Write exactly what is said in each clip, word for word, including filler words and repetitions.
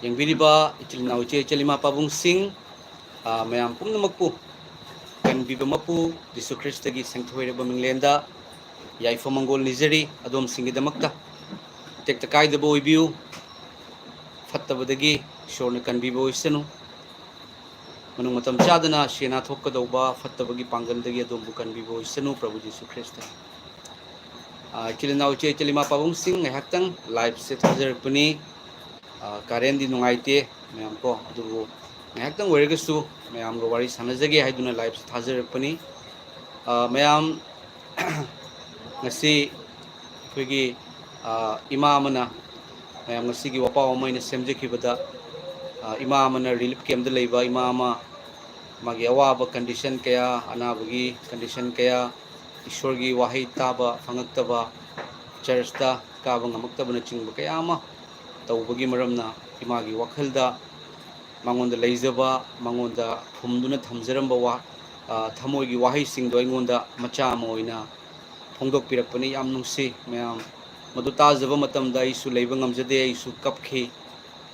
ꯌꯦꯡꯕꯤꯔꯤꯕ ꯏꯆꯤꯜ ꯏꯅꯥꯎ, ꯏꯆꯦ ꯏꯆꯜ, ꯏꯃꯥ ꯄꯥꯕꯨꯡꯁꯤꯡ, ꯑ, ꯃꯌꯥꯝ ꯄꯨꯝꯅꯃꯛꯄꯨ ꯀꯟꯕꯤꯕ ꯃꯄꯨ ꯖꯤꯁꯨ ꯈ꯭ꯔꯤꯁꯇꯒꯤ ꯁꯦꯡꯊꯣꯏꯔꯕ ꯃꯤꯡꯂꯦꯟꯗ ꯌꯥꯏꯐ ꯃꯪꯒꯣꯜ ꯅꯤꯖꯔꯤ꯫ ꯑꯗꯣꯝꯁꯤꯡꯒꯤꯗꯃꯛꯇ ꯇꯦꯛꯇ ꯀꯥꯏꯗꯕ ꯑꯣꯏꯕꯤꯌꯨ꯫ ꯐꯠꯇꯕꯗꯒꯤ ꯏꯁꯣꯔꯅ ꯀꯟꯕꯤꯕ ꯑꯣꯏꯁꯅꯨ꯫ ꯃꯅꯨꯡ ꯃꯇꯝ ꯆꯥꯗꯅ ꯁꯦꯟꯅ ꯊꯣꯛꯀꯗꯧꯕ ꯐꯠꯇꯕꯒꯤ ꯄꯥꯡꯒꯜꯗꯒꯤ ꯑꯗꯣꯝꯕꯨ ꯀꯟꯕꯤꯕ ꯑꯣꯏꯁꯅꯨ, ꯄ꯭ꯔꯚꯨ ꯖꯤꯁꯨ ꯈ꯭ꯔꯤꯁꯇ꯫ ꯑ, ꯏꯆꯤꯜ ꯏꯅꯥꯎ, ꯏꯆꯦ ꯏꯆꯜ, ꯏꯃꯥ ꯄꯥꯕꯨꯡꯁꯤꯡ, ꯉꯥꯏꯍꯥꯛꯇꯪ live-ꯁꯦ ꯊꯥꯖꯔꯛꯄꯅꯤ꯫ ꯑ, current-ꯗꯤ ꯅꯨꯡꯉꯥꯏꯇꯦ ꯃꯌꯥꯝ ꯀꯣ, ꯑꯗꯨꯕꯨ ꯉꯥꯏꯍꯥꯛꯇꯪ ꯑꯣꯏꯔꯒꯁꯨ ꯃꯌꯥꯝꯒ ꯋꯥꯔꯤ ꯁꯥꯟꯅꯖꯒꯦ ꯍꯥꯏꯗꯨꯅ live-ꯁꯦ ꯊꯥꯖꯔꯛꯄꯅꯤ꯫ ꯑ, ꯃꯌꯥꯝ, ꯉꯁꯤ ꯑꯩꯈꯣꯏꯒꯤ, ꯑ, ꯏꯃꯥ ꯑꯃꯅ, ꯃꯌꯥꯝ, ꯉꯁꯤꯒꯤ ꯋꯥꯄꯥꯎ ꯑꯃ ꯑꯩꯅ ꯁꯦꯝꯖꯈꯤꯕꯗ, ꯑ, ꯏꯃꯥ ꯑꯃꯅ relief camp-ꯇ ꯂꯩꯕ ꯏꯃꯥ ꯑꯃ, ꯃꯥꯒꯤ ꯑꯋꯥꯕ condition ꯀꯌꯥ, ꯑꯅꯥꯕꯒꯤ condition ꯀꯌꯥ, ꯏꯁꯣꯔꯒꯤ ꯋꯥꯍꯩ ꯇꯥꯕ ꯐꯪꯉꯛꯇꯕ, church-ꯇ ꯀꯥꯕ ꯉꯝꯃꯛꯇꯕꯅꯆꯤꯡꯕ ꯀꯌꯥ ꯑꯃ ꯇꯧꯕꯒꯤ ꯃꯔꯝꯅ ꯏꯃꯥꯒꯤ ꯋꯥꯈꯜꯗ ꯃꯉꯣꯟꯗ ꯂꯩꯖꯕ, ꯃꯉꯣꯟꯗ ꯐꯨꯝꯗꯨꯅ ꯊꯝꯖꯔꯝꯕ ꯋꯥ-, ꯑ, ꯊꯃꯣꯏꯒꯤ ꯋꯥꯍꯩꯁꯤꯡꯗꯣ ꯑꯩꯉꯣꯟꯗ ꯃꯆꯥ ꯑꯃ ꯑꯣꯏꯅ ꯐꯣꯡꯗꯣꯛꯄꯤꯔꯛꯄꯅꯤ꯫ ꯌꯥꯝ ꯅꯨꯡꯁꯤ ꯃꯌꯥꯝ꯫ ꯃꯗꯨ ꯇꯥꯖꯕ ꯃꯇꯝꯗ ꯑꯩꯁꯨ ꯂꯩꯕ ꯉꯝꯖꯗꯦ, ꯑꯩꯁꯨ ꯀꯞꯈꯤ꯫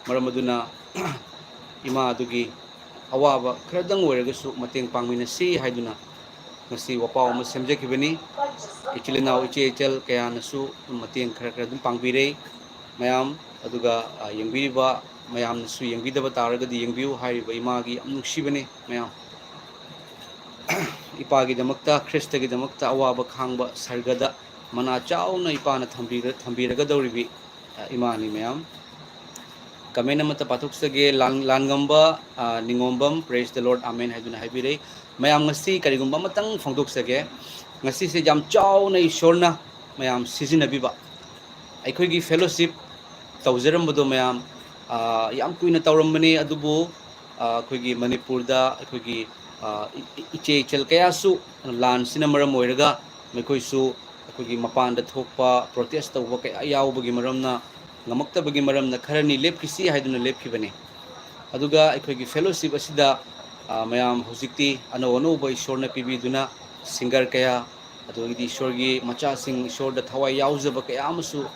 ꯃꯔꯝ ꯑꯗꯨꯅ ꯏꯃꯥ ꯑꯗꯨꯒꯤ ꯑꯋꯥꯕ ꯈꯔꯗꯪ ꯑꯣꯏꯔꯒꯁꯨ ꯃꯇꯦꯡ ꯄꯥꯡꯃꯤꯟꯅꯁꯤ ꯍꯥꯏꯗꯨꯅ ꯉꯁꯤ ꯋꯥꯄꯥꯎ ꯑꯃ ꯁꯦꯝꯖꯈꯤꯕꯅꯤ꯫ ꯏꯆꯤꯜ ꯏꯅꯥꯎ, ꯏꯆꯦ ꯏꯆꯜ ꯀꯌꯥꯅꯁꯨ ꯃꯇꯦꯡ ꯈꯔ ꯈꯔ ꯑꯗꯨꯝ ꯄꯥꯡꯕꯤꯔꯦ ꯃꯌꯥꯝ꯫ ꯑꯗꯨꯒ, ꯑ, ꯌꯦꯡꯕꯤꯔꯤꯕ ꯃꯌꯥꯝꯅꯁꯨ ꯌꯦꯡꯕꯤꯗꯕ ꯇꯥꯔꯒꯗꯤ ꯌꯦꯡꯕꯤꯌꯨ꯫ ꯍꯥꯏꯔꯤꯕ ꯏꯃꯥꯒꯤ ꯌꯥꯝ ꯅꯨꯡꯁꯤꯕꯅꯤ ꯃꯌꯥꯝ꯫ ꯏꯄꯥꯒꯤꯗꯃꯛꯇ, ꯈ꯭ꯔꯤꯁꯇꯒꯤꯗꯃꯛꯇ ꯑꯋꯥꯕ ꯈꯥꯡꯕ ꯁꯔꯒꯗ ꯃꯅꯥ ꯆꯥꯎꯅ ꯏꯄꯥꯅ ꯊꯝꯕꯤꯔ-, ꯊꯝꯕꯤꯔꯒꯗꯧꯔꯤꯕꯤ, ꯑ, ꯏꯃꯥꯅꯤ ꯃꯌꯥꯝ꯫ Comment ꯑꯃꯠꯇ ꯄꯥꯊꯣꯛꯆꯒꯦ꯫ ꯂꯥꯟ-, ꯂꯥꯟꯉꯝꯕ, ꯑ, ꯅꯤꯉꯣꯝꯕꯝ, "Praise the Lord, Amen" ꯍꯥꯏꯗꯨꯅ ꯍꯥꯏꯕꯤꯔꯛꯏ꯫ ꯃꯌꯥꯝ, ꯉꯁꯤ ꯀꯔꯤꯒꯨꯝꯕ ꯑꯃꯇꯪ ꯐꯣꯡꯗꯣꯛꯆꯒꯦ꯫ ꯉꯁꯤꯁꯦ ꯌꯥꯝ ꯆꯥꯎꯅ ꯏꯁꯣꯔꯅ ꯃꯌꯥꯝ ꯁꯤꯖꯤꯟꯅꯕꯤꯕ꯫ ꯑꯩꯈꯣꯏꯒꯤ fellowship ꯇꯧꯖꯔꯝꯕꯗꯣ ꯃꯌꯥꯝ, ꯑ, ꯌꯥꯝ ꯀꯨꯏꯅ ꯇꯧꯔꯝꯕꯅꯤ, ꯑꯗꯨꯕꯨ, ꯑ, ꯑꯩꯈꯣꯏꯒꯤ ꯃꯅꯤꯄꯨꯔꯗ ꯑꯩꯈꯣꯏꯒꯤ, ꯑ, ꯏ-, ꯏ-, ꯏꯆꯦ ꯏꯆꯜ ꯀꯌꯥꯁꯨ ꯂꯥꯟꯁꯤꯅ ꯃꯔꯝ ꯑꯣꯏꯔꯒ ꯃꯈꯣꯏꯁꯨ ꯑꯩꯈꯣꯏꯒꯤ ꯃꯄꯥꯟꯗ ꯊꯣꯛꯄ, protest ꯇꯧꯕ ꯀꯌꯥ ꯌꯥꯎꯕꯒꯤ ꯃꯔꯝꯅ, ꯉꯝꯃꯛꯇꯕꯒꯤ ꯃꯔꯝꯅ ꯈꯔꯅꯤ ꯂꯦꯞꯈꯤꯁꯤ ꯍꯥꯏꯗꯨꯅ ꯂꯦꯞꯈꯤꯕꯅꯤ꯫ ꯑꯗꯨꯒ ꯑꯩꯈꯣꯏꯒꯤ fellowship ꯑꯁꯤꯗ, ꯑ, ꯃꯌꯥꯝ ꯍꯧꯖꯤꯛꯇꯤ ꯑꯅꯧ ꯑꯅꯧꯕ ꯏꯁꯣꯔꯅ ꯄꯤꯕꯤꯗꯨꯅ singer ꯀꯌꯥ, ꯑꯗꯨꯗꯒꯤꯗꯤ ꯏꯁꯣꯔꯒꯤ ꯃꯆꯥꯁꯤꯡ, ꯏꯁꯣꯔꯗ ꯊꯋꯥꯏ ꯌꯥꯎꯖꯕ ꯀꯌꯥ ꯑꯃꯁꯨ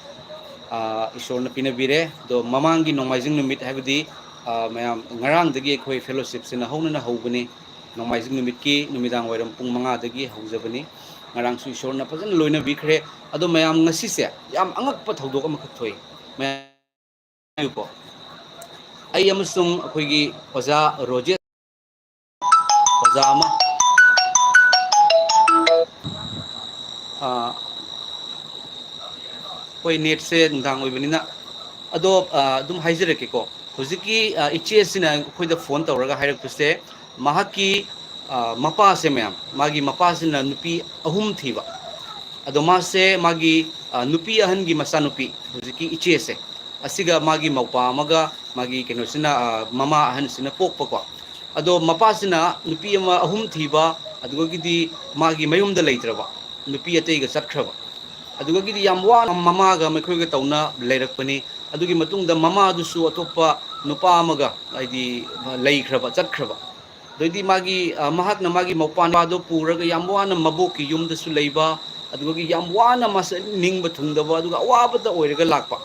ꯑ, ꯏꯁꯣꯔꯅ ꯄꯤꯅꯕꯤꯔꯦ꯫ ꯑꯗꯣ ꯃꯃꯥꯡꯒꯤ ꯅꯣꯡꯃꯥꯏꯖꯤꯡ ꯅꯨꯃꯤꯠ ꯍꯥꯏꯕꯗꯤ, ꯑ, ꯃꯌꯥꯝ ꯉꯔꯥꯡꯗꯒꯤ ꯑꯩꯈꯣꯏ fellowshipꯁꯤꯅ ꯍꯧꯅꯅ ꯍꯧꯕꯅꯤ꯫ ꯅꯣꯡꯃꯥꯏꯖꯤꯡ ꯅꯨꯃꯤꯠꯀꯤ ꯅꯨꯃꯤꯗꯥꯡ ꯋꯥꯏꯔꯝ ꯄꯨꯡ ꯃꯉꯥꯗꯒꯤ ꯍꯧꯖꯕꯅꯤ꯫ ꯉꯔꯥꯡꯁꯨ ꯏꯁꯣꯔꯅ ꯐꯖꯅ ꯂꯣꯏꯅꯕꯤꯈ꯭ꯔꯦ꯫ ꯑꯗꯣ ꯃꯌꯥꯝ, ꯉꯁꯤꯁꯦ ꯌꯥꯝ ꯑꯉꯛꯄ ꯊꯧꯗꯣꯛ ꯑꯃꯈꯛ ꯊꯣꯛꯏ꯫ ꯃꯌꯥꯝ ꯀꯣ, ꯑꯩ ꯑꯃꯁꯨꯡ ꯑꯩꯈꯣꯏꯒꯤ ꯑꯣꯖꯥ ꯔꯣꯖꯦꯁ, ꯑꯣꯖꯥ ꯑꯃ, ꯑ, ꯑꯩꯈꯣꯏ netꯁꯦ ꯅꯨꯡꯗꯥꯡ ꯑꯣꯏꯕꯅꯤꯅ, ꯑꯗꯣ, ꯑ, ꯑꯗꯨꯝ ꯍꯥꯏꯖꯔꯛꯀꯦꯀꯣ꯫ ꯍꯧꯖꯤꯛꯀꯤ, ꯑ, ꯏꯆꯦ ꯑꯁꯤꯅ ꯑꯩꯈꯣꯏꯗ phone ꯇꯧꯔꯒ ꯍꯥꯏꯔꯛꯄꯁꯦ, ꯃꯍꯥꯛꯀꯤ, ꯑ, ꯃꯄꯥꯁꯦ ꯃꯌꯥꯝ, ꯃꯥꯒꯤ ꯃꯄꯥꯁꯤꯅ ꯅꯨꯄꯤ ꯑꯍꯨꯝ ꯊꯤꯕ꯫ ꯑꯗꯣ ꯃꯥꯁꯦ ꯃꯥꯒꯤ, ꯑ, ꯅꯨꯄꯤ ꯑꯍꯟꯒꯤ ꯃꯆꯥꯅꯨꯄꯤ, ꯍꯧꯖꯤꯛꯀꯤ ꯏꯆꯦꯁꯦ, ꯑꯁꯤꯒ ꯃꯥꯒꯤ ꯃꯧꯄꯥ ꯑꯃꯒ ꯃꯥꯒꯤ ꯀꯩꯅꯣꯁꯤꯅ, ꯑ, ꯃꯃꯥ ꯑꯍꯟꯁꯤꯅ ꯄꯣꯛꯄꯀꯣ꯫ ꯑꯗꯣ ꯃꯄꯥꯁꯤꯅ ꯅꯨꯄꯤ ꯑꯃ ꯑꯍꯨꯝ ꯊꯤꯕ, ꯑꯗꯨꯗꯒꯤꯗꯤ ꯃꯥꯒꯤ ꯃꯌꯨꯝꯗ ꯂꯩꯇ꯭ꯔꯕ, ꯅꯨꯄꯤ ꯑꯇꯩꯒ ꯆꯠꯈ꯭ꯔꯕ꯫ ꯑꯗꯨꯗꯒꯤꯗꯤ ꯌꯥꯝ ꯋꯥꯅ ꯃꯃꯥꯒ ꯃꯈꯣꯏꯒ ꯇꯧꯅ ꯂꯩꯔꯛꯄꯅꯤ꯫ ꯑꯗꯨꯒꯤ ꯃꯇꯨꯡꯗ ꯃꯃꯥꯗꯨꯁꯨ ꯑꯇꯣꯞꯄ ꯅꯨꯄꯥ ꯑꯃꯒ, ꯍꯥꯏꯗꯤ, ꯂꯩꯈ꯭ꯔꯕ, ꯆꯠꯈ꯭ꯔꯕ꯫ ꯑꯗꯩꯗꯤ ꯃꯥꯒꯤ, ꯑ, ꯃꯍꯥꯛꯅ ꯃꯥꯒꯤ ꯃꯧꯄꯥ ꯅꯨꯄꯥꯗꯣ ꯄꯨꯔꯒ ꯌꯥꯝ ꯋꯥꯅ ꯃꯕꯣꯛꯀꯤ ꯌꯨꯝꯗꯁꯨ ꯂꯩꯕ, ꯑꯗꯨꯒꯤ ꯌꯥꯝ ꯋꯥꯅ ꯃꯥꯁꯦ ꯅꯤꯡꯕ ꯊꯨꯡꯗꯕ, ꯑꯗꯨꯒ ꯑꯋꯥꯕꯗ ꯑꯣꯏꯔꯒ ꯂꯥꯛꯄ꯫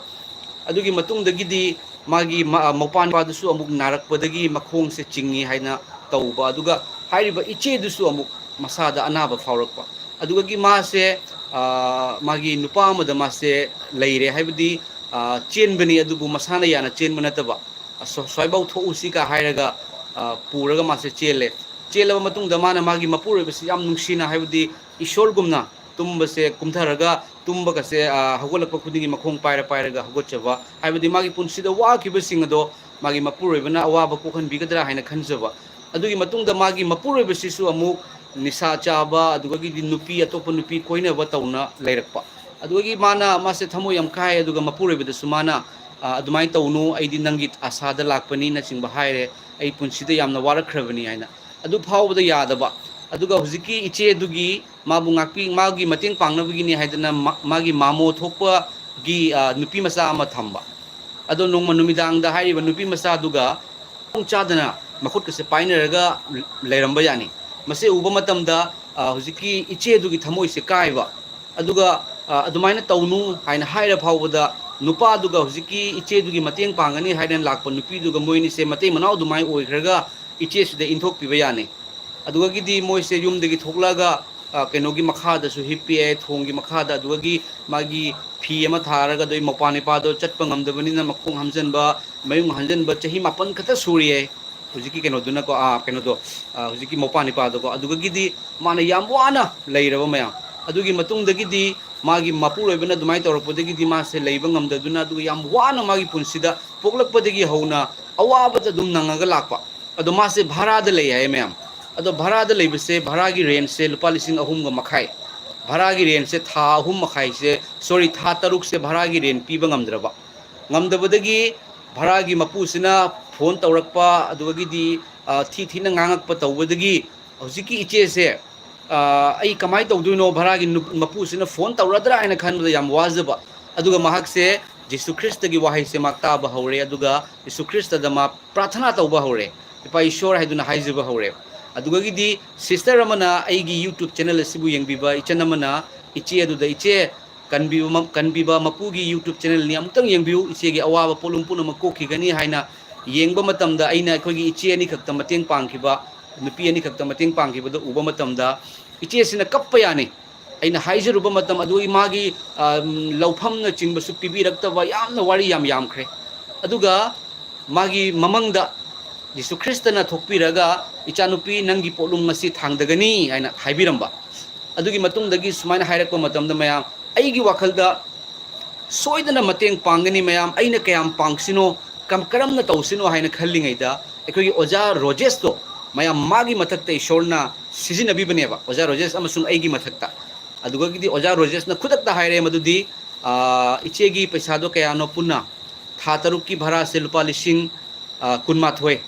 ꯑꯗꯨꯒꯤ ꯃꯇꯨꯡꯗꯒꯤꯗꯤ ꯃꯥꯒꯤ ꯃ-, ꯑ, ꯃꯧꯄꯥ ꯅꯨꯄꯥꯗꯨꯁꯨ ꯑꯃꯨꯛ ꯅꯥꯔꯛꯄꯗꯒꯤ ꯃꯈꯣꯡꯁꯦ ꯆꯤꯡꯉꯤ ꯍꯥꯏꯅ ꯇꯧꯕ, ꯑꯗꯨꯒ ꯍꯥꯏꯔꯤꯕ ꯏꯆꯦꯗꯨꯁꯨ ꯑꯃꯨꯛ ꯃꯁꯥꯗ ꯑꯅꯥꯕ ꯐꯥꯎꯔꯛꯄ꯫ ꯑꯗꯨꯗꯒꯤ ꯃꯥꯁꯦ, ꯑ, ꯃꯥꯒꯤ ꯅꯨꯄꯥ ꯑꯃꯗ ꯃꯥꯁꯦ ꯂꯩꯔꯦ, ꯍꯥꯏꯕꯗꯤ, ꯑ, ꯆꯦꯟꯕꯅꯤ, ꯑꯗꯨꯕꯨ ꯃꯁꯥꯅ ꯌꯥꯅ ꯆꯦꯟꯕ ꯅꯠꯇꯕ, ꯑ, ꯁ꯭ꯋꯥꯏꯐꯥꯎ ꯊꯣꯛꯎꯁꯤꯀ ꯍꯥꯏꯔꯒ, ꯑ, ꯄꯨꯔꯒ ꯃꯥꯁꯦ ꯆꯦꯜꯂꯦ꯫ ꯆꯦꯜꯂꯕ ꯃꯇꯨꯡꯗ ꯃꯥꯅ ꯃꯥꯒꯤ ꯃꯄꯨꯔꯣꯏꯕꯁꯤ ꯌꯥꯝ ꯅꯨꯡꯁꯤꯅ, ꯍꯥꯏꯕꯗꯤ ꯏꯁꯣꯔꯒꯨꯝꯅ ꯇꯨꯝꯕꯁꯦ ꯀꯨꯝꯊꯔꯒ ꯇꯨꯝꯕꯒꯁꯦ, ꯑ, ꯍꯧꯒꯠꯂꯛꯄ ꯈꯨꯗꯤꯡꯒꯤ ꯃꯈꯣꯡ ꯄꯥꯏꯔ ꯄꯥꯏꯔꯒ ꯍꯧꯒꯠꯆꯕ, ꯍꯥꯏꯕꯗꯤ ꯃꯥꯒꯤ ꯄꯨꯟꯁꯤꯗ ꯋꯥꯈꯤꯕꯁꯤꯡ ꯑꯗꯣ ꯃꯥꯒꯤ ꯃꯄꯨꯔꯣꯏꯕꯅ ꯑꯋꯥꯕ ꯀꯣꯛꯍꯟꯕꯤꯒꯗ꯭ꯔꯥ ꯍꯥꯏꯅ ꯈꯟꯖꯕ꯫ ꯑꯗꯨꯒꯤ ꯃꯇꯨꯡꯗ ꯃꯥꯒꯤ ꯃꯄꯨꯔꯣꯏꯕꯁꯤꯁꯨ ꯑꯃꯨꯛ ꯅꯤꯁꯥ ꯆꯥꯕ, ꯑꯗꯨꯗꯒꯤꯗꯤ ꯅꯨꯄꯤ, ꯑꯇꯣꯞꯄ ꯅꯨꯄꯤ ꯀꯣꯏꯅꯕ ꯇꯧꯅ ꯂꯩꯔꯛꯄ꯫ ꯑꯗꯨꯗꯒꯤ ꯃꯥꯅ, ꯃꯥꯁꯦ ꯊꯃꯣꯏ ꯌꯥꯝ ꯀꯥꯏ, ꯑꯗꯨꯒ ꯃꯄꯨꯔꯣꯏꯕꯗꯁꯨ ꯃꯥꯅ, "ꯑ, ꯑꯗꯨꯃꯥꯏꯅ ꯇꯧꯅꯨ, ꯑꯩꯗꯤ ꯅꯪꯒꯤ ꯑꯁꯥꯗ ꯂꯥꯛꯄꯅꯤꯅꯆꯤꯡꯕ ꯍꯥꯏꯔꯦ, ꯑꯩ ꯄꯨꯟꯁꯤꯗ ꯌꯥꯝꯅ ꯋꯥꯔꯛꯈ꯭ꯔꯕꯅꯤ" ꯍꯥꯏꯅ꯫ ꯑꯗꯨ ꯐꯥꯎꯕꯗ ꯌꯥꯗꯕ꯫ ꯑꯗꯨꯒ ꯍꯧꯖꯤꯛꯀꯤ ꯏꯆꯦ ꯑꯗꯨꯒꯤ ꯃꯥꯕꯨ ꯉꯥꯛꯄꯤ-, ꯃꯥꯒꯤ ꯃꯇꯦꯡ ꯄꯥꯡꯅꯕꯒꯤꯅꯤ ꯍꯥꯏꯗꯅ ꯃꯥ-, ꯃꯥꯒꯤ ꯃꯥꯃꯣ ꯊꯣꯛꯄꯒꯤ, ꯑ, ꯅꯨꯄꯤ ꯃꯆꯥ ꯑꯃ ꯊꯝꯕ꯫ ꯑꯗꯣ ꯅꯣꯡꯃ ꯅꯨꯃꯤꯗꯥꯡꯗ ꯍꯥꯏꯔꯤꯕ ꯅꯨꯄꯤ ꯃꯆꯥꯗꯨꯒ ꯃꯈꯣꯡ ꯆꯥꯗꯅ ꯃꯈꯨꯠꯀꯁꯦ ꯄꯥꯏꯅꯔꯒ ꯂꯩꯔꯝꯕ ꯌꯥꯅꯤ꯫ ꯃꯁꯤ ꯎꯕ ꯃꯇꯝꯗ, ꯑ, ꯍꯧꯖꯤꯛꯀꯤ ꯏꯆꯦꯗꯨꯒꯤ ꯊꯃꯣꯏꯁꯦ ꯀꯥꯏꯕ꯫ ꯑꯗꯨꯒ, ꯑ, ꯑꯗꯨꯃꯥꯏꯅ ꯇꯧꯅꯨ ꯍꯥꯏꯅ ꯍꯥꯏꯔ ꯐꯥꯎꯕꯗ ꯅꯨꯄꯥꯗꯨꯒ ꯍꯧꯖꯤꯛꯀꯤ ꯏꯆꯦꯗꯨꯒꯤ ꯃꯇꯦꯡ ꯄꯥꯡꯒꯅꯤ ꯍꯥꯏꯗꯅ ꯂꯥꯛꯄ ꯅꯨꯄꯤꯗꯨꯒ ꯃꯣꯏ ꯑꯅꯤꯁꯦ ꯃꯇꯩ ꯃꯅꯥꯎ ꯑꯗꯨꯃꯥꯏꯅ ꯑꯣꯏꯈ꯭ꯔꯒ ꯏꯆꯦꯁꯤꯗ ꯏꯟꯊꯣꯛꯄꯤꯕ ꯌꯥꯅꯤ꯫ ꯑꯗꯨꯗꯒꯤꯗꯤ ꯃꯣꯏꯁꯦ ꯌꯨꯝꯗꯒꯤ ꯊꯣꯛꯂꯛꯑꯒ, ꯑ, ꯀꯩꯅꯣꯒꯤ ꯃꯈꯥꯗꯁꯨ ꯍꯤꯞꯄꯤ ꯍꯥꯏ, ꯊꯣꯡꯒꯤ ꯃꯈꯥꯗ꯫ ꯑꯗꯨꯗꯒꯤ ꯃꯥꯒꯤ ꯐꯤ ꯑꯃ ꯊꯥꯔꯒ, ꯑꯗꯨꯒꯤ ꯃꯧꯄ꯭ꯋꯥ ꯅꯤꯄꯥꯗꯣ ꯆꯠꯄ ꯉꯝꯗꯕꯅꯤꯅ ꯃꯈꯣꯡ ꯍꯥꯝꯖꯟꯕ, ꯃꯌꯨꯡ ꯍꯥꯝꯖꯟꯕ, ꯆꯍꯤ ꯃꯥꯄꯟ ꯈꯛꯇ ꯁꯨꯔꯤ ꯍꯥꯏ꯫ ꯍꯧꯖꯤꯛꯀꯤ ꯀꯩꯅꯣꯗꯨꯅꯀꯣ, ꯑ, ꯀꯩꯅꯣꯗꯣ, ꯑ, ꯍꯧꯖꯤꯛꯀꯤ ꯃꯧꯄ꯭ꯋꯥ ꯅꯤꯄꯥꯗꯣꯀꯣ, ꯑꯗꯨꯗꯒꯤꯗꯤ ꯃꯥꯅ ꯌꯥꯝ ꯋꯥꯅ ꯂꯩꯔꯕ ꯃꯌꯥꯝ꯫ ꯑꯗꯨꯒꯤ ꯃꯇꯨꯡꯗꯒꯤꯗꯤ ꯃꯥꯒꯤ ꯃꯄꯨꯔꯣꯏꯕꯅ ꯑꯗꯨꯃꯥꯏꯅ ꯇꯧꯔꯛꯄꯗꯒꯤꯗꯤ ꯃꯥꯁꯦ ꯂꯩꯕ ꯉꯝꯗꯗꯨꯅ, ꯑꯗꯨꯒ ꯌꯥꯝ ꯋꯥꯅ ꯃꯥꯒꯤ ꯄꯨꯟꯁꯤꯗ ꯄꯣꯛꯂꯛꯄꯗꯒꯤ ꯍꯧꯅ ꯑꯋꯥꯕꯗ ꯑꯗꯨꯝ ꯅꯪꯉꯒ ꯂꯥꯛꯄ꯫ ꯑꯗꯣ ꯃꯥꯁꯦ ꯚꯔꯥꯗ ꯂꯩ ꯍꯥꯏꯌꯦ ꯃꯌꯥꯝ꯫ ꯑꯗꯣ ꯚꯔꯥꯗ ꯂꯩꯕꯁꯦ, ꯚꯔꯥꯒꯤ ꯔꯦꯟꯁꯦ ꯂꯨꯄꯥ ꯂꯤꯁꯤꯡ ꯑꯍꯨꯝꯒ ꯃꯈꯥꯏ꯫ ꯚꯔꯥꯒꯤ ꯔꯦꯟꯁꯦ ꯊꯥ ꯑꯍꯨꯝ ꯃꯈꯥꯏꯁꯦ, ꯁꯣꯔꯤ, ꯊꯥ ꯇꯔꯨꯛꯁꯦ ꯚꯔꯥꯒꯤ ꯔꯦꯟ ꯄꯤꯕ ꯉꯝꯗ꯭ꯔꯕ꯫ ꯉꯝꯗꯕꯗꯒꯤ ꯚꯔꯥꯒꯤ ꯃꯄꯨꯁꯤꯅ ꯐꯣꯟ ꯇꯧꯔꯛꯄ, ꯑꯗꯨꯗꯒꯤꯗꯤ, ꯑ, ꯊꯤ ꯊꯤꯅ ꯉꯥꯡꯉꯛꯄ ꯇꯧꯕꯗꯒꯤ ꯍꯧꯖꯤꯛꯀꯤ ꯏꯆꯦꯁꯦ, ꯑ, ꯑꯩ ꯀꯃꯥꯏꯅ ꯇꯧꯗꯣꯏꯅꯣ, ꯚꯔꯥꯒꯤ ꯅꯨꯞ-, ꯃꯄꯨꯁꯤꯅ ꯐꯣꯟ ꯇꯧꯔꯗ꯭ꯔꯥ ꯍꯥꯏꯅ ꯈꯟꯕꯗ ꯌꯥꯝ ꯋꯥꯖꯕ꯫ ꯑꯗꯨꯒ ꯃꯍꯥꯛꯁꯦ ꯖꯤꯁꯨ ꯈ꯭ꯔꯤꯁꯇꯒꯤ ꯋꯥꯍꯩꯁꯦ ꯃꯥ ꯇꯥꯕ ꯍꯧꯔꯦ, ꯑꯗꯨꯒ ꯖꯤꯁꯨ ꯈ꯭ꯔꯤꯁꯇꯗ ꯃꯥ ꯄ꯭ꯔꯥꯊꯅꯥ ꯇꯧꯕ ꯍꯧꯔꯦ, "ꯏꯄꯥ ꯏꯁꯣꯔ" ꯍꯥꯏꯗꯨꯅ ꯍꯥꯏꯖꯕ ꯍꯧꯔꯦ꯫ ꯑꯗꯨꯗꯒꯤꯗꯤ ꯁꯤꯁꯇꯔ ꯑꯃꯅ ꯑꯩꯒꯤ YouTube ꯆꯦꯅꯦꯜ ꯑꯁꯤꯕꯨ ꯌꯦꯡꯕꯤꯕ ꯏꯆꯟ ꯑꯃꯅ ꯏꯆꯦ ꯑꯗꯨꯗ, "ꯏꯆꯦ, ꯀꯟꯕꯤꯕ ꯃ-, ꯀꯟꯕꯤꯕ ꯃꯄꯨꯒꯤ YouTube ꯆꯦꯅꯦꯜꯅꯤ, ꯑꯃꯨꯛꯇꯪ ꯌꯦꯡꯕꯤꯌꯨ, ꯏꯆꯦꯒꯤ ꯑꯋꯥꯕ ꯄꯣꯠꯂꯨꯝ ꯄꯨꯝꯅꯃꯛ ꯀꯣꯛꯈꯤꯒꯅꯤ" ꯍꯥꯏꯅ ꯌꯦꯡꯕ ꯃꯇꯝꯗ, ꯑꯩꯅ ꯑꯩꯈꯣꯏꯒꯤ ꯏꯆꯦ ꯑꯅꯤꯈꯛꯇ ꯃꯇꯦꯡ ꯄꯥꯡꯈꯤꯕ, ꯅꯨꯄꯤ ꯑꯅꯤꯈꯛꯇ ꯃꯇꯦꯡ ꯄꯥꯡꯈꯤꯕꯗꯨ ꯎꯕ ꯃꯇꯝꯗ, ꯏꯆꯦꯁꯤꯅ ꯀꯞꯄ ꯌꯥꯅꯤ꯫ ꯑꯩꯅ ꯍꯥꯏꯖꯔꯨꯕ ꯃꯇꯝ ꯑꯗꯨꯒꯤ ꯃꯥꯒꯤ, ꯑ, ꯂꯧꯐꯝꯅꯆꯤꯡꯕꯁꯨ ꯄꯤꯕꯤꯔꯛꯇꯕ, ꯌꯥꯝꯅ ꯋꯥꯔꯤ ꯌꯥꯝ ꯌꯥꯝꯈ꯭ꯔꯦ꯫ ꯑꯗꯨꯒ ꯃꯥꯒꯤ ꯃꯃꯪꯗ ꯖꯤꯁꯨ ꯈ꯭ꯔꯤꯁꯇꯅ ꯊꯣꯛꯄꯤꯔꯒ, "ꯏꯆꯥꯅꯨꯄꯤ, ꯅꯪꯒꯤ ꯄꯣꯠꯂꯨꯝ ꯑꯁꯤ ꯊꯥꯡꯗꯒꯅꯤ" ꯍꯥꯏꯅ ꯍꯥꯏꯕꯤꯔꯝꯕ꯫ ꯑꯗꯨꯒꯤ ꯃꯇꯨꯡꯗꯒꯤ ꯁꯨꯃꯥꯏꯅ ꯍꯥꯏꯔꯛꯄ ꯃꯇꯝꯗ, ꯃꯌꯥꯝ, ꯑꯩꯒꯤ ꯋꯥꯈꯜꯗ ꯁꯣꯏꯗꯅ ꯃꯇꯦꯡ ꯄꯥꯡꯒꯅꯤ ꯃꯌꯥꯝ, ꯑꯩꯅ ꯀꯌꯥꯝ ꯄꯥꯡꯁꯤꯅꯣ, ꯀꯝ-, ꯀꯔꯝꯅ ꯇꯧꯁꯤꯅꯣ ꯍꯥꯏꯅ ꯈꯜꯂꯤꯉꯩꯗ, ꯑꯩꯈꯣꯏꯒꯤ ꯑꯣꯖꯥ ꯔꯣꯖꯦꯁꯇꯣ, ꯃꯌꯥꯝ, ꯃꯥꯒꯤ ꯃꯊꯛꯇ ꯏꯁꯣꯔꯅ ꯁꯤꯖꯤꯟꯅꯕꯤꯕꯅꯦꯕ, ꯑꯣꯖꯥ ꯔꯣꯖꯦꯁ ꯑꯃꯁꯨꯡ ꯑꯩꯒꯤ ꯃꯊꯛꯇ꯫ ꯑꯗꯨꯗꯒꯤꯗꯤ ꯑꯣꯖꯥ ꯔꯣꯖꯦꯁꯅ ꯈꯨꯗꯛꯇ ꯍꯥꯏꯔꯦ ꯃꯗꯨꯗꯤ, "ꯑ, ꯏꯆꯦꯒꯤ ꯄꯩꯁꯥꯗꯣ ꯀꯌꯥꯅꯣ ꯄꯨꯟꯅ?" ꯊꯥ ꯇꯔꯨꯛꯀꯤ ꯚꯔꯥꯁꯦ ꯂꯨꯄꯥ ꯂꯤꯁꯤꯡ, ꯑ, ꯀꯨꯟꯃꯥꯊꯣꯏ꯫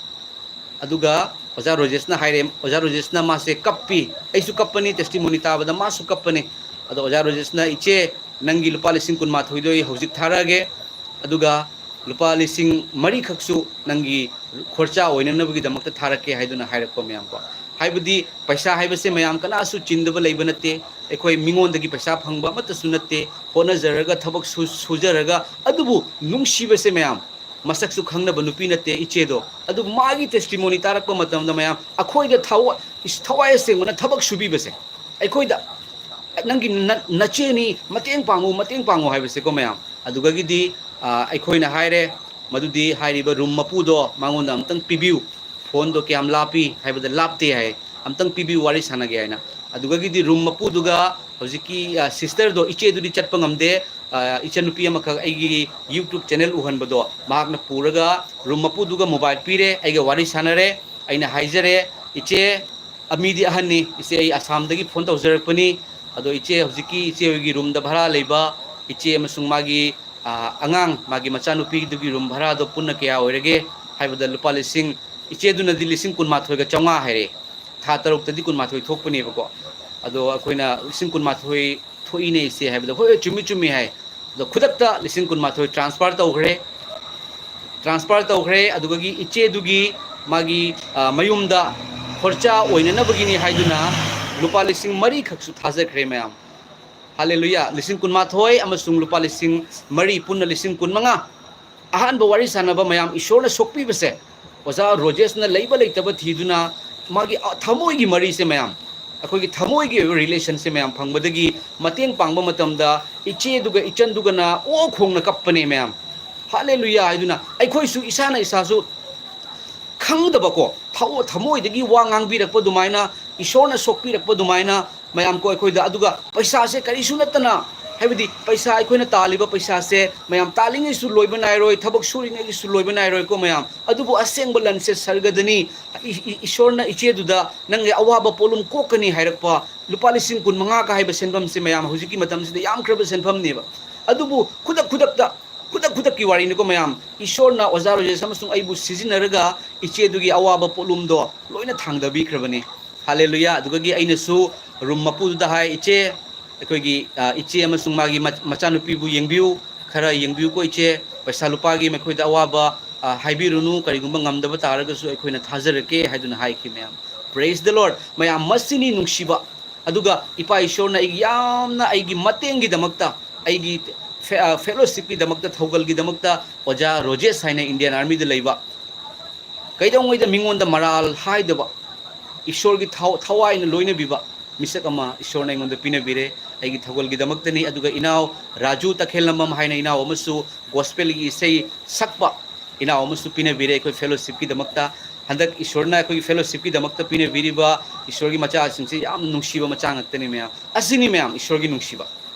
ꯑꯗꯨꯒ ꯑꯣꯖꯥ ꯔꯣꯖꯦꯁꯅ ꯍꯥꯏꯔꯦ, ꯑꯣꯖꯥ ꯔꯣꯖꯦꯁꯅ ꯃꯥꯁꯦ ꯀꯞꯄꯤ, ꯑꯩꯁꯨ ꯀꯞꯄꯅꯤ, testimony ꯇꯥꯕꯗ ꯃꯥꯁꯨ ꯀꯞꯄꯅꯤ꯫ ꯑꯗꯣ ꯑꯣꯖꯥ ꯔꯣꯖꯦꯁꯅ, "ꯏꯆꯦ, ꯅꯪꯒꯤ ꯂꯨꯄꯥ ꯂꯤꯁꯤꯡ ꯀꯨꯟꯃꯥꯊꯣꯏꯗꯣ ꯑꯩ ꯍꯧꯖꯤꯛ ꯊꯥꯔꯛꯑꯒꯦ, ꯑꯗꯨꯒ ꯂꯨꯄꯥ ꯂꯤꯁꯤꯡ ꯃꯔꯤꯈꯛꯁꯨ ꯅꯪꯒꯤ ꯈꯣꯔꯆꯥ ꯑꯣꯏꯅꯅꯕꯒꯤꯗꯃꯛꯇ ꯊꯥꯔꯛꯀꯦ" ꯍꯥꯏꯗꯨꯅ ꯍꯥꯏꯔꯛꯄ ꯃꯌꯥꯝꯀꯣ꯫ ꯍꯥꯏꯕꯗꯤ ꯄꯩꯁꯥ ꯍꯥꯏꯕꯁꯦ ꯃꯌꯥꯝ ꯀꯅꯥꯁꯨ ꯆꯤꯟꯗꯕ ꯂꯩꯕ ꯅꯠꯇꯦ꯫ ꯑꯩꯈꯣꯏ ꯃꯤꯉꯣꯟꯗꯒꯤ ꯄꯩꯁꯥ ꯐꯪꯕ ꯑꯃꯠꯇꯁꯨ ꯅꯠꯇꯦ꯫ ꯍꯣꯠꯅꯖꯔꯒ, ꯊꯕꯛ ꯁꯨ-, ꯁꯨꯖꯔꯒ, ꯑꯗꯨꯕꯨ ꯅꯨꯡꯁꯤꯕꯁꯦ ꯃꯌꯥꯝ, ꯃꯁꯛꯁꯨ ꯈꯪꯅꯕ ꯅꯨꯄꯤ ꯅꯠꯇꯦ ꯏꯆꯦꯗꯣ꯫ ꯑꯗꯨ ꯃꯥꯒꯤ testimony ꯇꯥꯔꯛꯄ ꯃꯇꯝꯗ ꯃꯌꯥꯝ ꯑꯩꯈꯣꯏꯗ ꯊꯋꯥꯏ, ꯊꯋꯥꯏ ꯑꯁꯦꯡꯕꯅ ꯊꯕꯛ ꯁꯨꯕꯤꯕꯁꯦ, ꯑꯩꯈꯣꯏꯗ, "ꯅꯪꯒꯤ ꯅ-, ꯅꯆꯦꯅꯤ, ꯃꯇꯦꯡ ꯄꯥꯡꯉꯨ, ꯃꯇꯦꯡ ꯄꯥꯡꯉꯨ" ꯍꯥꯏꯕꯁꯦꯀꯣ ꯃꯌꯥꯝ꯫ ꯑꯗꯨꯗꯒꯤꯗꯤ, ꯑ, ꯑꯩꯈꯣꯏꯅ ꯍꯥꯏꯔꯦ, "ꯃꯗꯨꯗꯤ ꯍꯥꯏꯔꯤꯕ room ꯃꯄꯨꯗꯣ ꯃꯉꯣꯟꯗ ꯑꯃꯨꯛꯇꯪ ꯄꯤꯕꯤꯌꯨ꯫ Phoneꯗꯣ ꯀꯌꯥꯝ ꯂꯥꯞꯄꯤ?" ꯍꯥꯏꯕꯗ, "ꯂꯥꯞꯇꯦ" ꯍꯥꯏ꯫ "ꯑꯝꯇꯪ ꯄꯤꯕꯤꯌꯨ, ꯋꯥꯔꯤ ꯁꯥꯟꯅꯒꯦ" ꯍꯥꯏꯅ꯫ ꯑꯗꯨꯗꯒꯤꯗꯤ room ꯃꯄꯨꯗꯨꯒ ꯍꯧꯖꯤꯛꯀꯤ, ꯑ, sisterꯗꯣ, ꯏꯆꯦꯗꯨꯗꯤ ꯆꯠꯄ ꯉꯝꯗꯦ꯫ ꯑ, ꯏꯆꯟꯅꯨꯄꯤ ꯑꯃꯈꯛ ꯑꯩꯒꯤ YouTube channel ꯎꯍꯟꯕꯗꯣ ꯃꯍꯥꯛꯅ ꯄꯨꯔꯒ room ꯃꯄꯨꯗꯨꯒ mobile ꯄꯤꯔꯦ, ꯑꯩꯒ ꯋꯥꯔꯤ ꯁꯥꯟꯅꯔꯦ꯫ ꯑꯩꯅ ꯍꯥꯏꯖꯔꯦ, "ꯏꯆꯦ, ꯑ, ꯃꯤꯗꯤ ꯑꯍꯟꯅꯤ, ꯏꯆꯦ, ꯑꯩ ꯑꯁꯥꯝꯗꯒꯤ phone ꯇꯧꯖꯔꯛꯄꯅꯤ꯫ ꯑꯗꯣ ꯏꯆꯦ, ꯍꯧꯖꯤꯛꯀꯤ ꯏꯆꯦ ꯍꯣꯏꯒꯤ roomꯗ ꯚꯔꯥ ꯂꯩꯕ ꯏꯆꯦ ꯑꯃꯁꯨꯡ ꯃꯥꯒꯤ, ꯑ, ꯑꯉꯥꯡ, ꯃꯥꯒꯤ ꯃꯆꯥꯅꯨꯄꯤꯗꯨꯒꯤ room ꯚꯔꯥꯗꯣ ꯄꯨꯟꯅ ꯀꯌꯥ ꯑꯣꯏꯔꯒꯦ?" ꯍꯥꯏꯕꯗ, ꯂꯨꯄꯥ ꯂꯤꯁꯤꯡ, ꯏꯆꯦꯗꯨꯅꯗꯤ ꯂꯤꯁꯤꯡ ꯀꯨꯟꯃꯥꯊꯣꯏꯒ ꯆꯥꯝꯃꯉꯥ ꯍꯥꯏꯔꯛꯑꯦ꯫ ꯊꯥ ꯇꯔꯨꯛꯇꯗꯤ ꯀꯨꯟꯃꯥꯊꯣꯏ ꯊꯣꯛꯄꯅꯦꯕꯀꯣ꯫ ꯑꯗꯣ ꯑꯩꯈꯣꯏꯅ, "ꯂꯤꯁꯤꯡ ꯀꯨꯟꯃꯥꯊꯣꯏ ꯊꯣꯛꯏꯅꯦ ꯏꯆꯦ" ꯍꯥꯏꯕꯗ, "ꯍꯣꯏ, ꯍꯣꯏ, ꯆꯨꯝꯃꯤ, ꯆꯨꯝꯃꯤ" ꯍꯥꯏ꯫ ꯑꯗꯣ ꯈꯨꯗꯛꯇ ꯂꯤꯁꯤꯡ ꯀꯨꯟꯃꯥꯊꯣꯏ transfer ꯇꯧꯈ꯭ꯔꯦ꯫ Transfer ꯇꯧꯈ꯭ꯔꯦ꯫ ꯑꯗꯨꯗꯒꯤ ꯏꯆꯦꯗꯨꯒꯤ ꯃꯥꯒꯤ, ꯑ, ꯃꯌꯨꯝꯗ ꯈꯣꯔꯆꯥ ꯑꯣꯏꯅꯅꯕꯒꯤꯅꯤ ꯍꯥꯏꯗꯨꯅ ꯂꯨꯄꯥ ꯂꯤꯁꯤꯡ ꯃꯔꯤꯈꯛꯁꯨ ꯊꯥꯖꯈ꯭ꯔꯦ ꯃꯌꯥꯝ꯫ ꯍꯥꯂꯦꯂꯨꯌꯥ! ꯂꯤꯁꯤꯡ ꯀꯨꯟꯃꯥꯊꯣꯏ ꯑꯃꯁꯨꯡ ꯂꯨꯄꯥ ꯂꯤꯁꯤꯡ ꯃꯔꯤ, ꯄꯨꯟꯅ ꯂꯤꯁꯤꯡ ꯀꯨꯟꯃꯉꯥ꯫ ꯑꯍꯥꯟꯕ ꯋꯥꯔꯤ ꯁꯥꯟꯅꯕ ꯃꯌꯥꯝ, ꯏꯁꯣꯔꯅ ꯁꯣꯛꯄꯤꯕꯁꯦ, ꯑꯣꯖꯥ ꯔꯣꯖꯦꯁꯅ ꯂꯩꯕ ꯂꯩꯇꯕ ꯊꯤꯗꯨꯅ ꯃꯥꯒꯤ, ꯑ, ꯊꯃꯣꯏꯒꯤ ꯃꯔꯤꯁꯦ ꯃꯌꯥꯝ, ꯑꯩꯈꯣꯏꯒꯤ ꯊꯃꯣꯏꯒꯤ ꯑꯣꯏꯕ relationꯁꯦ ꯃꯌꯥꯝ ꯐꯪꯕꯗꯒꯤ ꯃꯇꯦꯡ ꯄꯥꯡꯕ ꯃꯇꯝꯗ ꯏꯆꯦꯗꯨꯒ ꯏꯆꯟꯗꯨꯒꯅ ꯑꯣ ꯈꯣꯡꯅ ꯀꯞꯄꯅꯦ ꯃꯌꯥꯝ꯫ ꯍꯥꯂꯦꯂꯨꯌꯥ ꯍꯥꯏꯗꯨꯅ ꯑꯩꯈꯣꯏꯁꯨ ꯏꯁꯥꯅ ꯏꯁꯥꯁꯨ ꯈꯪꯗꯕꯀꯣ, ꯊꯃꯣ-, ꯊꯃꯣꯏꯗꯒꯤ ꯋꯥ ꯉꯥꯡꯕꯤꯔꯛꯄ ꯑꯗꯨꯃꯥꯏꯅ, ꯏꯁꯣꯔꯅ ꯁꯣꯛꯄꯤꯔꯛꯄ ꯑꯗꯨꯃꯥꯏꯅ ꯃꯌꯥꯝ ꯀꯣ ꯑꯩꯈꯣꯏꯗ꯫ ꯑꯗꯨꯒ ꯄꯩꯁꯥꯁꯦ ꯀꯔꯤꯁꯨ ꯅꯠꯇꯅ, ꯍꯥꯏꯕꯗꯤ ꯄꯩꯁꯥ, ꯑꯩꯈꯣꯏꯅ ꯇꯥꯜꯂꯤꯕ ꯄꯩꯁꯥꯁꯦ ꯃꯌꯥꯝ ꯇꯥꯜꯂꯤꯉꯩꯁꯨ ꯂꯣꯏꯕ ꯅꯥꯏꯔꯣꯏ, ꯊꯕꯛ ꯁꯨꯔꯤꯉꯩꯒꯤꯁꯨ ꯂꯣꯏꯕ ꯅꯥꯏꯔꯣꯏꯀꯣ ꯃꯌꯥꯝ꯫ ꯑꯗꯨꯕꯨ ꯑꯁꯦꯡꯕ ꯂꯟꯁꯦ ꯁꯔꯒꯗꯅꯤ꯫ ꯏ-, ꯏ-, ꯏꯁꯣꯔꯅ ꯏꯆꯦꯗꯨꯗ ꯅꯪꯒꯤ ꯑꯋꯥꯕ ꯄꯣꯠꯂꯨꯝ ꯀꯣꯛꯀꯅꯤ ꯍꯥꯏꯔꯛꯄ ꯂꯨꯄꯥ ꯂꯤꯁꯤꯡ ꯀꯨꯟꯃꯉꯥꯒ ꯍꯥꯏꯕ ꯁꯦꯟꯐꯝꯁꯦ ꯃꯌꯥꯝ ꯍꯧꯖꯤꯛꯀꯤ ꯃꯇꯝꯁꯤꯗ ꯌꯥꯝꯈ꯭ꯔꯕ ꯁꯦꯟꯐꯝꯅꯦꯕ꯫ ꯑꯗꯨꯕꯨ ꯈꯨꯗꯛ ꯈꯨꯗꯛꯇ, ꯈꯨꯗꯛ ꯈꯨꯗꯛꯀꯤ ꯋꯥꯔꯤꯅꯤꯀꯣ ꯃꯌꯥꯝ, ꯏꯁꯣꯔꯅ ꯑꯣꯖꯥ ꯔꯣꯖꯦꯁ ꯑꯃꯁꯨꯡ ꯑꯩꯕꯨ ꯁꯤꯖꯤꯟꯅꯔꯒ ꯏꯆꯦꯗꯨꯒꯤ ꯑꯋꯥꯕ ꯄꯣꯠꯂꯨꯝꯗꯣ ꯂꯣꯏꯅ ꯊꯥꯡꯗꯕꯤꯈ꯭ꯔꯕꯅꯤ꯫ ꯍꯥꯂꯦꯂꯨꯌꯥ! ꯑꯗꯨꯗꯒꯤ ꯑꯩꯅꯁꯨ room ꯃꯄꯨꯗꯨꯗ ꯍꯥꯏ, "ꯏꯆꯦ, ꯑꯩꯈꯣꯏꯒꯤ, ꯑ, ꯏꯆꯦ ꯑꯃꯁꯨꯡ ꯃꯥꯒꯤ ꯃꯆ-, ꯃꯆꯥꯅꯨꯄꯤꯕꯨ ꯌꯦꯡꯕꯤꯌꯨ, ꯈꯔ ꯌꯦꯡꯕꯤꯌꯨꯀꯣ ꯏꯆꯦ, ꯄꯩꯁꯥ ꯂꯨꯄꯥꯒꯤ ꯃꯈꯣꯏꯗ ꯑꯋꯥꯕ, ꯑ, ꯍꯥꯏꯕꯤꯔꯨꯅꯨ, ꯀꯔꯤꯒꯨꯝꯕ ꯉꯝꯗꯕ ꯇꯥꯔꯒꯁꯨ ꯑꯩꯈꯣꯏꯅ ꯊꯥꯖꯔꯛꯀꯦ" ꯍꯥꯏꯗꯨꯅ ꯍꯥꯏꯈꯤ ꯃꯌꯥꯝ꯫ Praise the Lord. ꯃꯌꯥꯝ, ꯃꯁꯤꯅꯤ ꯅꯨꯡꯁꯤꯕ꯫ ꯑꯗꯨꯒ ꯏꯄꯥ ꯏꯁꯣꯔꯅ ꯑꯩꯒꯤ ꯌꯥꯝꯅ ꯑꯩꯒꯤ ꯃꯇꯦꯡꯒꯤꯗꯃꯛꯇ, ꯑꯩꯒꯤ ꯐꯦ-, ꯑ, fellowshipꯀꯤꯗꯃꯛꯇ, ꯊꯧꯒꯜꯒꯤꯗꯃꯛꯇ ꯑꯣꯖꯥ ꯔꯣꯖꯦꯁ ꯍꯥꯏꯅ Indian Armyꯗ ꯂꯩꯕ, ꯀꯩꯗꯧꯉꯩꯗ ꯃꯤꯉꯣꯟꯗ ꯃꯔꯥꯜ ꯍꯥꯏꯗꯕ, ꯏꯁꯣꯔꯒꯤ ꯊꯥꯎ-, ꯊꯋꯥꯏꯅ ꯂꯣꯏꯅꯕꯤꯕ ꯃꯤꯁꯛ ꯑꯃ ꯏꯁꯣꯔꯅ ꯑꯩꯉꯣꯟꯗ ꯄꯤꯅꯕꯤꯔꯦ꯫ ꯑꯩꯒꯤ ꯊꯧꯒꯜꯒꯤꯗꯃꯛꯇꯅꯤ꯫ ꯑꯗꯨꯒ ꯏꯅꯥꯎ ꯔꯥꯖꯨ ꯇꯈꯦꯜꯂꯝꯕꯝ ꯍꯥꯏꯅ ꯏꯅꯥꯎ ꯑꯃꯁꯨ gospelꯒꯤ ꯏꯁꯩ ꯁꯛꯄ ꯏꯅꯥꯎ ꯑꯃꯁꯨ ꯄꯤꯅꯕꯤꯔꯦ ꯑꯩꯈꯣꯏ fellowshipꯀꯤꯗꯃꯛꯇ꯫ ꯍꯟꯗꯛ ꯏꯁꯣꯔꯅ ꯑꯩꯈꯣꯏꯒꯤ fellowshipꯀꯤꯗꯃꯛꯇ ꯄꯤꯅꯕꯤꯔꯤꯕ ꯏꯁꯣꯔꯒꯤ ꯃꯆꯥꯁꯤꯡꯁꯦ ꯌꯥꯝꯅ ꯅꯨꯡꯁꯤꯕ ꯃꯆꯥ ꯉꯥꯛꯇꯅꯤ ꯃꯌꯥꯝ꯫ ꯑꯁꯤꯅꯤ ꯃꯌꯥꯝ ꯏꯁꯣꯔꯒꯤ ꯅꯨꯡꯁꯤꯕ꯫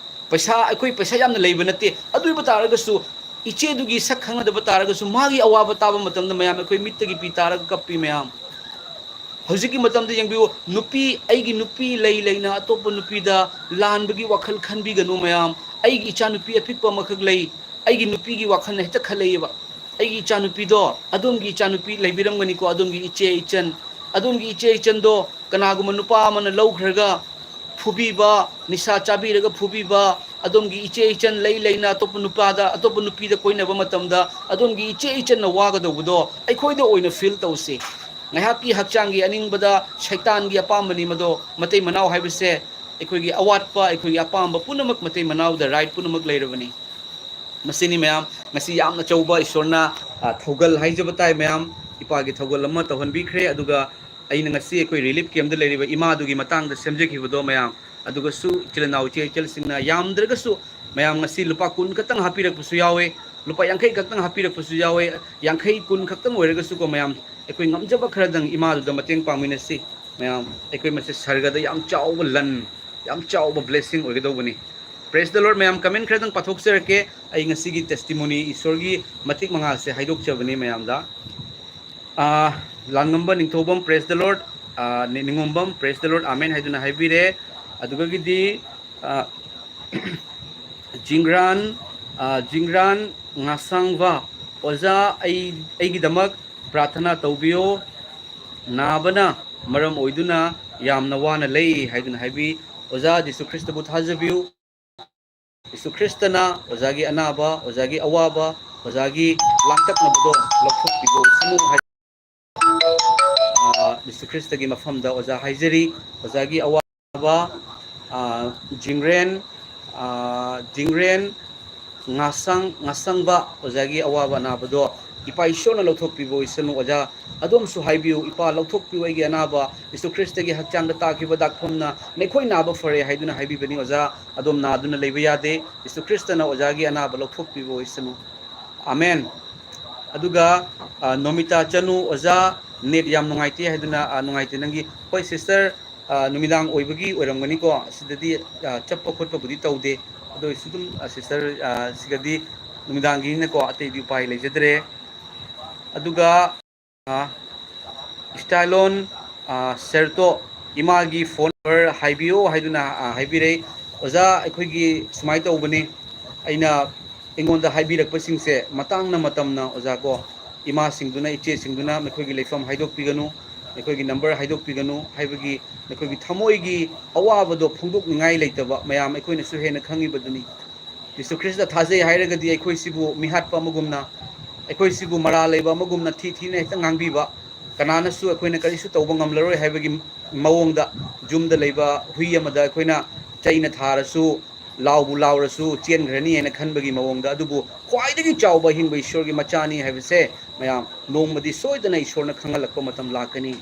ꯄꯩꯁꯥ, ꯑꯩꯈꯣꯏ ꯄꯩꯁꯥ ꯌꯥꯝꯅ ꯂꯩꯕ ꯅꯠꯇꯦ, ꯑꯗꯨ ꯑꯣꯏꯕ ꯇꯥꯔꯒꯁꯨ ꯏꯆꯦꯗꯨꯒꯤ ꯁꯛ ꯈꯪꯅꯗꯕ ꯇꯥꯔꯒꯁꯨ ꯃꯥꯒꯤ ꯑꯋꯥꯕ ꯇꯥꯕ ꯃꯇꯝꯗ ꯃꯌꯥꯝ ꯑꯩꯈꯣꯏ ꯃꯤꯠꯇꯒꯤ ꯄꯤ ꯇꯥꯔꯒ ꯀꯞꯄꯤ ꯃꯌꯥꯝ꯫ ꯍꯧꯖꯤꯛꯀꯤ ꯃꯇꯝꯗ ꯌꯦꯡꯕꯤꯌꯨ, ꯅꯨꯄꯤ, ꯑꯩꯒꯤ ꯅꯨꯄꯤ ꯂꯩ ꯂꯩꯅ ꯑꯇꯣꯞꯄ ꯅꯨꯄꯤꯗ ꯂꯥꯟꯕꯒꯤ ꯋꯥꯈꯜ ꯈꯟꯕꯤꯒꯅꯨ ꯃꯌꯥꯝ꯫ ꯑꯩꯒꯤ ꯏꯆꯥꯅꯨꯄꯤ ꯑꯄꯤꯛꯄ ꯑꯃꯈꯛ ꯂꯩ, ꯑꯩꯒꯤ ꯅꯨꯄꯤꯒꯤ ꯋꯥꯈꯜꯅ ꯍꯦꯛꯇ ꯈꯜꯂꯛꯏꯕ꯫ ꯑꯩꯒꯤ ꯏꯆꯥꯅꯨꯄꯤꯗꯣ, ꯑꯗꯣꯝꯒꯤ ꯏꯆꯥꯅꯨꯄꯤ ꯂꯩꯕꯤꯔꯝꯒꯅꯤꯀꯣ, ꯑꯗꯣꯝꯒꯤ ꯏꯆꯦ ꯏꯆꯟ, ꯑꯗꯣꯝꯒꯤ ꯏꯆꯦ ꯏꯆꯟꯗꯣ ꯀꯅꯥꯒꯨꯝꯕ ꯅꯨꯄꯥ ꯑꯃꯅ ꯂꯧꯈ꯭ꯔꯒ ꯐꯨꯕꯤꯕ, ꯅꯤꯁꯥ ꯆꯥꯕꯤꯔꯒ ꯐꯨꯕꯤꯕ, ꯑꯗꯣꯝꯒꯤ ꯏꯆꯦ ꯏꯆꯟ ꯂꯩ ꯂꯩꯅ ꯑꯇꯣꯞꯄ ꯅꯨꯄꯥꯗ, ꯑꯇꯣꯞꯄ ꯅꯨꯄꯤꯗ ꯀꯣꯏꯅꯕ ꯃꯇꯝꯗ ꯑꯗꯣꯝꯒꯤ ꯏꯆꯦ ꯏꯆꯟꯅ ꯋꯥꯒꯗꯧꯕꯗꯣ ꯑꯩꯈꯣꯏꯗ ꯑꯣꯏꯅ feel ꯇꯧꯁꯤ꯫ ꯉꯥꯏꯍꯥꯛꯀꯤ ꯍꯛꯆꯥꯡꯒꯤ ꯑꯅꯤꯡꯕꯗ ꯁꯩꯇꯥꯟꯒꯤ ꯑꯄꯥꯝꯕꯅꯤ ꯃꯗꯣ꯫ ꯃꯇꯩ ꯃꯅꯥꯎ ꯍꯥꯏꯕꯁꯦ ꯑꯩꯈꯣꯏꯒꯤ ꯑꯋꯥꯠꯄ, ꯑꯩꯈꯣꯏꯒꯤ ꯑꯄꯥꯝꯕ ꯄꯨꯝꯅꯃꯛ ꯃꯇꯩ ꯃꯅꯥꯎꯗ right ꯄꯨꯝꯅꯃꯛ ꯂꯩꯔꯕꯅꯤ꯫ ꯃꯁꯤꯅꯤ ꯃꯌꯥꯝ, ꯉꯁꯤ ꯌꯥꯝꯅ ꯑꯆꯧꯕ ꯏꯁꯣꯔꯅ, ꯑ, ꯊꯧꯒꯜ ꯍꯥꯏꯖꯕ ꯇꯥꯏ ꯃꯌꯥꯝ, ꯏꯄꯥꯒꯤ ꯊꯧꯒꯜ ꯑꯃ ꯇꯧꯍꯟꯕꯤꯈ꯭ꯔꯦ꯫ ꯑꯗꯨꯒ ꯑꯩꯅ ꯉꯁꯤ ꯑꯩꯈꯣꯏ relief campꯇ ꯂꯩꯔꯤꯕ ꯏꯃꯥꯗꯨꯒꯤ ꯃꯇꯥꯡꯗ ꯁꯦꯝꯖꯈꯤꯕꯗꯣ ꯃꯌꯥꯝ, ꯑꯗꯨꯒꯁꯨ ꯏꯆꯤꯜ ꯏꯅꯥꯎ ꯏꯆꯦ ꯏꯆꯜꯁꯤꯡꯅ ꯌꯥꯝꯗ꯭ꯔꯒꯁꯨ ꯃꯌꯥꯝ ꯉꯁꯤ ꯂꯨꯄꯥ ꯀꯨꯟ ꯈꯛꯇꯪ ꯍꯥꯞꯄꯤꯔꯛꯄꯁꯨ ꯌꯥꯎꯋꯦ, ꯂꯨꯄꯥ ꯌꯥꯡꯈꯩ ꯈꯛꯇꯪ ꯍꯥꯞꯄꯤꯔꯛꯄꯁꯨ ꯌꯥꯎꯋꯦ꯫ ꯌꯥꯡꯈꯩ, ꯀꯨꯟ ꯈꯛꯇꯪ ꯑꯣꯏꯔꯒꯁꯨꯀꯣ ꯃꯌꯥꯝ, ꯑꯩꯈꯣꯏ ꯉꯝꯖꯕ ꯈꯔꯗꯪ ꯏꯃꯥꯗꯨꯗ ꯃꯇꯦꯡ ꯄꯥꯡꯃꯤꯟꯅꯁꯤ꯫ ꯃꯌꯥꯝ, ꯑꯩꯈꯣꯏ ꯃꯁꯤ ꯁꯔꯒꯗ ꯌꯥꯝ ꯆꯥꯎꯕ ꯂꯟ, ꯌꯥꯝ ꯆꯥꯎꯕ blessing ꯑꯣꯏꯒꯗꯧꯕꯅꯤ꯫ Praise the Lord ꯃꯌꯥꯝ, comment ꯈꯔꯗꯪ ꯄꯥꯊꯣꯛꯆꯔꯛꯀꯦ꯫ ꯑꯩ ꯉꯁꯤꯒꯤ testimony, ꯏꯁꯣꯔꯒꯤ ꯃꯇꯤꯛ ꯃꯉꯥꯁꯦ ꯍꯥꯏꯗꯣꯛꯆꯕꯅꯤ ꯃꯌꯥꯝꯗ꯫ ꯑꯥ, ꯂꯥꯡꯉꯝꯕ ꯅꯤꯡꯊꯧꯕꯝ, praise the Lord꯫ ꯑꯥ, ꯅꯤ-, ꯅꯤꯉꯣꯝꯕꯝ, praise the Lord, amen ꯍꯥꯏꯗꯨꯅ ꯍꯥꯏꯕꯤꯔꯦ꯫ ꯑꯗꯨꯒꯒꯤꯗꯤ, ꯑꯥ, ꯖꯤꯡꯒ꯭ꯔꯥꯟ, ꯑꯥ, ꯖꯤꯡꯒ꯭ꯔꯥꯟ ꯉꯥꯁꯥꯡꯕ, ꯑꯣꯖꯥ, ꯑꯩ, ꯑꯩꯒꯤꯗꯃꯛ ꯄ꯭ꯔꯥꯊꯅꯥ ꯇꯧꯕꯤꯌꯣ꯫ ꯅꯥꯕꯅ ꯃꯔꯝ ꯑꯣꯏꯗꯨꯅ ꯌꯥꯝꯅ ꯋꯥꯅ ꯂꯩ ꯍꯥꯏꯗꯨꯅ ꯍꯥꯏꯕꯤ꯫ ꯑꯣꯖꯥ ꯖꯤꯁꯨ ꯈ꯭ꯔꯤꯁꯇꯕꯨ ꯊꯥꯖꯕꯤꯌꯨ꯫ ꯖꯤꯁꯨ ꯈ꯭ꯔꯤꯁꯇꯅ ꯑꯣꯖꯥꯒꯤ ꯑꯅꯥꯕ, ꯑꯣꯖꯥꯒꯤ ꯑꯋꯥꯕ, ꯑꯣꯖꯥꯒꯤ ꯂꯥꯡꯇꯛꯅꯕꯗꯣ ꯂꯧꯊꯣꯛꯄꯤꯌꯨ ꯁꯅꯨ ꯍꯥꯏ-, ꯑꯥ, ꯖꯤꯁꯨ ꯈ꯭ꯔꯤꯁꯇꯒꯤ ꯃꯐꯝꯗ ꯑꯣꯖꯥ ꯍꯥꯏꯖꯔꯤ꯫ ꯑꯣꯖꯥꯒꯤ ꯑꯋꯥꯕ, ꯑ, ꯖꯤꯡꯔꯦꯟ, ꯑ, ꯖꯤꯡꯔꯦꯟ ꯉꯥꯁꯪ-, ꯉꯥꯁꯪꯕ ꯑꯣꯖꯥꯒꯤ ꯑꯋꯥꯕ ꯑꯅꯥꯕꯗꯣ ꯏꯄꯥ ꯏꯁꯣꯔꯅ ꯂꯧꯊꯣꯛꯄꯤꯕ ꯑꯣꯏꯁꯅꯨ꯫ ꯑꯣꯖꯥ ꯑꯗꯣꯝꯁꯨ ꯍꯥꯏꯕꯤꯌꯨ, "ꯏꯄꯥ, ꯂꯧꯊꯣꯛꯄꯤꯌꯨ ꯑꯩꯒꯤ ꯑꯅꯥꯕ, ꯖꯤꯁꯨ ꯈ꯭ꯔꯤꯁꯇꯒꯤ ꯍꯛꯆꯥꯡꯗ ꯇꯥꯈꯤꯕ ꯗꯥꯛꯐꯝꯅ ꯅꯈꯣꯏ ꯅꯥꯕ ꯐꯔꯦ" ꯍꯥꯏꯗꯨꯅ ꯍꯥꯏꯕꯤꯕꯅꯤ꯫ ꯑꯣꯖꯥ ꯑꯗꯣꯝ ꯅꯥꯗꯨꯅ ꯂꯩꯕ ꯌꯥꯗꯦ, ꯖꯤꯁꯨ ꯈ꯭ꯔꯤꯁꯇꯅ ꯑꯣꯖꯥꯒꯤ ꯑꯅꯥꯕ ꯂꯧꯊꯣꯛꯄꯤꯕ ꯑꯣꯏꯁꯅꯨ꯫ ꯑꯃꯦꯟ꯫ ꯑꯗꯨꯒ, ꯑ, ꯅꯣꯃꯤꯇꯥ ꯆꯅꯨ, "ꯑꯣꯖꯥ, ꯅꯦꯠ ꯌꯥꯝ ꯅꯨꯡꯉꯥꯏꯇꯦ" ꯍꯥꯏꯗꯨꯅ, ꯑ, ꯅꯨꯡꯉꯥꯏꯇꯦ, ꯅꯪꯒꯤ, ꯍꯣꯏ ꯁꯤꯁꯇꯔ, ꯑ, ꯅꯨꯃꯤꯗꯥꯡ ꯑꯣꯏꯕꯒꯤ ꯑꯣꯏꯔꯝꯒꯅꯤꯀꯣ, ꯑꯁꯤꯗꯗꯤ, ꯑ, ꯆꯞꯄ ꯈꯣꯠꯄꯕꯨꯗꯤ ꯇꯧꯗꯦ, ꯑꯗꯨ ꯑꯣꯏꯔꯁꯨ ꯑꯗꯨꯝ, ꯑ, ꯁꯤꯁꯇꯔ, ꯑ, ꯁꯤꯒꯗꯤ ꯅꯨꯃꯤꯗꯥꯡꯒꯤꯅꯤꯅꯀꯣ, ꯑꯇꯩꯗꯤ ꯎꯄꯥꯏ ꯂꯩꯖꯗ꯭ꯔꯦ꯫ ꯑꯗꯨꯒ, ꯑ, ꯏꯁꯇꯥꯏꯂꯣꯟ, ꯑ, ꯁꯦꯔꯇꯣ, "ꯏꯃꯥꯒꯤ ꯐꯣꯟ ꯅꯝꯕꯔ ꯍꯥꯏꯕꯤꯌꯣ" ꯍꯥꯏꯗꯨꯅ, ꯑ, ꯍꯥꯏꯕꯤꯔꯛꯏ꯫ "ꯑꯣꯖꯥ, ꯑꯩꯈꯣꯏꯒꯤ ꯁꯨꯃꯥꯏꯅ ꯇꯧꯕꯅꯤ, ꯑꯩꯅ, ꯑꯩꯉꯣꯟꯗ ꯍꯥꯏꯕꯤꯔꯛꯄꯁꯤꯡꯁꯦ ꯃꯇꯥꯡꯅ ꯃꯇꯝꯅ, ꯑꯣꯖꯥ ꯀꯣ, ꯏꯃꯥꯁꯤꯡꯗꯨꯅ, ꯏꯆꯦꯁꯤꯡꯗꯨꯅ ꯃꯈꯣꯏꯒꯤ ꯂꯩꯐꯝ ꯍꯥꯏꯗꯣꯛꯄꯤꯒꯅꯨ, ꯃꯈꯣꯏꯒꯤ ꯅꯝꯕꯔ ꯍꯥꯏꯗꯣꯛꯄꯤꯒꯅꯨ" ꯍꯥꯏꯕꯒꯤ ꯃꯈꯣꯏꯒꯤ ꯊꯃꯣꯏꯒꯤ ꯑꯋꯥꯕꯗꯣ ꯐꯣꯡꯗꯣꯛꯅꯤꯡꯉꯥꯏ ꯂꯩꯇꯕ ꯃꯌꯥꯝ ꯑꯩꯈꯣꯏꯅꯁꯨ ꯍꯦꯟꯅ ꯈꯪꯉꯤꯕꯗꯨꯅꯤ꯫ ꯖꯤꯁꯨ ꯈ꯭ꯔꯤꯁꯇ ꯊꯥꯖꯩ ꯍꯥꯏꯔꯒꯗꯤ ꯑꯩꯈꯣꯏꯁꯤꯕꯨ ꯃꯤꯍꯥꯠꯄ ꯑꯃꯒꯨꯝꯅ, ꯑꯩꯈꯣꯏꯁꯤꯕꯨ ꯃꯔꯥꯜ ꯂꯩꯕ ꯑꯃꯒꯨꯝꯅ ꯊꯤ ꯊꯤꯅ ꯍꯦꯛꯇ ꯉꯥꯡꯕꯤꯕ, ꯀꯅꯥꯅꯁꯨ ꯑꯩꯈꯣꯏꯅ ꯀꯔꯤꯁꯨ ꯇꯧꯕ ꯉꯝꯂꯔꯣꯏ ꯍꯥꯏꯕꯒꯤ ꯃꯑꯣꯡꯗ, ꯌꯨꯝꯗ ꯂꯩꯕ ꯍꯨꯏ ꯑꯃꯗ ꯑꯩꯈꯣꯏꯅ ꯆꯩꯅ ꯊꯥꯔꯁꯨ, ꯂꯥꯎꯕꯨ ꯂꯥꯎꯔꯁꯨ ꯆꯦꯟꯈ꯭ꯔꯅꯤ ꯍꯥꯏꯅ ꯈꯟꯕꯒꯤ ꯃꯑꯣꯡꯗ, ꯑꯗꯨꯕꯨ ꯈ꯭ꯋꯥꯏꯗꯒꯤ ꯆꯥꯎꯕ ꯑꯍꯤꯡꯕ ꯏꯁꯣꯔꯒꯤ ꯃꯆꯥꯅꯤ ꯍꯥꯏꯕꯁꯦ ꯃꯌꯥꯝ ꯅꯣꯡꯃꯗꯤ ꯁꯣꯏꯗꯅ ꯏꯁꯣꯔꯅ ꯈꯪꯍꯜꯂꯛꯄ ꯃꯇꯝ ꯂꯥꯛꯀꯅꯤ꯫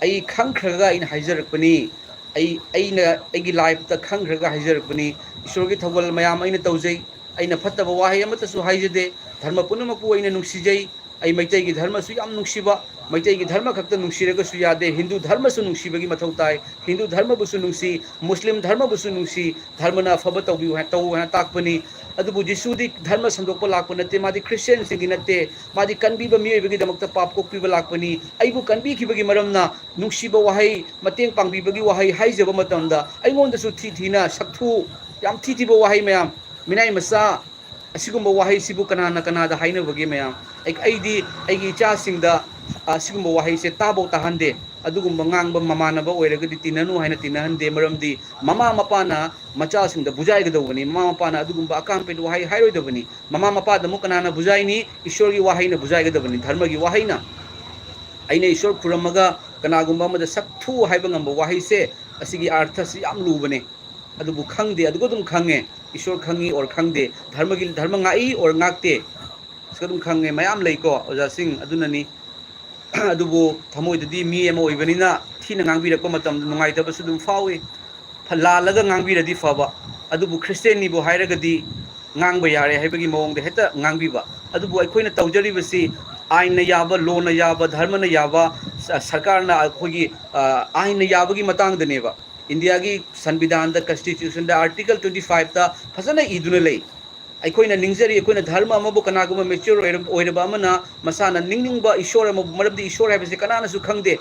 ꯑꯩ ꯈꯪꯈ꯭ꯔꯒ ꯑꯩꯅ ꯍꯥꯏꯖꯔꯛꯄꯅꯤ꯫ ꯑꯩ, ꯑꯩꯅ ꯑꯩꯒꯤ ꯂꯥꯏꯐꯇ ꯈꯪꯈ꯭ꯔꯒ ꯍꯥꯏꯖꯔꯛꯄꯅꯤ꯫ ꯏꯁꯣꯔꯒꯤ ꯊꯧꯒꯜ ꯃꯌꯥꯝ ꯑꯩꯅ ꯇꯧꯖꯩ꯫ ꯑꯩꯅ ꯐꯠꯇꯕ ꯋꯥꯍꯩ ꯑꯃꯠꯇꯁꯨ ꯍꯥꯏꯖꯗꯦ꯫ ꯙꯔꯃ ꯄꯨꯝꯅꯃꯛꯄꯨ ꯑꯩꯅ ꯅꯨꯡꯁꯤꯖꯩ꯫ ꯑꯩ ꯃꯩꯇꯩꯒꯤ ꯙꯔꯃꯁꯨ ꯌꯥꯝ ꯅꯨꯡꯁꯤꯕ, ꯃꯩꯇꯩꯒꯤ ꯙꯔꯃ ꯈꯛꯇ ꯅꯨꯡꯁꯤꯔꯒꯁꯨ ꯌꯥꯗꯦ, ꯍꯤꯟꯗꯨ ꯙꯔꯃꯁꯨ ꯅꯨꯡꯁꯤꯕꯒꯤ ꯃꯊꯧ ꯇꯥꯏ꯫ ꯍꯤꯟꯗꯨ ꯙꯔꯃꯕꯨꯁꯨ ꯅꯨꯡꯁꯤ, ꯃꯨꯁꯂꯤꯝ ꯙꯔꯃꯕꯨꯁꯨ ꯅꯨꯡꯁꯤ, ꯙꯔꯃꯅ ꯑꯐꯕ ꯇꯧꯕꯤꯌꯨ ꯍꯥꯏ-, ꯇꯧ ꯍꯥꯏꯅ ꯇꯥꯛꯄꯅꯤ꯫ ꯑꯗꯨꯕꯨ ꯖꯤꯁꯨꯗꯤ ꯙꯔꯃ ꯁꯟꯗꯣꯛꯄ ꯂꯥꯛꯄ ꯅꯠꯇꯦ, ꯃꯥꯗꯤ ꯈ꯭ꯔꯤꯁꯇꯤꯌꯥꯟꯁꯤꯡꯒꯤ ꯅꯠꯇꯦ, ꯃꯥꯗꯤ ꯀꯟꯕꯤꯕ ꯃꯤꯑꯣꯏꯕꯒꯤꯗꯃꯛꯇ ꯄꯥꯞ ꯀꯣꯛꯄꯤꯕ ꯂꯥꯛꯄꯅꯤ꯫ ꯑꯩꯕꯨ ꯀꯟꯕꯤꯈꯤꯕꯒꯤ ꯃꯔꯝꯅ ꯅꯨꯡꯁꯤꯕ ꯋꯥꯍꯩ, ꯃꯇꯦꯡ ꯄꯥꯡꯕꯤꯕꯒꯤ ꯋꯥꯍꯩ ꯍꯥꯏꯖꯕ ꯃꯇꯝꯗ ꯑꯩꯉꯣꯟꯗꯁꯨ ꯊꯤ ꯊꯤꯅ ꯁꯛꯊꯨ, ꯌꯥꯝ ꯊꯤ ꯊꯤꯕ ꯋꯥꯍꯩ ꯃꯌꯥꯝ, "ꯃꯤꯅꯥꯏ ꯃꯆꯥ", ꯑꯁꯤꯒꯨꯝꯕ ꯋꯥꯍꯩꯁꯤꯕꯨ ꯀꯅꯥꯅ ꯀꯅꯥꯗ ꯍꯥꯏꯅꯕꯒꯦ ꯃꯌꯥꯝ? ꯑꯩ-, ꯑꯩꯗꯤ ꯑꯩꯒꯤ ꯏꯆꯥꯁꯤꯡꯗ ꯑꯁꯤꯒꯨꯝꯕ ꯋꯥꯍꯩꯁꯦ ꯇꯥꯕꯧ ꯇꯥꯍꯟꯗꯦ꯫ ꯑꯗꯨꯒꯨꯝꯕ ꯉꯥꯡꯕ ꯃꯃꯥꯟꯅꯕ ꯑꯣꯏꯔꯒꯗꯤ ꯇꯤꯟꯅꯅꯨ ꯍꯥꯏꯅ ꯇꯤꯟꯅꯍꯟꯗꯦ꯫ ꯃꯔꯝꯗꯤ ꯃꯃꯥ ꯃꯄꯥꯅ ꯃꯆꯥꯁꯤꯡꯗ ꯕꯨꯖꯥꯏꯒꯗꯧꯕꯅꯤ꯫ ꯃꯃꯥ ꯃꯄꯥꯅ ꯑꯗꯨꯒꯨꯝꯕ ꯑꯀꯥꯝꯄꯦꯠ ꯋꯥꯍꯩ ꯍꯥꯏꯔꯣꯏꯗꯕꯅꯤ꯫ ꯃꯃꯥ ꯃꯄꯥꯗ ꯑꯃꯨꯛ ꯀꯅꯥꯅ ꯕꯨꯖꯥꯏꯅꯤ? ꯏꯁꯣꯔꯒꯤ ꯋꯥꯍꯩꯅ ꯕꯨꯖꯥꯏꯒꯗꯕꯅꯤ, ꯙꯔꯃꯒꯤ ꯋꯥꯍꯩꯅ꯫ ꯑꯩꯅ ꯏꯁꯣꯔ ꯈꯨꯔꯝꯃꯒ ꯀꯅꯥꯒꯨꯝꯕ ꯑꯃꯗ ꯁꯛ ꯊꯨ ꯍꯥꯏꯕ ꯉꯝꯕ ꯋꯥꯍꯩꯁꯦ, ꯑꯁꯤꯒꯤ ꯑꯥꯔꯊꯁꯤ ꯌꯥꯝ ꯂꯨꯕꯅꯦ꯫ ꯑꯗꯨꯕꯨ ꯈꯪꯗꯦ, ꯑꯗꯨꯒ ꯑꯗꯨꯝ ꯈꯪꯉꯦ, ꯏꯁꯣꯔ ꯈꯪꯉꯤ ꯑꯣꯔ ꯈꯪꯗꯦ, ꯙꯔꯃꯒꯤ, ꯙꯔꯃ ꯉꯥꯛꯏ ꯑꯣꯔ ꯉꯥꯛꯇꯦ, ꯁꯤꯒ ꯑꯗꯨꯝ ꯈꯪꯉꯦ꯫ ꯃꯌꯥꯝ ꯂꯩꯀꯣ ꯑꯣꯖꯥꯁꯤꯡ, ꯑꯗꯨꯅꯅꯤ꯫ ꯑꯗꯨꯕꯨ ꯊꯃꯣꯏꯗꯗꯤ ꯃꯤ ꯑꯃ ꯑꯣꯏꯕꯅꯤꯅ ꯊꯤꯅ ꯉꯥꯡꯕꯤꯔꯛꯄ ꯃꯇꯝꯗ ꯅꯨꯡꯉꯥꯏꯇꯕꯁꯨ ꯑꯗꯨꯝ ꯐꯥꯎꯏ꯫ ꯐ-, ꯂꯥꯜꯂꯒ ꯉꯥꯡꯕꯤꯔꯗꯤ ꯐꯕ, ꯑꯗꯨꯕꯨ ꯈ꯭ꯔꯤꯁꯇꯦꯟꯅꯤꯕꯨ ꯍꯥꯏꯔꯒꯗꯤ ꯉꯥꯡꯕ ꯌꯥꯔꯦ ꯍꯥꯏꯕꯒꯤ ꯃꯑꯣꯡꯗ ꯍꯦꯛꯇ ꯉꯥꯡꯕꯤꯕ꯫ ꯑꯗꯨꯕꯨ ꯑꯩꯈꯣꯏꯅ ꯇꯧꯖꯔꯤꯕꯁꯤ ꯑꯥꯏꯟꯅ ꯌꯥꯕ, ꯂꯣꯅ ꯌꯥꯕ, ꯙꯔꯃꯅ ꯌꯥꯕ, ꯁ-, ꯁꯔꯀꯥꯔꯅ ꯑꯩꯈꯣꯏꯒꯤ, ꯑ, ꯑꯥꯏꯟꯅ ꯌꯥꯕꯒꯤ ꯃꯇꯥꯡꯗꯅꯦꯕ꯫ ꯏꯟꯗꯤꯌꯥꯒꯤ ꯁꯪꯕꯤꯙꯥꯟꯗ, ꯀꯟꯁꯇꯤꯇ꯭ꯌꯨꯁꯟꯗ, ꯑꯥꯔꯇꯤꯀꯜ twenty five ꯇ ꯐꯖꯅ ꯏꯗꯨꯅ ꯂꯩ꯫ ꯑꯩꯈꯣꯏꯅ ꯅꯤꯡꯖꯔꯤ, ꯑꯩꯈꯣꯏꯅ ꯙꯔꯃ ꯑꯃꯕꯨ, ꯀꯅꯥꯒꯨꯝꯕ ꯃꯦꯆ꯭ꯌꯣꯔ ꯑꯣꯏꯔ-, ꯑꯣꯏꯔꯕ ꯑꯃꯅ ꯃꯁꯥꯅ ꯅꯤꯡꯅꯤꯡꯕ ꯏꯁꯣꯔ ꯑꯃꯕꯨ, ꯃꯔꯝꯗꯤ ꯏꯁꯣꯔ ꯍꯥꯏꯕꯁꯤ ꯀꯅꯥꯅꯁꯨ ꯈꯪꯗꯦ꯫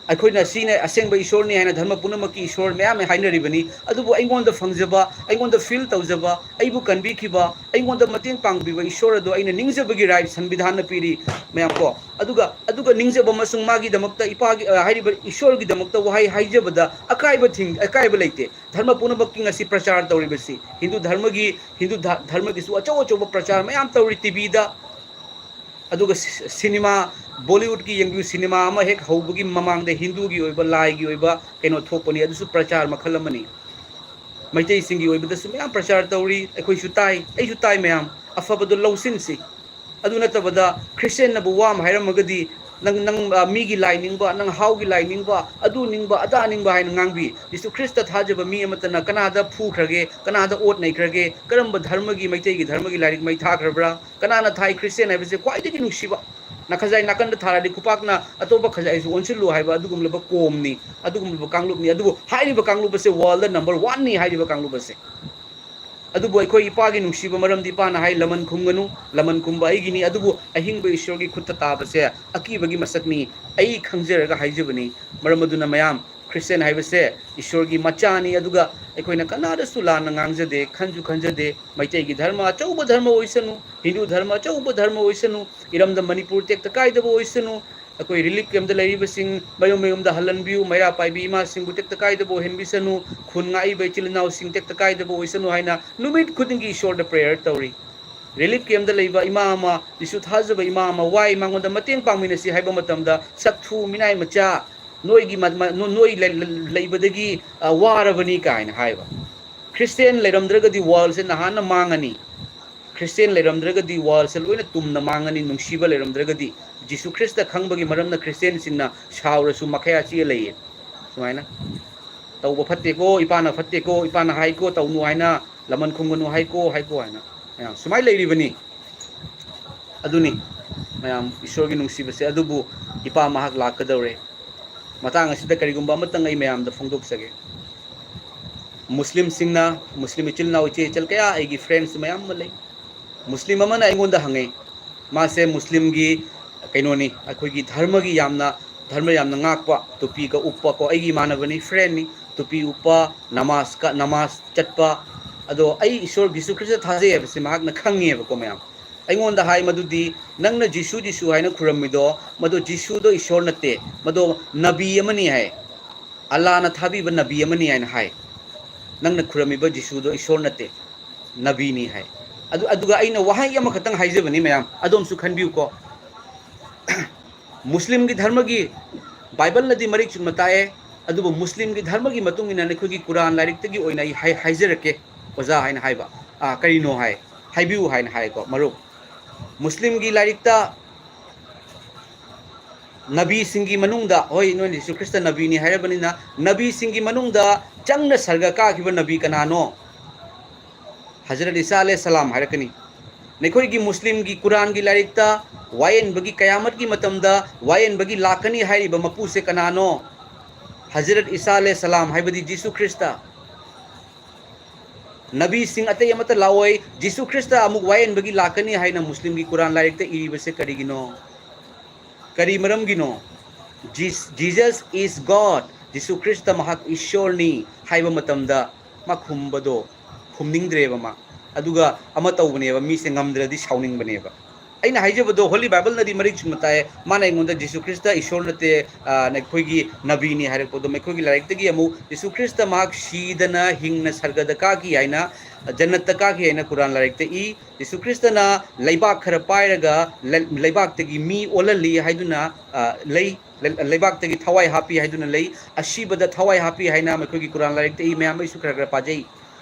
ꯑꯩꯈꯣꯏꯅ ꯁꯤꯅ ꯑꯁꯦꯡꯕ ꯏꯁꯣꯔꯅꯤ ꯍꯥꯏꯅ ꯙꯔꯃ ꯄꯨꯝꯅꯃꯛꯀꯤ ꯏꯁꯣꯔ ꯃꯌꯥꯝ ꯍꯥꯏꯅꯔꯤꯕꯅꯤ, ꯑꯗꯨꯕꯨ ꯑꯩꯉꯣꯟꯗ ꯐꯪꯖꯕ, ꯑꯩꯉꯣꯟꯗ ꯐꯤꯜ ꯇꯧꯖꯕ, ꯑꯩꯕꯨ ꯀꯟꯕꯤꯈꯤꯕ, ꯑꯩꯉꯣꯟꯗ ꯃꯇꯦꯡ ꯄꯥꯡꯕꯤꯕ ꯏꯁꯣꯔ ꯑꯗꯣ ꯑꯩꯅ ꯅꯤꯡꯖꯕꯒꯤ ꯔꯥꯏꯠ ꯁꯪꯕꯤꯙꯥꯟꯅ ꯄꯤꯔꯤ ꯃꯌꯥꯝ ꯀꯣ꯫ ꯑꯗꯨꯒ, ꯑꯗꯨꯒ ꯅꯤꯡꯖꯕ ꯑꯃꯁꯨꯡ ꯃꯥꯒꯤꯗꯃꯛꯇ, ꯏꯄꯥꯒꯤ, ꯑ, ꯍꯥꯏꯔꯤꯕ ꯏꯁꯣꯔꯒꯤꯗꯃꯛꯇ ꯋꯥꯍꯩ ꯍꯥꯏꯖꯕꯗ ꯑꯀꯥꯏꯕ ꯊꯤꯡ-, ꯑꯀꯥꯏꯕ ꯂꯩꯇꯦ꯫ ꯙꯔꯃ ꯄꯨꯝꯅꯃꯛꯀꯤ ꯉꯁꯤ ꯄ꯭ꯔꯆꯥꯔ ꯇꯧꯔꯤꯕꯁꯤ, ꯍꯤꯟꯗꯨ ꯙꯔꯃꯒꯤ, ꯍꯤꯟꯗꯨ ꯙ-, ꯙꯔꯃꯒꯤꯁꯨ ꯑꯆꯧ ꯑꯆꯧꯕ ꯄ꯭ꯔꯆꯥꯔ ꯃꯌꯥꯝ ꯇꯧꯔꯤ ꯇꯤꯚꯤꯗ꯫ ꯑꯗꯨꯒ ꯁꯤ-, ꯁꯤꯅꯦꯃꯥ, ꯕꯣꯂꯤꯋꯨꯗꯀꯤ ꯌꯦꯡꯕꯤꯌꯨ, ꯁꯤꯅꯦꯃꯥ ꯑꯃ ꯍꯦꯛ ꯍꯧꯕꯒꯤ ꯃꯃꯥꯡꯗ ꯍꯤꯟꯗꯨꯒꯤ ꯑꯣꯏꯕ, ꯂꯥꯏꯒꯤ ꯑꯣꯏꯕ ꯀꯩꯅꯣ ꯊꯣꯛꯄꯅꯤ, ꯑꯗꯨꯁꯨ ꯄ꯭ꯔꯆꯥꯔ ꯃꯈꯜ ꯑꯃꯅꯤ꯫ ꯃꯩꯇꯩꯁꯤꯡꯒꯤ ꯑꯣꯏꯕꯗꯁꯨ ꯃꯌꯥꯝ ꯄ꯭ꯔꯆꯥꯔ ꯇꯧꯔꯤ, ꯑꯩꯈꯣꯏꯁꯨ ꯇꯥꯏ, ꯑꯩꯁꯨ ꯇꯥꯏ ꯃꯌꯥꯝ꯫ ꯑꯐꯕꯗꯨ ꯂꯧꯁꯤꯟꯁꯤ꯫ ꯑꯗꯨ ꯅꯠꯇꯕꯗ ꯈ꯭ꯔꯤꯁꯇꯦꯟꯅꯕꯨ ꯋꯥ ꯑꯃ ꯍꯥꯏꯔꯝꯃꯒꯗꯤ, "ꯅꯪ, ꯅꯪ, ꯑ, ꯃꯤꯒꯤ ꯂꯥꯏ ꯅꯤꯡꯕ, ꯅꯪ ꯍꯥꯎꯒꯤ ꯂꯥꯏ ꯅꯤꯡꯕ, ꯑꯗꯨ ꯅꯤꯡꯕ, ꯑꯗꯥ ꯅꯤꯡꯕ" ꯍꯥꯏꯅ ꯉꯥꯡꯕꯤ꯫ ꯖꯤꯁꯨ ꯈ꯭ꯔꯤꯁꯇ ꯊꯥꯖꯕ ꯃꯤ ꯑꯃꯠꯇꯅ ꯀꯅꯥꯗ ꯐꯨꯈ꯭ꯔꯒꯦ, ꯀꯅꯥꯗ ꯑꯣꯠ ꯅꯩꯈ꯭ꯔꯒꯦ, ꯀꯔꯝꯕ ꯙꯔꯃꯒꯤ, ꯃꯩꯇꯩꯒꯤ ꯙꯔꯃꯒꯤ ꯂꯥꯏꯔꯤꯛ ꯃꯩ ꯊꯥꯈ꯭ꯔꯕ꯭ꯔꯥ? ꯀꯅꯥꯅ ꯊꯥꯏ? ꯈ꯭ꯔꯤꯁꯇꯦꯟ ꯍꯥꯏꯕꯁꯦ ꯈ꯭ꯋꯥꯏꯗꯒꯤ ꯅꯨꯡꯁꯤꯕ꯫ ꯅꯈꯖꯥꯏ ꯅꯥꯀꯟꯗ ꯊꯥꯔꯗꯤ ꯈꯨꯄꯥꯛꯅ ꯑꯇꯣꯞꯄ ꯈꯖꯥꯏꯁꯨ ꯑꯣꯟꯁꯤꯜꯂꯨ ꯍꯥꯏꯕ ꯑꯗꯨꯒꯨꯝꯂꯕ ꯀꯣꯝꯅꯤ, ꯑꯗꯨꯒꯨꯝꯂꯕ ꯀꯥꯡꯂꯨꯞꯅꯤ꯫ ꯑꯗꯨꯕꯨ ꯍꯥꯏꯔꯤꯕ ꯀꯥꯡꯂꯨꯞ ꯑꯁꯦ ꯋꯥꯔꯜꯗ ꯅꯝꯕꯔ ꯋꯥꯟꯅꯤ, ꯍꯥꯏꯔꯤꯕ ꯀꯥꯡꯂꯨꯞ ꯑꯁꯦ꯫ ꯑꯗꯨꯕꯨ ꯑꯩꯈꯣꯏ ꯏꯄꯥꯒꯤ ꯅꯨꯡꯁꯤꯕ ꯃꯔꯝꯗꯤ ꯏꯄꯥꯅ ꯍꯥꯏ, "ꯂꯃꯟ ꯈꯨꯝꯒꯅꯨ, ꯂꯃꯟ ꯈꯨꯝꯕ ꯑꯩꯒꯤꯅꯤ"꯫ ꯑꯗꯨꯕꯨ ꯑꯍꯤꯡꯕ ꯏꯁꯣꯔꯒꯤ ꯈꯨꯠꯇ ꯇꯥꯕꯁꯦ ꯑꯀꯤꯕꯒꯤ ꯃꯁꯛꯅꯤ꯫ ꯑꯩ ꯈꯪꯖꯔꯒ ꯍꯥꯏꯖꯕꯅꯤ꯫ ꯃꯔꯝ ꯑꯗꯨꯅ ꯃꯌꯥꯝ, ꯈ꯭ꯔꯤꯁꯇꯦꯟ ꯍꯥꯏꯕꯁꯦ ꯏꯁꯣꯔꯒꯤ ꯃꯆꯥꯅꯤ, ꯑꯗꯨꯒ ꯑꯩꯈꯣꯏꯅ ꯀꯅꯥꯗꯁꯨ ꯂꯥꯟꯅ ꯉꯥꯡꯖꯗꯦ, ꯈꯟꯁꯨ ꯈꯟꯖꯗꯦ꯫ ꯃꯩꯇꯩꯒꯤ ꯙꯔꯃ ꯑꯆꯧꯕ ꯙꯔꯃ ꯑꯣꯏꯁꯅꯨ, ꯍꯤꯟꯗꯨ ꯙꯔꯃ ꯑꯆꯧꯕ ꯙꯔꯃ ꯑꯣꯏꯁꯅꯨ, ꯏꯔꯝꯗꯝ ꯃꯅꯤꯄꯨꯔ ꯇꯦꯛꯇ ꯀꯥꯏꯗꯕ ꯑꯣꯏꯁꯅꯨ, ꯑꯩꯈꯣꯏ ꯔꯤꯂꯤꯐ ꯀꯦꯝꯞꯇ ꯂꯩꯔꯤꯕꯁꯤꯡ ꯃꯌꯨꯝ ꯃꯌꯨꯝꯗ ꯍꯜꯍꯟꯕꯤꯌꯨ, ꯃꯩꯔꯥ ꯄꯥꯏꯕꯤ ꯏꯃꯥꯁꯤꯡꯕꯨ ꯇꯦꯛꯇ ꯀꯥꯏꯗꯕ ꯑꯣꯏꯍꯟꯕꯤꯁꯅꯨ, ꯈꯨꯟ ꯉꯥꯛꯏꯕ ꯏꯆꯤꯜ ꯏꯅꯥꯎꯁꯤꯡ ꯇꯦꯛꯇ ꯀꯥꯏꯗꯕ ꯑꯣꯏꯁꯅꯨ ꯍꯥꯏꯅ ꯅꯨꯃꯤꯠ ꯈꯨꯗꯤꯡꯒꯤ ꯏꯁꯣꯔꯗ ꯄ꯭ꯔꯦꯌꯔ ꯇꯧꯔꯤ꯫ ꯔꯤꯂꯤꯐ ꯀꯦꯝꯗ ꯂꯩꯕ ꯏꯃꯥ ꯑꯃ, ꯖꯤꯁꯨ ꯊꯥꯖꯕ ꯏꯃꯥ ꯑꯃ ꯋꯥꯏ, ꯃꯉꯣꯟꯗ ꯃꯇꯦꯡ ꯄꯥꯡꯃꯤꯟꯅꯁꯤ ꯍꯥꯏꯕ ꯃꯇꯝꯗ, "ꯁꯛꯊꯨ ꯃꯤꯅꯥꯏ ꯃꯆꯥ, ꯅꯣꯏꯒꯤ ꯃ-, ꯃ-, ꯅꯣ-, ꯅꯣꯏ ꯂꯩ-, ꯂꯩ-, ꯂꯩꯕꯗꯒꯤ, ꯑ, ꯋꯥꯔꯕꯅꯤ" ꯀꯥꯏꯅ ꯍꯥꯏꯕ꯫ ꯈ꯭ꯔꯤꯁꯇꯦꯟ ꯂꯩꯔꯝꯗ꯭ꯔꯒꯗꯤ ꯋꯥꯔꯜꯁꯦ ꯅꯍꯥꯟꯅ ꯃꯥꯡꯉꯅꯤ꯫ ꯈ꯭ꯔꯤꯁꯇꯦꯟ ꯂꯩꯔꯝꯗ꯭ꯔꯒꯗꯤ ꯋꯥꯔꯜꯁꯦ ꯂꯣꯏꯅ ꯇꯨꯝꯅ ꯃꯥꯡꯉꯅꯤ, ꯅꯨꯡꯁꯤꯕ ꯂꯩꯔꯝꯗ꯭ꯔꯒꯗꯤ꯫ ꯖꯤꯁꯨ ꯈ꯭ꯔꯤꯁꯇ ꯈꯪꯕꯒꯤ ꯃꯔꯝꯅ ꯈ꯭ꯔꯤꯁꯇꯦꯟꯁꯤꯡꯅ ꯁꯥꯎꯔꯁꯨ ꯃꯈꯌꯥ ꯆꯤꯛꯑ ꯂꯩꯌꯦ꯫ ꯁꯨꯃꯥꯏꯅ, "ꯇꯧꯕ ꯐꯠꯇꯦꯀꯣ, ꯏꯄꯥꯅ ꯐꯠꯇꯦꯀꯣ, ꯏꯄꯥꯅ ꯍꯥꯏꯀꯣ, ꯇꯧꯅꯨ ꯍꯥꯏꯅ, ꯂꯃꯟ ꯈꯨꯝꯒꯅꯨ ꯍꯥꯏꯀꯣ, ꯍꯥꯏꯀꯣ" ꯍꯥꯏꯅ꯫ ꯃꯌꯥꯝ ꯁꯨꯃꯥꯏꯅ ꯂꯩꯔꯤꯕꯅꯤ꯫ ꯑꯗꯨꯅꯤ ꯃꯌꯥꯝ ꯏꯁꯣꯔꯒꯤ ꯅꯨꯡꯁꯤꯕꯁꯦ꯫ ꯑꯗꯨꯕꯨ ꯏꯄꯥ ꯃꯍꯥꯛ ꯂꯥꯛꯀꯗꯧꯔꯦ꯫ ꯃꯇꯥꯡ ꯑꯁꯤꯗ ꯀꯔꯤꯒꯨꯝꯕ ꯑꯃꯇꯪ ꯑꯩ ꯃꯌꯥꯝꯗ ꯐꯣꯡꯗꯣꯛꯆꯒꯦ꯫ ꯃꯨꯁꯂꯤꯝꯁꯤꯡꯅ, ꯃꯨꯁꯂꯤꯝ ꯏꯆꯤꯜ ꯏꯅꯥꯎ, ꯏꯆꯦ ꯏꯆꯜ ꯀꯌꯥ, ꯑꯩꯒꯤ ꯐ꯭ꯔꯦꯟꯁ ꯃꯌꯥꯝ ꯑꯃ ꯂꯩ꯫ ꯃꯨꯁꯂꯤꯝ ꯑꯃꯅ ꯑꯩꯉꯣꯟꯗ ꯍꯪꯉꯦ, ꯃꯥꯁꯦ ꯃꯨꯁꯂꯤꯝꯒꯤ ꯀꯩꯅꯣꯅꯤ, ꯑꯩꯈꯣꯏꯒꯤ ꯙꯔꯃꯒꯤ ꯌꯥꯝꯅ, ꯙꯔꯃ ꯌꯥꯝꯅ ꯉꯥꯛꯄ, ꯇꯨꯄꯤꯒ ꯎꯞꯄ ꯀꯣ, ꯑꯩꯒꯤ ꯏꯃꯥꯟꯅꯕꯅꯤ, ꯐ꯭ꯔꯦꯟꯅꯤ, ꯇꯨꯄꯤ ꯎꯞꯄ, ꯅꯃꯥꯖꯀ, ꯅꯃꯥꯖ ꯆꯠꯄ꯫ ꯑꯗꯣ ꯑꯩ ꯏꯁꯣꯔ ꯖꯤꯁꯨ ꯈ꯭ꯔꯤꯁꯇ ꯊꯥꯖꯩ ꯍꯥꯏꯕꯁꯦ ꯃꯍꯥꯛꯅ ꯈꯪꯉꯦꯕꯀꯣ ꯃꯌꯥꯝ꯫ ꯑꯩꯉꯣꯟꯗ ꯍꯥꯏ, "ꯃꯗꯨꯗꯤ ꯅꯪꯅ ꯖꯤꯁꯨ, ꯖꯤꯁꯨ ꯍꯥꯏꯅ ꯈꯨꯔꯝꯃꯤꯗꯣ, ꯃꯗꯣ ꯖꯤꯁꯨꯗꯣ ꯏꯁꯣꯔ ꯅꯠꯇꯦ, ꯃꯗꯣ ꯅꯕꯤ ꯑꯃꯅꯤ" ꯍꯥꯏ꯫ "ꯑꯜꯂꯥꯅ ꯊꯥꯕꯤꯕ ꯅꯕꯤ ꯑꯃꯅꯤ" ꯍꯥꯏꯅ ꯍꯥꯏ꯫ "ꯅꯪꯅ ꯈꯨꯔꯝꯃꯤꯕ ꯖꯤꯁꯨꯗꯣ ꯏꯁꯣꯔ ꯅꯠꯇꯦ, ꯅꯕꯤꯅꯤ" ꯍꯥꯏ꯫ ꯑꯗꯨ, ꯑꯗꯨꯒ ꯑꯩꯅ ꯋꯥꯍꯩ ꯑꯃꯈꯛꯇꯪ ꯍꯥꯏꯖꯕꯅꯤ ꯃꯌꯥꯝ, ꯑꯗꯣꯝꯁꯨ ꯈꯟꯕꯤꯌꯨꯀꯣ꯫ ꯃꯨꯁꯂꯤꯝꯒꯤ ꯙꯔꯃꯒꯤ, ꯕꯥꯏꯕꯜꯅꯗꯤ ꯃꯔꯤꯛ ꯆꯨꯝꯅ ꯇꯥꯛꯑꯦ, ꯑꯗꯨꯕꯨ ꯃꯨꯁꯂꯤꯝꯒꯤ ꯙꯔꯃꯒꯤ ꯃꯇꯨꯡ ꯏꯟꯅ ꯑꯩꯈꯣꯏꯒꯤ ꯀꯨꯔꯥꯟ ꯂꯥꯏꯔꯤꯛꯇꯒꯤ ꯑꯣꯏꯅ ꯑꯩ ꯍꯥꯏ-, ꯍꯥꯏꯖꯔꯛꯀꯦ, ꯑꯣꯖꯥ ꯍꯥꯏꯅ ꯍꯥꯏꯕ꯫ "ꯑꯥ, ꯀꯔꯤꯅꯣ?" ꯍꯥꯏ, "ꯍꯥꯏꯕꯤꯌꯨ" ꯍꯥꯏꯅ ꯍꯥꯏꯀꯣ ꯃꯔꯨꯞ꯫ ꯃꯨꯁꯂꯤꯝꯒꯤ ꯂꯥꯏꯔꯤꯛꯇ ꯅꯕꯤꯁꯤꯡꯒꯤ ꯃꯅꯨꯡꯗ, ꯍꯣꯏ, ꯅꯣꯏꯅ ꯖꯤꯁꯨ ꯈ꯭ꯔꯤꯁꯇ ꯅꯕꯤꯅꯤ ꯍꯥꯏꯔꯕꯅꯤꯅ, ꯅꯕꯤꯁꯤꯡꯒꯤ ꯃꯅꯨꯡꯗ ꯆꯪꯅ ꯁꯔꯒ ꯀꯥꯈꯤꯕ ꯅꯕꯤ ꯀꯅꯥꯅꯣ? ꯍꯖꯔꯠ ꯏꯁꯥ ꯑꯂꯩꯍꯤ ꯁꯂꯥꯝ ꯍꯥꯏꯔꯛꯀꯅꯤ꯫ ꯅꯈꯣꯏꯒꯤ ꯃꯨꯁꯂꯤꯝꯒꯤ ꯀꯨꯔꯥꯟꯒꯤ ꯂꯥꯏꯔꯤꯛꯇ ꯋꯥꯌꯦꯟꯕꯒꯤ, ꯀꯌꯥꯃꯠꯀꯤ ꯃꯇꯝꯗ ꯋꯥꯌꯦꯟꯕꯒꯤ ꯂꯥꯛꯀꯅꯤ ꯍꯥꯏꯔꯤꯕ ꯃꯄꯨꯁꯦ ꯀꯅꯥꯅꯣ? ꯍꯖꯔꯠ ꯏꯁꯥ ꯑꯂꯩꯍꯤ ꯁꯂꯥꯝ, ꯍꯥꯏꯕꯗꯤ ꯖꯤꯁꯨ ꯈ꯭ꯔꯤꯁꯇ꯫ ꯅꯕꯤꯁꯤꯡ ꯑꯇꯩ ꯑꯃꯠꯇ ꯂꯥꯛꯑꯣꯏ꯫ ꯖꯤꯁꯨ ꯈ꯭ꯔꯤꯁꯇ ꯑꯃꯨꯛ ꯋꯥꯌꯦꯟꯕꯒꯤ ꯂꯥꯛꯀꯅꯤ ꯍꯥꯏꯅ ꯃꯨꯁꯂꯤꯝꯒꯤ ꯀꯨꯔꯥꯟ ꯂꯥꯏꯔꯤꯛꯇ ꯏꯔꯤꯕꯁꯦ ꯀꯔꯤꯒꯤꯅꯣ? ꯀꯔꯤ ꯃꯔꯝꯒꯤꯅꯣ? "ꯖꯤꯁ-, Jesus is God", Jesus Christ ꯃꯍꯥꯛ ꯏꯁꯣꯔꯅꯤ ꯍꯥꯏꯕ ꯃꯇꯝꯗ ꯃꯥ ꯈꯨꯝꯕꯗꯣ ꯈꯨꯝꯅꯤꯡꯗ꯭ꯔꯦꯕ ꯃꯥ꯫ ꯑꯗꯨꯒ ꯑꯃ ꯇꯧꯕꯅꯦꯕ, ꯃꯤꯁꯦ ꯉꯝꯗ꯭ꯔꯗꯤ ꯁꯥꯎꯅꯤꯡꯕꯅꯦꯕ꯫ ꯑꯩꯅ ꯍꯥꯏꯖꯕꯗꯣ ꯍꯣꯂꯤ ꯕꯥꯏꯕꯜꯅꯗꯤ ꯃꯔꯤꯛ ꯆꯨꯝꯅ ꯇꯥꯛꯑꯦ꯫ ꯃꯥꯅ ꯑꯩꯉꯣꯟꯗ ꯖꯤꯁꯨ ꯈ꯭ꯔꯤꯁꯇ ꯏꯁꯣꯔ ꯅꯠꯇꯦ, ꯑ, ꯑꯩꯈꯣꯏꯒꯤ ꯅꯕꯤꯅꯤ ꯍꯥꯏꯔꯛꯄꯗꯣ, ꯑꯩꯈꯣꯏꯒꯤ ꯂꯥꯏꯔꯤꯛꯇꯒꯤ ꯑꯃꯨꯛ ꯖꯤꯁꯨ ꯈ꯭ꯔꯤꯁꯇ ꯃꯍꯥꯛ ꯁꯤꯗꯅ ꯍꯤꯡꯅ ꯁꯔꯒꯗ ꯀꯥꯈꯤ ꯍꯥꯏꯅ ꯖꯟꯅꯠꯇ ꯀꯥꯈꯤ ꯍꯥꯏꯅ ꯀꯨꯔꯥꯟ ꯂꯥꯏꯔꯤꯛꯇ ꯏ꯫ ꯖꯤꯁꯨ ꯈ꯭ꯔꯤꯁꯇꯅ ꯂꯩꯕꯥꯛ ꯈꯔ ꯄꯥꯏꯔꯒ ꯂꯩ-, ꯂꯩꯕꯥꯛꯇꯒꯤ ꯃꯤ ꯑꯣꯜꯍꯜꯂꯤ ꯍꯥꯏꯗꯨꯅ, ꯑ, ꯂꯩ꯫ ꯂꯩ-, ꯂꯩꯕꯥꯛꯇꯒꯤ ꯊꯋꯥꯏ ꯍꯥꯞꯄꯤ ꯍꯥꯏꯗꯨꯅ ꯂꯩ꯫ ꯑꯁꯤꯕꯗ ꯊꯋꯥꯏ ꯍꯥꯞꯄꯤ ꯍꯥꯏꯅ ꯃꯈꯣꯏꯒꯤ ꯀꯨꯔꯥꯟ ꯂꯥꯏꯔꯤꯛꯇ ꯏ꯫ ꯃꯌꯥꯝ ꯑꯩꯁꯨ ꯈꯔ ꯈꯔ ꯄꯥꯖꯩ꯫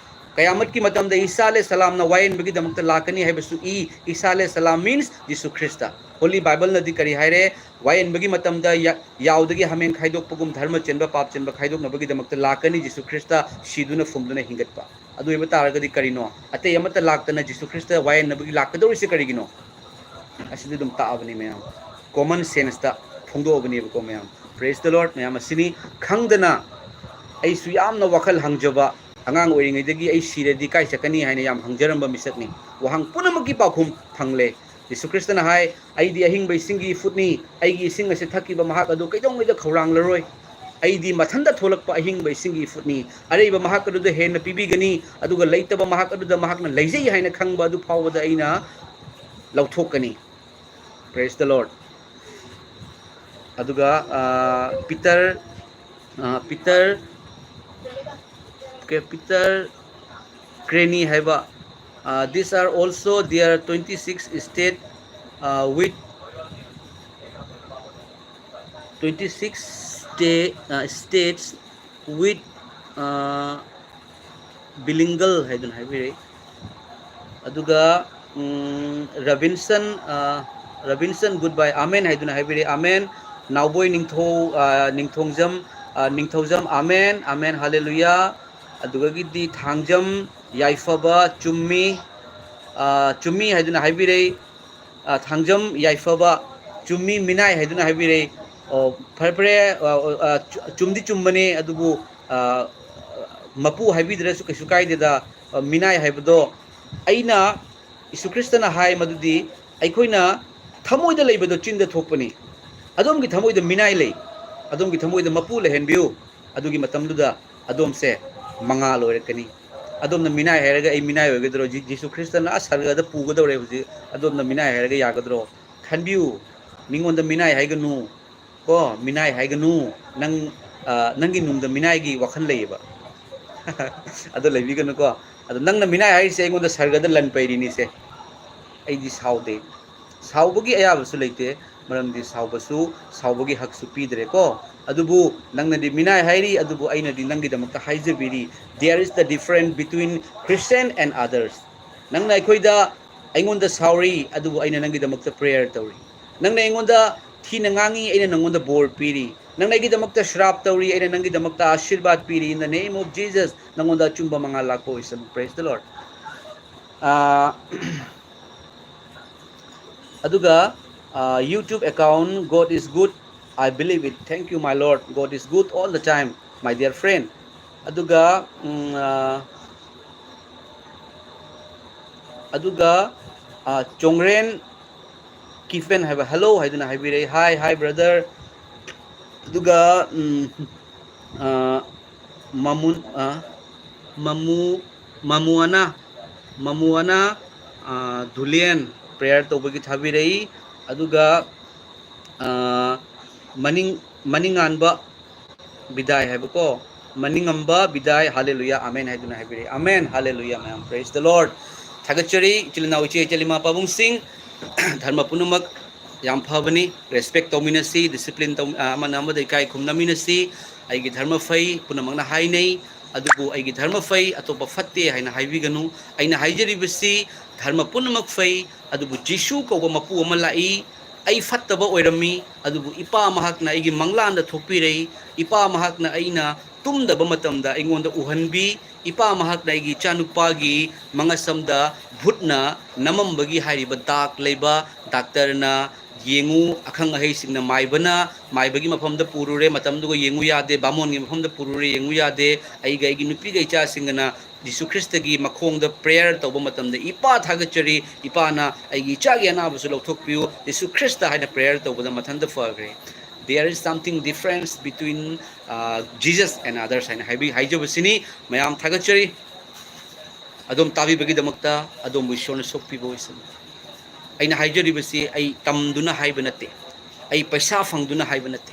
ꯀꯌꯥꯃꯠꯀꯤ ꯃꯇꯝꯗ ꯏꯁꯥ ꯑꯂꯦ ꯁꯂꯥꯝꯅ ꯋꯥꯌꯦꯟꯕꯒꯤꯗꯃꯛꯇ ꯂꯥꯛꯀꯅꯤ ꯍꯥꯏꯕꯁꯨ ꯏ꯫ ꯏꯁꯥ ꯑꯂꯦ ꯁꯂꯥꯝ means Jesus Christ. Holy Bible ꯅꯗꯤ ꯀꯔꯤ ꯍꯥꯏꯔꯦ? ꯋꯥꯌꯦꯟꯕꯒꯤ ꯃꯇꯝꯗ ꯌꯥ-, ꯌꯥꯎꯗꯒꯤ ꯍꯥꯃꯦꯡ ꯈꯥꯏꯗꯣꯛꯄꯒꯨꯝ ꯙꯔꯃ ꯆꯦꯟꯕ ꯄꯥꯞ ꯆꯦꯟꯕ ꯈꯥꯏꯗꯣꯛꯅꯕꯒꯤꯗꯃꯛꯇ ꯂꯥꯛꯀꯅꯤ ꯖꯤꯁꯨ ꯈ꯭ꯔꯤꯁꯇ, ꯁꯤꯗꯨꯅ ꯐꯨꯝꯗꯨꯅ ꯍꯤꯡꯒꯠꯄ꯫ ꯑꯗꯨ ꯑꯣꯏꯕ ꯇꯥꯔꯒꯗꯤ ꯀꯔꯤꯅꯣ? ꯑꯇꯩ ꯑꯃꯠꯇ ꯂꯥꯛꯇꯅ ꯖꯤꯁꯨ ꯈ꯭ꯔꯤꯁꯇ ꯋꯥꯌꯦꯟꯅꯕꯒꯤ ꯂꯥꯛꯀꯗꯧꯔꯤꯁꯦ ꯀꯔꯤꯒꯤꯅꯣ? ꯑꯁꯤꯗꯤ ꯑꯗꯨꯝ ꯇꯥꯛꯑꯕꯅꯤ ꯃꯌꯥꯝ, common sense ꯇ ꯐꯣꯡꯗꯣꯛꯑꯕꯅꯦꯕꯀꯣ ꯃꯌꯥꯝ꯫ Praise the Lord ꯃꯌꯥꯝ꯫ ꯑꯁꯤꯅꯤ ꯈꯪꯗꯅ ꯑꯩꯁꯨ ꯌꯥꯝꯅ ꯋꯥꯈꯜ ꯍꯪꯖꯕ, ꯑꯉꯥꯡ ꯑꯣꯏꯔꯤꯉꯩꯗꯒꯤ ꯑꯩ ꯁꯤꯔꯗꯤ ꯀꯥꯏ ꯆꯠꯀꯅꯤ ꯍꯥꯏꯅ ꯌꯥꯝ ꯍꯪꯖꯔꯝꯕ ꯃꯤꯁꯛꯅꯤ꯫ ꯋꯥꯍꯪ ꯄꯨꯝꯅꯃꯛꯀꯤ ꯄꯥꯎꯈꯨꯝ ꯐꯪꯂꯦ꯫ ꯖꯤꯁꯨ ꯈ꯭ꯔꯤꯁꯇꯅ ꯍꯥꯏ, "ꯑꯩꯗꯤ ꯑꯍꯤꯡꯕ ꯏꯁꯤꯡꯒꯤ ꯏꯐꯨꯠꯅꯤ, ꯑꯩꯒꯤ ꯏꯁꯤꯡ ꯑꯁꯤ ꯊꯛꯈꯤꯕ ꯃꯍꯥꯛ ꯑꯗꯨ ꯀꯩꯗꯧꯉꯩꯗ ꯈꯧꯔꯥꯡꯂꯔꯣꯏ꯫ ꯑꯩꯗꯤ ꯃꯊꯟꯇ ꯊꯣꯛꯂꯛꯄ ꯑꯍꯤꯡꯕ ꯏꯁꯤꯡꯒꯤ ꯏꯐꯨꯠꯅꯤ, ꯑꯔꯩꯕ ꯃꯍꯥꯛ ꯑꯗꯨꯗ ꯍꯦꯟꯅ ꯄꯤꯕꯤꯒꯅꯤ, ꯑꯗꯨꯒ ꯂꯩꯇꯕ ꯃꯍꯥꯛ ꯑꯗꯨꯗ ꯃꯍꯥꯛꯅ ꯂꯩꯖꯩ ꯍꯥꯏꯅ ꯈꯪꯕ ꯑꯗꯨ ꯐꯥꯎꯕꯗ ꯑꯩꯅ ꯂꯧꯊꯣꯛꯀꯅꯤ"꯫ Praise the Lord꯫ ꯑꯗꯨꯒ, ꯑ, ꯄꯤꯇꯔ, ꯑ, ꯄꯤꯇꯔ, ꯀꯦ-, ꯄꯤꯇꯔ ꯀ꯭ꯔꯦꯅꯤ ꯍꯥꯏꯕ, ꯑ, "These are also their twenty six state, uh, with twenty six state, uh, states with, uh, bilingual" ꯍꯥꯏꯗꯨꯅ ꯍꯥꯏꯕꯤꯔꯛꯏ꯫ ꯑꯗꯨꯒ, ꯎꯝ, ꯔꯕꯤꯟꯁꯟ, ꯑ, ꯔꯕꯤꯟꯁꯟ good bye, "ꯑꯥꯃꯦꯟ" ꯍꯥꯏꯗꯨꯅ ꯍꯥꯏꯕꯤꯔꯛꯏ꯫ "ꯑꯥꯃꯦꯟ"꯫ ꯅꯥꯎꯕꯣꯏ ꯅꯤꯡꯊꯧ-, ꯑ, ꯅꯤꯡꯊꯣꯡꯖꯝ, ꯑ, ꯅꯤꯡꯊꯧꯖꯝ, "ꯑꯥꯃꯦꯟ, ꯑꯥꯃꯦꯟ, ꯍꯥꯂꯦꯂꯨꯌꯥ"꯫ ꯑꯗꯨꯗꯒꯤꯗꯤ ꯊꯥꯡꯖꯝ ꯌꯥꯏꯐꯕ, "ꯆꯨꯝꯃꯤ, ꯑ, ꯆꯨꯝꯃꯤ" ꯍꯥꯏꯗꯨꯅ ꯍꯥꯏꯕꯤꯔꯛꯏ꯫ ꯑ, ꯊꯥꯡꯖꯝ ꯌꯥꯏꯐꯕ, "ꯆꯨꯝꯃꯤ ꯃꯤꯅꯥꯏ" ꯍꯥꯏꯗꯨꯅ ꯍꯥꯏꯕꯤꯔꯛꯏ꯫ ꯑꯣ, ꯐꯔꯦ, ꯐꯔꯦ, ꯑ, ꯑ, ꯆꯨ-, ꯆꯨꯝꯗꯤ ꯆꯨꯝꯕꯅꯦ, ꯑꯗꯨꯕꯨ, ꯑ, ꯃꯄꯨ ꯍꯥꯏꯕꯤꯗ꯭ꯔꯁꯨ ꯀꯩꯁꯨ ꯀꯥꯏꯗꯦꯗ꯫ ꯑ, ꯃꯤꯅꯥꯏ ꯍꯥꯏꯕꯗꯣ ꯑꯩꯅ, ꯖꯤꯁꯨ ꯈ꯭ꯔꯤꯁꯇꯅ ꯍꯥꯏ ꯃꯗꯨꯗꯤ ꯑꯩꯈꯣꯏꯅ ꯊꯃꯣꯏꯗ ꯂꯩꯕꯗꯣ ꯆꯤꯟꯗ ꯊꯣꯛꯄꯅꯤ꯫ ꯑꯗꯣꯝꯒꯤ ꯊꯃꯣꯏꯗ ꯃꯤꯅꯥꯏ ꯂꯩ, ꯑꯗꯣꯝꯒꯤ ꯊꯃꯣꯏꯗ ꯃꯄꯨ ꯂꯩꯍꯟꯕꯤꯌꯨ꯫ ꯑꯗꯨꯒꯤ ꯃꯇꯝꯗꯨꯗ ꯑꯗꯣꯝꯁꯦ ꯃꯉꯥꯜ ꯑꯣꯏꯔꯛꯀꯅꯤ꯫ ꯑꯗꯣꯝꯅ ꯃꯤꯅꯥꯏ ꯍꯥꯏꯔꯒ ꯑꯩ ꯃꯤꯅꯥꯏ ꯑꯣꯏꯒꯗ꯭ꯔꯣ? ꯖꯤ-, ꯖꯤꯁꯨ ꯈ꯭ꯔꯤꯁꯇꯅ ꯑꯁ ꯁꯔꯒꯗ ꯄꯨꯒꯗꯧꯔꯦ ꯍꯧꯖꯤꯛ꯫ ꯑꯗꯣꯝꯅ ꯃꯤꯅꯥꯏ ꯍꯥꯏꯔꯒ ꯌꯥꯒꯗ꯭ꯔꯣ? ꯈꯟꯕꯤꯌꯨ꯫ ꯃꯤꯉꯣꯟꯗ ꯃꯤꯅꯥꯏ ꯍꯥꯏꯒꯅꯨ꯫ ꯀꯣ, ꯃꯤꯅꯥꯏ ꯍꯥꯏꯒꯅꯨ꯫ ꯅꯪ, ꯑ, ꯅꯪꯒꯤ ꯅꯨꯡꯗ ꯃꯤꯅꯥꯏꯒꯤ ꯋꯥꯈꯜ ꯂꯩꯌꯦꯕ꯫ ꯑꯗꯣ ꯂꯩꯕꯤꯒꯅꯨꯀꯣ꯫ ꯑꯗꯣ ꯅꯪꯅ ꯃꯤꯅꯥꯏ ꯍꯥꯏꯔꯤꯁꯦ ꯑꯩꯉꯣꯟꯗ ꯁꯔꯒꯗ ꯂꯟ ꯄꯩꯔꯤꯅꯤꯁꯦ꯫ ꯑꯩꯗꯤ ꯁꯥꯎꯗꯦ꯫ ꯁꯥꯎꯕꯒꯤ ꯑꯌꯥꯕꯁꯨ ꯂꯩꯇꯦ, ꯃꯔꯝꯗꯤ ꯁꯥꯎꯕꯁꯨ, ꯁꯥꯎꯕꯒꯤ ꯍꯛꯁꯨ ꯄꯤꯗ꯭ꯔꯦꯀꯣ꯫ ꯑꯗꯨꯕꯨ ꯅꯪꯅꯗꯤ ꯃꯤꯅꯥꯏ ꯍꯥꯏꯔꯤ, ꯑꯗꯨꯕꯨ ꯑꯩꯅꯗꯤ ꯅꯪꯒꯤꯗꯃꯛꯇ ꯍꯥꯏꯖꯕꯤꯔꯤ, there is the difference between Christian and others. ꯅꯪꯅ ꯑꯩꯈꯣꯏꯗ, ꯑꯩꯉꯣꯟꯗ ꯁꯥꯎꯔꯤ, ꯑꯗꯨꯕꯨ ꯑꯩꯅ ꯅꯪꯒꯤꯗꯃꯛꯇ prayer ꯇꯧꯔꯤ꯫ ꯅꯪꯅ ꯑꯩꯉꯣꯟꯗ ꯊꯤꯅ ꯉꯥꯡꯉꯤ, ꯑꯩꯅ ꯅꯪꯉꯣꯟꯗ ꯕꯣꯔ ꯄꯤꯔꯤ꯫ ꯅꯪꯅ ꯑꯩꯒꯤꯗꯃꯛꯇ ꯁ꯭ꯔꯥꯞ ꯇꯧꯔꯤ, ꯑꯩꯅ ꯅꯪꯒꯤꯗꯃꯛꯇ ꯑꯥꯁꯤꯔꯕꯥꯗ ꯄꯤꯔꯤ꯫ In the name of Jesus, ꯅꯪꯉꯣꯟꯗ ꯑꯆꯨꯝꯕ ꯃꯉꯥꯜ ꯂꯥꯛꯄ ꯑꯣꯏꯁꯅꯨ꯫ Praise the Lord. ꯑꯥ, ꯑꯗꯨꯒ, ꯑꯥ, YouTube account, God is good, I believe it. Thank you, my Lord. God is good all the time, my dear friend. ꯑꯗꯨꯒ, ꯎꯝ, ꯑꯥ, ꯑꯗꯨꯒ, ꯑꯥ, ꯆꯣꯡꯔꯦꯟ ꯀꯤꯐꯦꯟ ꯍꯥꯏꯕ, hello ꯍꯥꯏꯗꯨꯅ ꯍꯥꯏꯕꯤꯔꯛꯏ꯫ Hi, hi, brother. ꯑꯗꯨꯒ, ꯎꯝ, ꯑꯥ, ꯃꯃꯨꯟ-, ꯑꯥ, ꯃꯃꯨ-, ꯃꯃꯨꯑꯅ, ꯃꯃꯨꯑꯅ, ꯑꯥ, ꯙꯨꯂꯦꯟ prayer ꯇꯧꯕꯒꯤ ꯊꯥꯕꯤꯔꯛꯏ꯫ ꯑꯗꯨꯒ, ꯑꯥ, ꯃꯅꯤꯡ-, ꯃꯅꯤꯡꯉꯥꯟꯕ ꯕꯤꯗꯥꯏ ꯍꯥꯏꯕꯀꯣ, ꯃꯅꯤꯡꯉꯝꯕ ꯕꯤꯗꯥꯏ, ꯍꯥꯂꯦꯂꯨꯌꯥ, ꯑꯃꯦꯟ ꯍꯥꯏꯗꯨꯅ ꯍꯥꯏꯕꯤꯔꯛꯏ꯫ ꯑꯃꯦꯟ, ꯍꯥꯂꯦꯂꯨꯌꯥ, ꯃꯌꯥꯝ, praise the Lord. ꯊꯥꯒꯠꯆꯔꯤ, ꯏꯆꯤꯜ ꯏꯅꯥꯎ, ꯏꯆꯦ ꯏꯆꯜ, ꯏꯃꯥ ꯄꯥꯕꯨꯡꯁꯤꯡ, ꯙꯔꯃ ꯄꯨꯝꯅꯃꯛ ꯌꯥꯝ ꯐꯕꯅꯤ, respect ꯇꯧꯃꯤꯟꯅꯁꯤ, discipline ꯇꯧ-, ꯑ, ꯑꯃꯅ ꯑꯃꯗ ꯏꯀꯥꯏ ꯈꯨꯝꯅꯃꯤꯟꯅꯁꯤ꯫ ꯑꯩꯒꯤ ꯙꯔꯃ ꯐꯩ, ꯄꯨꯝꯅꯃꯛꯅ ꯍꯥꯏꯅꯩ, ꯑꯗꯨꯕꯨ ꯑꯩꯒꯤ ꯙꯔꯃ ꯐꯩ, ꯑꯇꯣꯞꯄ ꯐꯠꯇꯦ ꯍꯥꯏꯅ ꯍꯥꯏꯕꯤꯒꯅꯨ꯫ ꯑꯩꯅ ꯍꯥꯏꯖꯔꯤꯕꯁꯤ, ꯙꯔꯃ ꯄꯨꯝꯅꯃꯛ ꯐꯩ, ꯑꯗꯨꯕꯨ ꯖꯤꯁꯨ ꯀꯧꯕ ꯃꯄꯨ ꯑꯃ ꯂꯥꯛꯏ, ꯑꯩ ꯐꯠꯇꯕ ꯑꯣꯏꯔꯝꯃꯤ, ꯑꯗꯨꯕꯨ ꯏꯄꯥ ꯃꯍꯥꯛꯅ ꯑꯩꯒꯤ ꯃꯪꯂꯥꯟꯗ ꯊꯣꯛꯄꯤꯔꯛꯏ, ꯏꯄꯥ ꯃꯍꯥꯛꯅ ꯑꯩꯅ ꯇꯨꯝꯗꯕ ꯃꯇꯝꯗ ꯑꯩꯉꯣꯟꯗ ꯎꯍꯟꯕꯤ, ꯏꯄꯥ ꯃꯍꯥꯛꯅ ꯑꯩꯒꯤ ꯏꯆꯥꯅꯨꯄꯥꯒꯤ ꯃꯉꯛꯁꯝꯗ ꯚꯨꯠꯅ ꯅꯝꯃꯝꯕꯒꯤ ꯍꯥꯏꯔꯤꯕ ꯗꯥꯛ ꯂꯩꯕ, ꯗꯥꯛꯇꯔꯅ ꯌꯦꯡꯉꯨ, ꯑꯈꯪ ꯑꯍꯩꯁꯤꯡꯅ ꯃꯥꯏꯕꯅ ꯃꯥꯏꯕꯒꯤ ꯃꯐꯝꯗ ꯄꯨꯔꯨꯔꯦ, ꯃꯇꯝꯗꯨꯒ ꯌꯦꯡꯉꯨ ꯌꯥꯗꯦ, ꯕꯥꯃꯣꯟꯒꯤ ꯃꯐꯝꯗ ꯄꯨꯔꯨꯔꯦ, ꯌꯦꯡꯉꯨ ꯌꯥꯗꯦ, ꯑꯩꯒ ꯑꯩꯒꯤ ꯅꯨꯄꯤꯒ ꯏꯆꯥꯁꯤꯡꯒꯅ ꯖꯤꯁꯨ ꯈ꯭ꯔꯤꯁꯇꯒꯤ ꯃꯈꯣꯡꯗ prayer ꯇꯧꯕ ꯃꯇꯝꯗ, "ꯏꯄꯥ ꯊꯥꯒꯠꯆꯔꯤ, ꯏꯄꯥꯅ ꯑꯩꯒꯤ ꯏꯆꯥꯒꯤ ꯑꯅꯥꯕꯁꯨ ꯂꯧꯊꯣꯛꯄꯤꯌꯨ, ꯖꯤꯁꯨ ꯈ꯭ꯔꯤꯁꯇ" ꯍꯥꯏꯅ prayer ꯇꯧꯕꯗ ꯃꯊꯟꯇ ꯐꯈ꯭ꯔꯦ꯫ There is something difference between, uh, Jesus and others ꯍꯥꯏꯅ ꯍꯥꯏꯕꯤ-, ꯍꯥꯏꯖꯕꯁꯤꯅꯤ꯫ ꯃꯌꯥꯝ ꯊꯥꯒꯠꯆꯔꯤ꯫ ꯑꯗꯣꯝ ꯇꯥꯕꯤꯕꯒꯤꯗꯃꯛꯇ ꯑꯗꯣꯝꯕꯨ ꯏꯁꯣꯔꯅ ꯁꯣꯛꯄꯤꯕ ꯑꯣꯏꯁꯅꯨ꯫ ꯑꯩꯅ ꯍꯥꯏꯖꯔꯤꯕꯁꯤ ꯑꯩ ꯇꯝꯗꯨꯅ ꯍꯥꯏꯕ ꯅꯠꯇꯦ, ꯑꯩ ꯄꯩꯁꯥ ꯐꯪꯗꯨꯅ ꯍꯥꯏꯕ ꯅꯠꯇꯦ꯫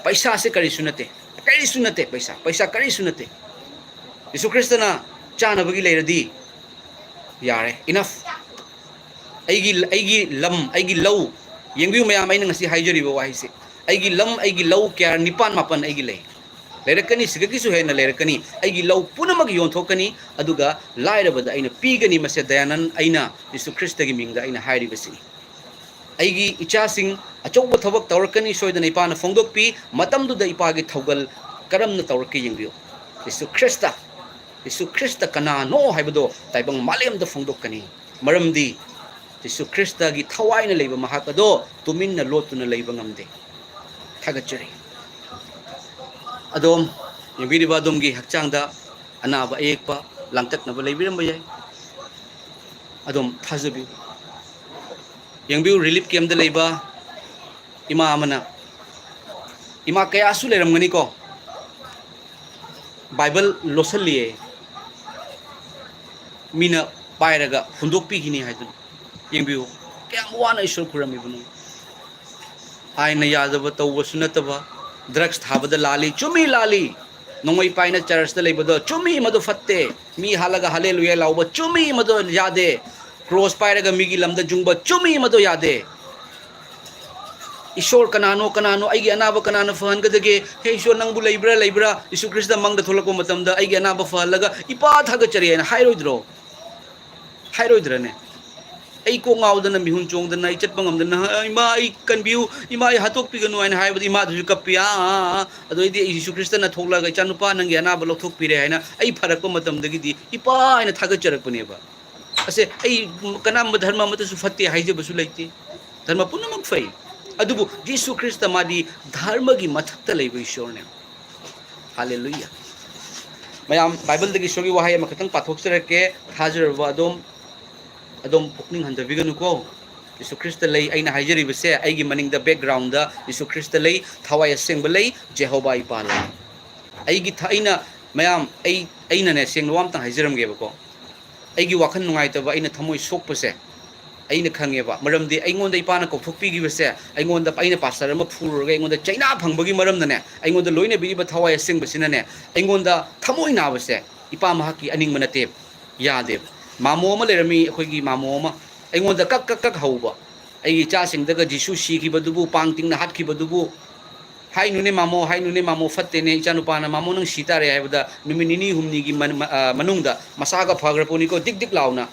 ꯄꯩꯁꯥꯁꯦ ꯀꯔꯤꯁꯨ ꯅꯠꯇꯦ, ꯀꯔꯤꯁꯨ ꯅꯠꯇꯦ, ꯄꯩꯁꯥ, ꯄꯩꯁꯥ ꯀꯔꯤꯁꯨ ꯅꯠꯇꯦ꯫ ꯌꯤꯁꯨ ꯈ꯭ꯔꯤꯁꯇꯅ ꯆꯥꯅꯕꯒꯤ ꯂꯩꯔꯗꯤ ꯌꯥꯔꯦ, enough꯫ ꯑꯩꯒꯤ, ꯑꯩꯒꯤ ꯂꯝ, ꯑꯩꯒꯤ ꯂꯧ, ꯌꯦꯡꯕꯤꯌꯨ ꯃꯌꯥꯝ, ꯑꯩꯅ ꯉꯁꯤ ꯍꯥꯏꯖꯔꯤꯕ ꯋꯥꯍꯩꯁꯦ, ꯑꯩꯒꯤ ꯂꯝ, ꯑꯩꯒꯤ ꯂꯧ ꯀꯌꯥ, ꯅꯤꯄꯥꯟ ꯃꯥꯄꯟ ꯑꯩꯒꯤ ꯂꯩ, ꯂꯩꯔꯛꯀꯅꯤ, ꯁꯤꯗꯒꯤꯁꯨ ꯍꯦꯟꯅ ꯂꯩꯔꯛꯀꯅꯤ, ꯑꯩꯒꯤ ꯂꯧ ꯄꯨꯝꯅꯃꯛ ꯌꯣꯟꯊꯣꯛꯀꯅꯤ, ꯑꯗꯨꯒ ꯂꯥꯏꯔꯕꯗ ꯑꯩꯅ ꯄꯤꯒꯅꯤ꯫ ꯃꯁꯦ ꯗꯌꯥꯅꯟ, ꯑꯩꯅ ꯌꯤꯁꯨ ꯈ꯭ꯔꯤꯁꯇꯒꯤ ꯃꯤꯡꯗ ꯑꯩꯅ ꯍꯥꯏꯔꯤꯕꯁꯤꯅꯤ꯫ ꯑꯩꯒꯤ ꯏꯆꯥꯁꯤꯡ ꯑꯆꯧꯕ ꯊꯕꯛ ꯇꯧꯔꯛꯀꯅꯤ ꯁꯣꯏꯗꯅ, ꯏꯄꯥꯅ ꯐꯣꯡꯗꯣꯛꯄꯤ꯫ ꯃꯇꯝꯗꯨꯗ ꯏꯄꯥꯒꯤ ꯊꯧꯒꯜ ꯀꯔꯝꯅ ꯇꯧꯔꯛꯀꯦ ꯌꯦꯡꯕꯤꯌꯨ꯫ ꯌꯤꯁꯨ ꯈ꯭ꯔꯤꯁꯇ, ꯌꯤꯁꯨ ꯈ꯭ꯔꯤꯁꯇ ꯀꯅꯥꯅꯣ ꯍꯥꯏꯕꯗꯣ ꯇꯥꯏꯕꯪ ꯃꯥꯂꯦꯝꯗ ꯐꯣꯡꯗꯣꯛꯀꯅꯤ꯫ ꯃꯔꯝꯗꯤ ꯌꯤꯁꯨ ꯈ꯭ꯔꯤꯁꯇꯒꯤ ꯊꯋꯥꯏꯅ ꯂꯩꯕ ꯃꯍꯥꯛ ꯑꯗꯣ ꯇꯨꯃꯤꯟꯅ ꯂꯣꯠꯇꯨꯅ ꯂꯩꯕ ꯉꯝꯗꯦ꯫ ꯊꯥꯒꯠꯆꯔꯤ꯫ ꯑꯗꯣꯝ ꯌꯦꯡꯕꯤꯔꯤꯕ ꯑꯗꯣꯝꯒꯤ ꯍꯛꯆꯥꯡꯗ ꯑꯅꯥꯕ ꯑꯌꯦꯛꯄ ꯂꯥꯡꯇꯛꯅꯕ ꯂꯩꯕꯤꯔꯝꯕ ꯌꯥꯏ꯫ ꯑꯗꯣꯝ ꯊꯥꯖꯕꯤꯌꯨ꯫ ꯌꯦꯡꯕꯤꯌꯨ, ꯔꯤꯂꯤꯐ ꯀꯦꯝꯗ ꯂꯩꯕ ꯏꯃꯥ ꯑꯃꯅ, ꯏꯃꯥ ꯀꯌꯥꯁꯨ ꯂꯩꯔꯝꯒꯅꯤꯀꯣ, ꯕꯥꯏꯕꯜ ꯂꯣꯠꯁꯤꯜꯂꯤꯌꯦ, ꯃꯤꯅ ꯄꯥꯏꯔꯒ ꯍꯨꯟꯗꯣꯛꯄꯤꯈꯤꯅꯤ ꯍꯥꯏꯗꯨꯅ꯫ ꯌꯦꯡꯕꯤꯌꯨ, ꯀꯌꯥꯝ ꯋꯥꯅ ꯏꯁꯣꯔ ꯈꯨꯔꯝꯃꯤꯕꯅꯣ꯫ ꯑꯥꯏꯟꯅ ꯌꯥꯗꯕ ꯇꯧꯕꯁꯨ ꯅꯠꯇꯕ, ꯗ꯭ꯔꯒꯁ ꯊꯥꯕꯗ ꯂꯥꯜꯂꯤ, ꯆꯨꯝꯃꯤ ꯂꯥꯜꯂꯤ꯫ ꯅꯣꯡꯃꯩ ꯄꯥꯏꯅ ꯆꯔꯆꯇ ꯂꯩꯕꯗꯣ ꯆꯨꯝꯃꯤ, ꯃꯗꯨ ꯐꯠꯇꯦ꯫ ꯃꯤ ꯍꯥꯠꯂꯒ ꯍꯥꯂꯦꯂꯨꯌꯥ ꯂꯥꯎꯕ ꯆꯨꯝꯃꯤ, ꯃꯗꯨ ꯌꯥꯗꯦ꯫ ꯀ꯭ꯔꯣꯁ ꯄꯥꯏꯔꯒ ꯃꯤꯒꯤ ꯂꯝꯗ ꯖꯨꯡꯕ ꯆꯨꯝꯃꯤ, ꯃꯗꯨ ꯌꯥꯗꯦ꯫ ꯏꯁꯣꯔ ꯀꯅꯥꯅꯣ, ꯀꯅꯥꯅꯣ, ꯑꯩꯒꯤ ꯑꯅꯥꯕ ꯀꯅꯥꯅ ꯐꯍꯟꯒꯗꯒꯦ? ꯍꯦ ꯏꯁꯣꯔ, ꯅꯪꯕꯨ ꯂꯩꯕ꯭ꯔꯥ, ꯂꯩꯕ꯭ꯔꯥ? ꯌꯤꯁꯨ ꯈ꯭ꯔꯤꯁꯇ ꯃꯪꯗ ꯊꯣꯛꯂꯛꯄ ꯃꯇꯝꯗ ꯑꯩꯒꯤ ꯑꯅꯥꯕ ꯐꯍꯜꯂꯒ ꯏꯄꯥ ꯊꯥꯒꯠꯆꯔꯤ ꯍꯥꯏꯅ ꯍꯥꯏꯔꯣꯏꯗ꯭ꯔꯣ? ꯍꯥꯏꯔꯣꯏꯗ꯭ꯔꯅꯦ? ꯑꯩ ꯀꯣꯛ ꯉꯥꯎꯗꯅ, ꯃꯤꯍꯨꯟ ꯆꯣꯡꯗꯅ, ꯑꯩ ꯆꯠꯄ ꯉꯝꯗꯅ, "ꯏꯃꯥ, ꯑꯩ ꯀꯟꯕꯤꯌꯨ, ꯏꯃꯥ, ꯑꯩ ꯍꯥꯠꯇꯣꯛꯄꯤꯒꯅꯨ" ꯍꯥꯏꯅ ꯍꯥꯏꯕꯗ ꯏꯃꯥꯗꯨꯁꯨ ꯀꯞꯄꯤ꯫ ꯑꯥ, ꯑꯥ, ꯑꯥ꯫ ꯑꯗꯨꯗꯩꯗꯤ ꯑꯩ ꯌꯤꯁꯨ ꯈ꯭ꯔꯤꯁꯇꯅ ꯊꯣꯛꯂꯛꯑꯒ, "ꯏꯆꯥꯅꯨꯄꯥ, ꯅꯪꯒꯤ ꯑꯅꯥꯕ ꯂꯧꯊꯣꯛꯄꯤꯔꯦ" ꯍꯥꯏꯅ ꯑꯩ ꯐꯔꯛꯄ ꯃꯇꯝꯗꯒꯤꯗꯤ ꯏꯄꯥ ꯍꯥꯏꯅ ꯊꯥꯒꯠꯆꯔꯛꯄꯅꯦꯕ꯫ ꯑꯁꯦ, ꯑꯩ ꯀꯅꯥꯝꯕ ꯙꯔꯃ ꯑꯃꯠꯇꯁꯨ ꯐꯠꯇꯦ ꯍꯥꯏꯖꯕꯁꯨ ꯂꯩꯇꯦ꯫ ꯙꯔꯃ ꯄꯨꯝꯅꯃꯛ ꯐꯩ꯫ ꯑꯗꯨꯕꯨ ꯖꯤꯁꯨ ꯈ꯭ꯔꯤꯁꯇ ꯃꯥꯗꯤ ꯙꯔꯃꯒꯤ ꯃꯊꯛꯇ ꯂꯩꯕ ꯏꯁꯣꯔꯅꯦ꯫ ꯍꯥꯂꯦꯂꯨꯌꯥ꯫ ꯃꯌꯥꯝ ꯕꯥꯏꯕꯜꯗꯒꯤ ꯏꯁꯣꯔꯒꯤ ꯋꯥꯍꯩ ꯑꯃꯈꯛꯇꯪ ꯄꯥꯊꯣꯛꯆꯔꯛꯀꯦ꯫ ꯊꯥꯖꯔꯕ ꯑꯗꯣꯝ, ꯑꯗꯣꯝ ꯄꯨꯛꯅꯤꯡ ꯍꯟꯊꯕꯤꯒꯅꯨꯀꯣ꯫ ꯌꯤꯁꯨ ꯈ꯭ꯔꯤꯁꯇ ꯂꯩ꯫ ꯑꯩꯅ ꯍꯥꯏꯖꯔꯤꯕꯁꯦ ꯑꯩꯒꯤ ꯃꯅꯤꯡꯗ ꯕꯦꯛꯒ꯭ꯔꯥꯎꯟꯗ ꯌꯤꯁꯨ ꯈ꯭ꯔꯤꯁꯇ ꯂꯩ, ꯊꯋꯥꯏ ꯑꯁꯦꯡꯕ ꯂꯩ, ꯖꯦꯍꯣꯕꯥ ꯏꯄꯥ ꯂꯩ꯫ ꯑꯩꯒꯤ ꯊ-, ꯑꯩꯅ, ꯃꯌꯥꯝ, ꯑꯩ, ꯑꯩꯅꯅꯦ ꯁꯦꯡꯅ ꯋꯥ ꯑꯝꯇꯪ ꯍꯥꯏꯖꯔꯝꯒꯦꯕꯀꯣ꯫ ꯑꯩꯒꯤ ꯋꯥꯈꯜ ꯅꯨꯡꯉꯥꯏꯇꯕ, ꯑꯩꯅ ꯊꯃꯣꯏ ꯁꯣꯛꯄꯁꯦ ꯑꯩꯅ ꯈꯪꯉꯦꯕ꯫ ꯃꯔꯝꯗꯤ ꯑꯩꯉꯣꯟꯗ ꯏꯄꯥꯅ ꯀꯧꯊꯣꯛꯄꯤꯈꯤꯕꯁꯦ, ꯑꯩꯉꯣꯟꯗ, ꯑꯩꯅ ꯄꯥꯁꯇꯔ ꯑꯃ ꯐꯨꯔꯨꯔꯒ ꯑꯩꯉꯣꯟꯗ ꯆꯩꯅꯥ ꯐꯪꯕꯒꯤ ꯃꯔꯝꯅꯅꯦ, ꯑꯩꯉꯣꯟꯗ ꯂꯣꯏꯅꯕꯤꯔꯤꯕ ꯊꯋꯥꯏ ꯑꯁꯦꯡꯕꯁꯤꯅꯅꯦ, ꯑꯩꯉꯣꯟꯗ ꯊꯃꯣꯏ ꯅꯥꯕꯁꯦ, ꯏꯄꯥ ꯃꯍꯥꯛꯀꯤ ꯑꯅꯤꯡꯕ ꯅꯠꯇꯦ, ꯌꯥꯗꯦꯕ꯫ ꯃꯥꯃꯣ ꯑꯃ ꯂꯩꯔꯝꯃꯤ, ꯑꯩꯈꯣꯏꯒꯤ ꯃꯥꯃꯣ ꯑꯃ, ꯑꯩꯉꯣꯟꯗ ꯀꯛ ꯀꯛ ꯀꯛ ꯍꯧꯕ꯫ ꯑꯩꯒꯤ ꯏꯆꯥꯁꯤꯡꯗꯒ "ꯖꯤꯁꯨ ꯁꯤꯈꯤꯕꯗꯨꯕꯨ, ꯄꯥꯡ ꯇꯤꯡꯅ ꯍꯥꯠꯈꯤꯕꯗꯨꯕꯨ, ꯍꯥꯏꯅꯨꯅꯦ ꯃꯥꯃꯣ, ꯍꯥꯏꯅꯨꯅꯦ ꯃꯥꯃꯣ, ꯐꯠꯇꯦꯅꯦ, ꯏꯆꯥꯅꯨꯄꯥꯅ, ꯃꯥꯃꯣ ꯅꯪ ꯁꯤ ꯇꯥꯔꯦ" ꯍꯥꯏꯕꯗ, ꯅꯨꯃꯤꯠ ꯅꯤꯅꯤ ꯍꯨꯝꯅꯤꯒꯤ ꯃꯅꯨꯡꯗ ꯃꯁꯥꯒ ꯐꯈ꯭ꯔ ꯄꯣꯠꯅꯤꯀꯣ, ꯗꯤꯛ ꯗꯤꯛ ꯂꯥꯎꯅ,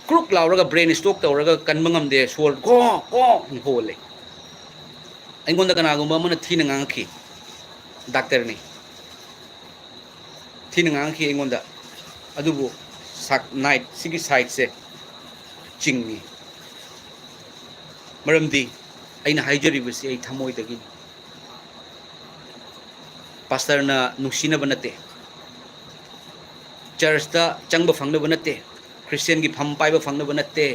ꯀ꯭ꯔꯨꯛ ꯂꯥꯎꯔꯒ, ꯕ꯭ꯔꯦꯟ ꯁ꯭ꯇ꯭ꯔꯣꯛ ꯇꯧꯔꯒ ꯀꯟꯕ ꯉꯝꯗꯦ, ꯁꯣꯔ ꯒꯣ ꯒꯣ ꯍꯣꯜꯂꯦ꯫ ꯑꯩꯉꯣꯟꯗ ꯀꯅꯥꯒꯨꯝꯕ ꯑꯃꯅ ꯊꯤꯅ ꯉꯥꯡꯉꯛꯈꯤ, ꯗꯥꯛꯇꯔꯅꯤ, ꯊꯤꯅ ꯉꯥꯡꯉꯛꯈꯤ ꯑꯩꯉꯣꯟꯗ꯫ ꯑꯗꯨꯕꯨ ꯁꯥꯛ-, ꯅꯥꯏꯠ ꯁꯤꯒꯤ ꯁꯥꯏꯠꯁꯦ ꯆꯤꯡꯉꯤ꯫ ꯃꯔꯝꯗꯤ ꯑꯩꯅ ꯍꯥꯏꯖꯔꯤꯕꯁꯤ ꯑꯩ ꯊꯃꯣꯏꯗꯒꯤꯅꯤ꯫ ꯄꯥꯁꯇꯔꯅ ꯅꯨꯡꯁꯤꯅꯕ ꯅꯠꯇꯦ, ꯆꯔꯆꯇ ꯆꯪꯕ ꯐꯪꯅꯕ ꯅꯠꯇꯦ, ꯈ꯭ꯔꯤꯁꯇꯤꯌꯥꯟꯒꯤ ꯐꯝ ꯄꯥꯏꯕ ꯐꯪꯅꯕ ꯅꯠꯇꯦ,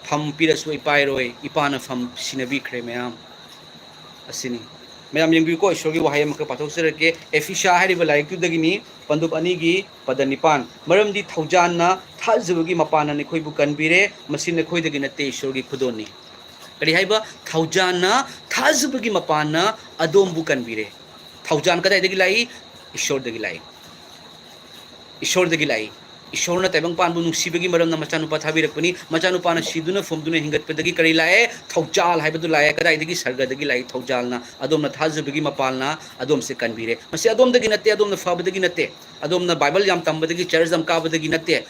ꯐꯝ ꯄꯤꯔꯁꯨ ꯑꯩ ꯄꯥꯏꯔꯣꯏ, ꯏꯄꯥꯅ ꯐꯝ ꯁꯤꯟꯅꯕꯤꯈ꯭ꯔꯦ ꯃꯌꯥꯝ꯫ ꯑꯁꯤꯅꯤ꯫ ꯃꯌꯥꯝ ꯌꯦꯡꯕꯤꯌꯨꯀꯣ, ꯏꯁꯣꯔꯒꯤ ꯋꯥꯍꯩ ꯑꯃꯈꯛ ꯄꯥꯊꯣꯛꯆꯔꯛꯀꯦ꯫ ꯑꯦꯐꯤꯁꯥ ꯍꯥꯏꯔꯤꯕ ꯂꯥꯏꯔꯤꯛꯇꯨꯗꯒꯤꯅꯤ, ꯄꯟꯗꯨꯞ ꯑꯅꯤꯒꯤ ꯄꯗ ꯅꯤꯄꯥꯟ꯫ "ꯃꯔꯝꯗꯤ ꯊꯧꯖꯥꯟꯅ ꯊꯥꯖꯕꯒꯤ ꯃꯄꯥꯟꯅ ꯅꯈꯣꯏꯕꯨ ꯀꯟꯕꯤꯔꯦ, ꯃꯁꯤ ꯅꯈꯣꯏꯗꯒꯤ ꯅꯠꯇꯦ, ꯏꯁꯣꯔꯒꯤ ꯈꯨꯗꯣꯜꯅꯤ"꯫ ꯀꯔꯤ ꯍꯥꯏꯕ? ꯊꯧꯖꯥꯟꯅ ꯊꯥꯖꯕꯒꯤ ꯃꯄꯥꯟꯅ ꯑꯗꯣꯝꯕꯨ ꯀꯟꯕꯤꯔꯦ꯫ ꯊꯧꯖꯥꯟ ꯀꯗꯥꯏꯗꯒꯤ ꯂꯥꯛꯏ? ꯏꯁꯣꯔꯗꯒꯤ ꯂꯥꯛꯏ꯫ ꯏꯁꯣꯔꯗꯒꯤ ꯂꯥꯛꯏ꯫ ꯏꯁꯣꯔꯅ ꯇꯥꯏꯕꯪꯄꯥꯟꯕꯨ ꯅꯨꯡꯁꯤꯕꯒꯤ ꯃꯔꯝꯅ ꯃꯆꯥꯅꯨꯄꯥ ꯊꯥꯕꯤꯔꯛꯄꯅꯤ꯫ ꯃꯆꯥꯅꯨꯄꯥꯅ ꯁꯤꯗꯨꯅ ꯐꯨꯝꯗꯨꯅ ꯍꯤꯡꯒꯠꯄꯗꯒꯤ ꯀꯔꯤ ꯂꯥꯛꯑꯦ? ꯊꯧꯖꯥꯜ ꯍꯥꯏꯕꯗꯨ ꯂꯥꯛꯑꯦ꯫ ꯀꯗꯥꯏꯗꯒꯤ? ꯁꯔꯒꯗꯒꯤ ꯂꯥꯛꯏ ꯊꯧꯖꯥꯜꯅ꯫ ꯑꯗꯣꯝꯅ ꯊꯥꯖꯕꯒꯤ ꯃꯄꯥꯜꯅ ꯑꯗꯣꯝꯁꯦ ꯀꯟꯕꯤꯔꯦ꯫ ꯃꯁꯤ ꯑꯗꯣꯝꯗꯒꯤ ꯅꯠꯇꯦ, ꯑꯗꯣꯝꯅ ꯐꯕꯗꯒꯤ ꯅꯠꯇꯦ, ꯑꯗꯣꯝꯅ ꯕꯥꯏꯕꯜ ꯌꯥꯝ ꯇꯝꯕꯗꯒꯤ, ꯆꯔꯆ ꯌꯥꯝ ꯀꯥꯕꯗꯒꯤ ꯅꯠꯇꯦ꯫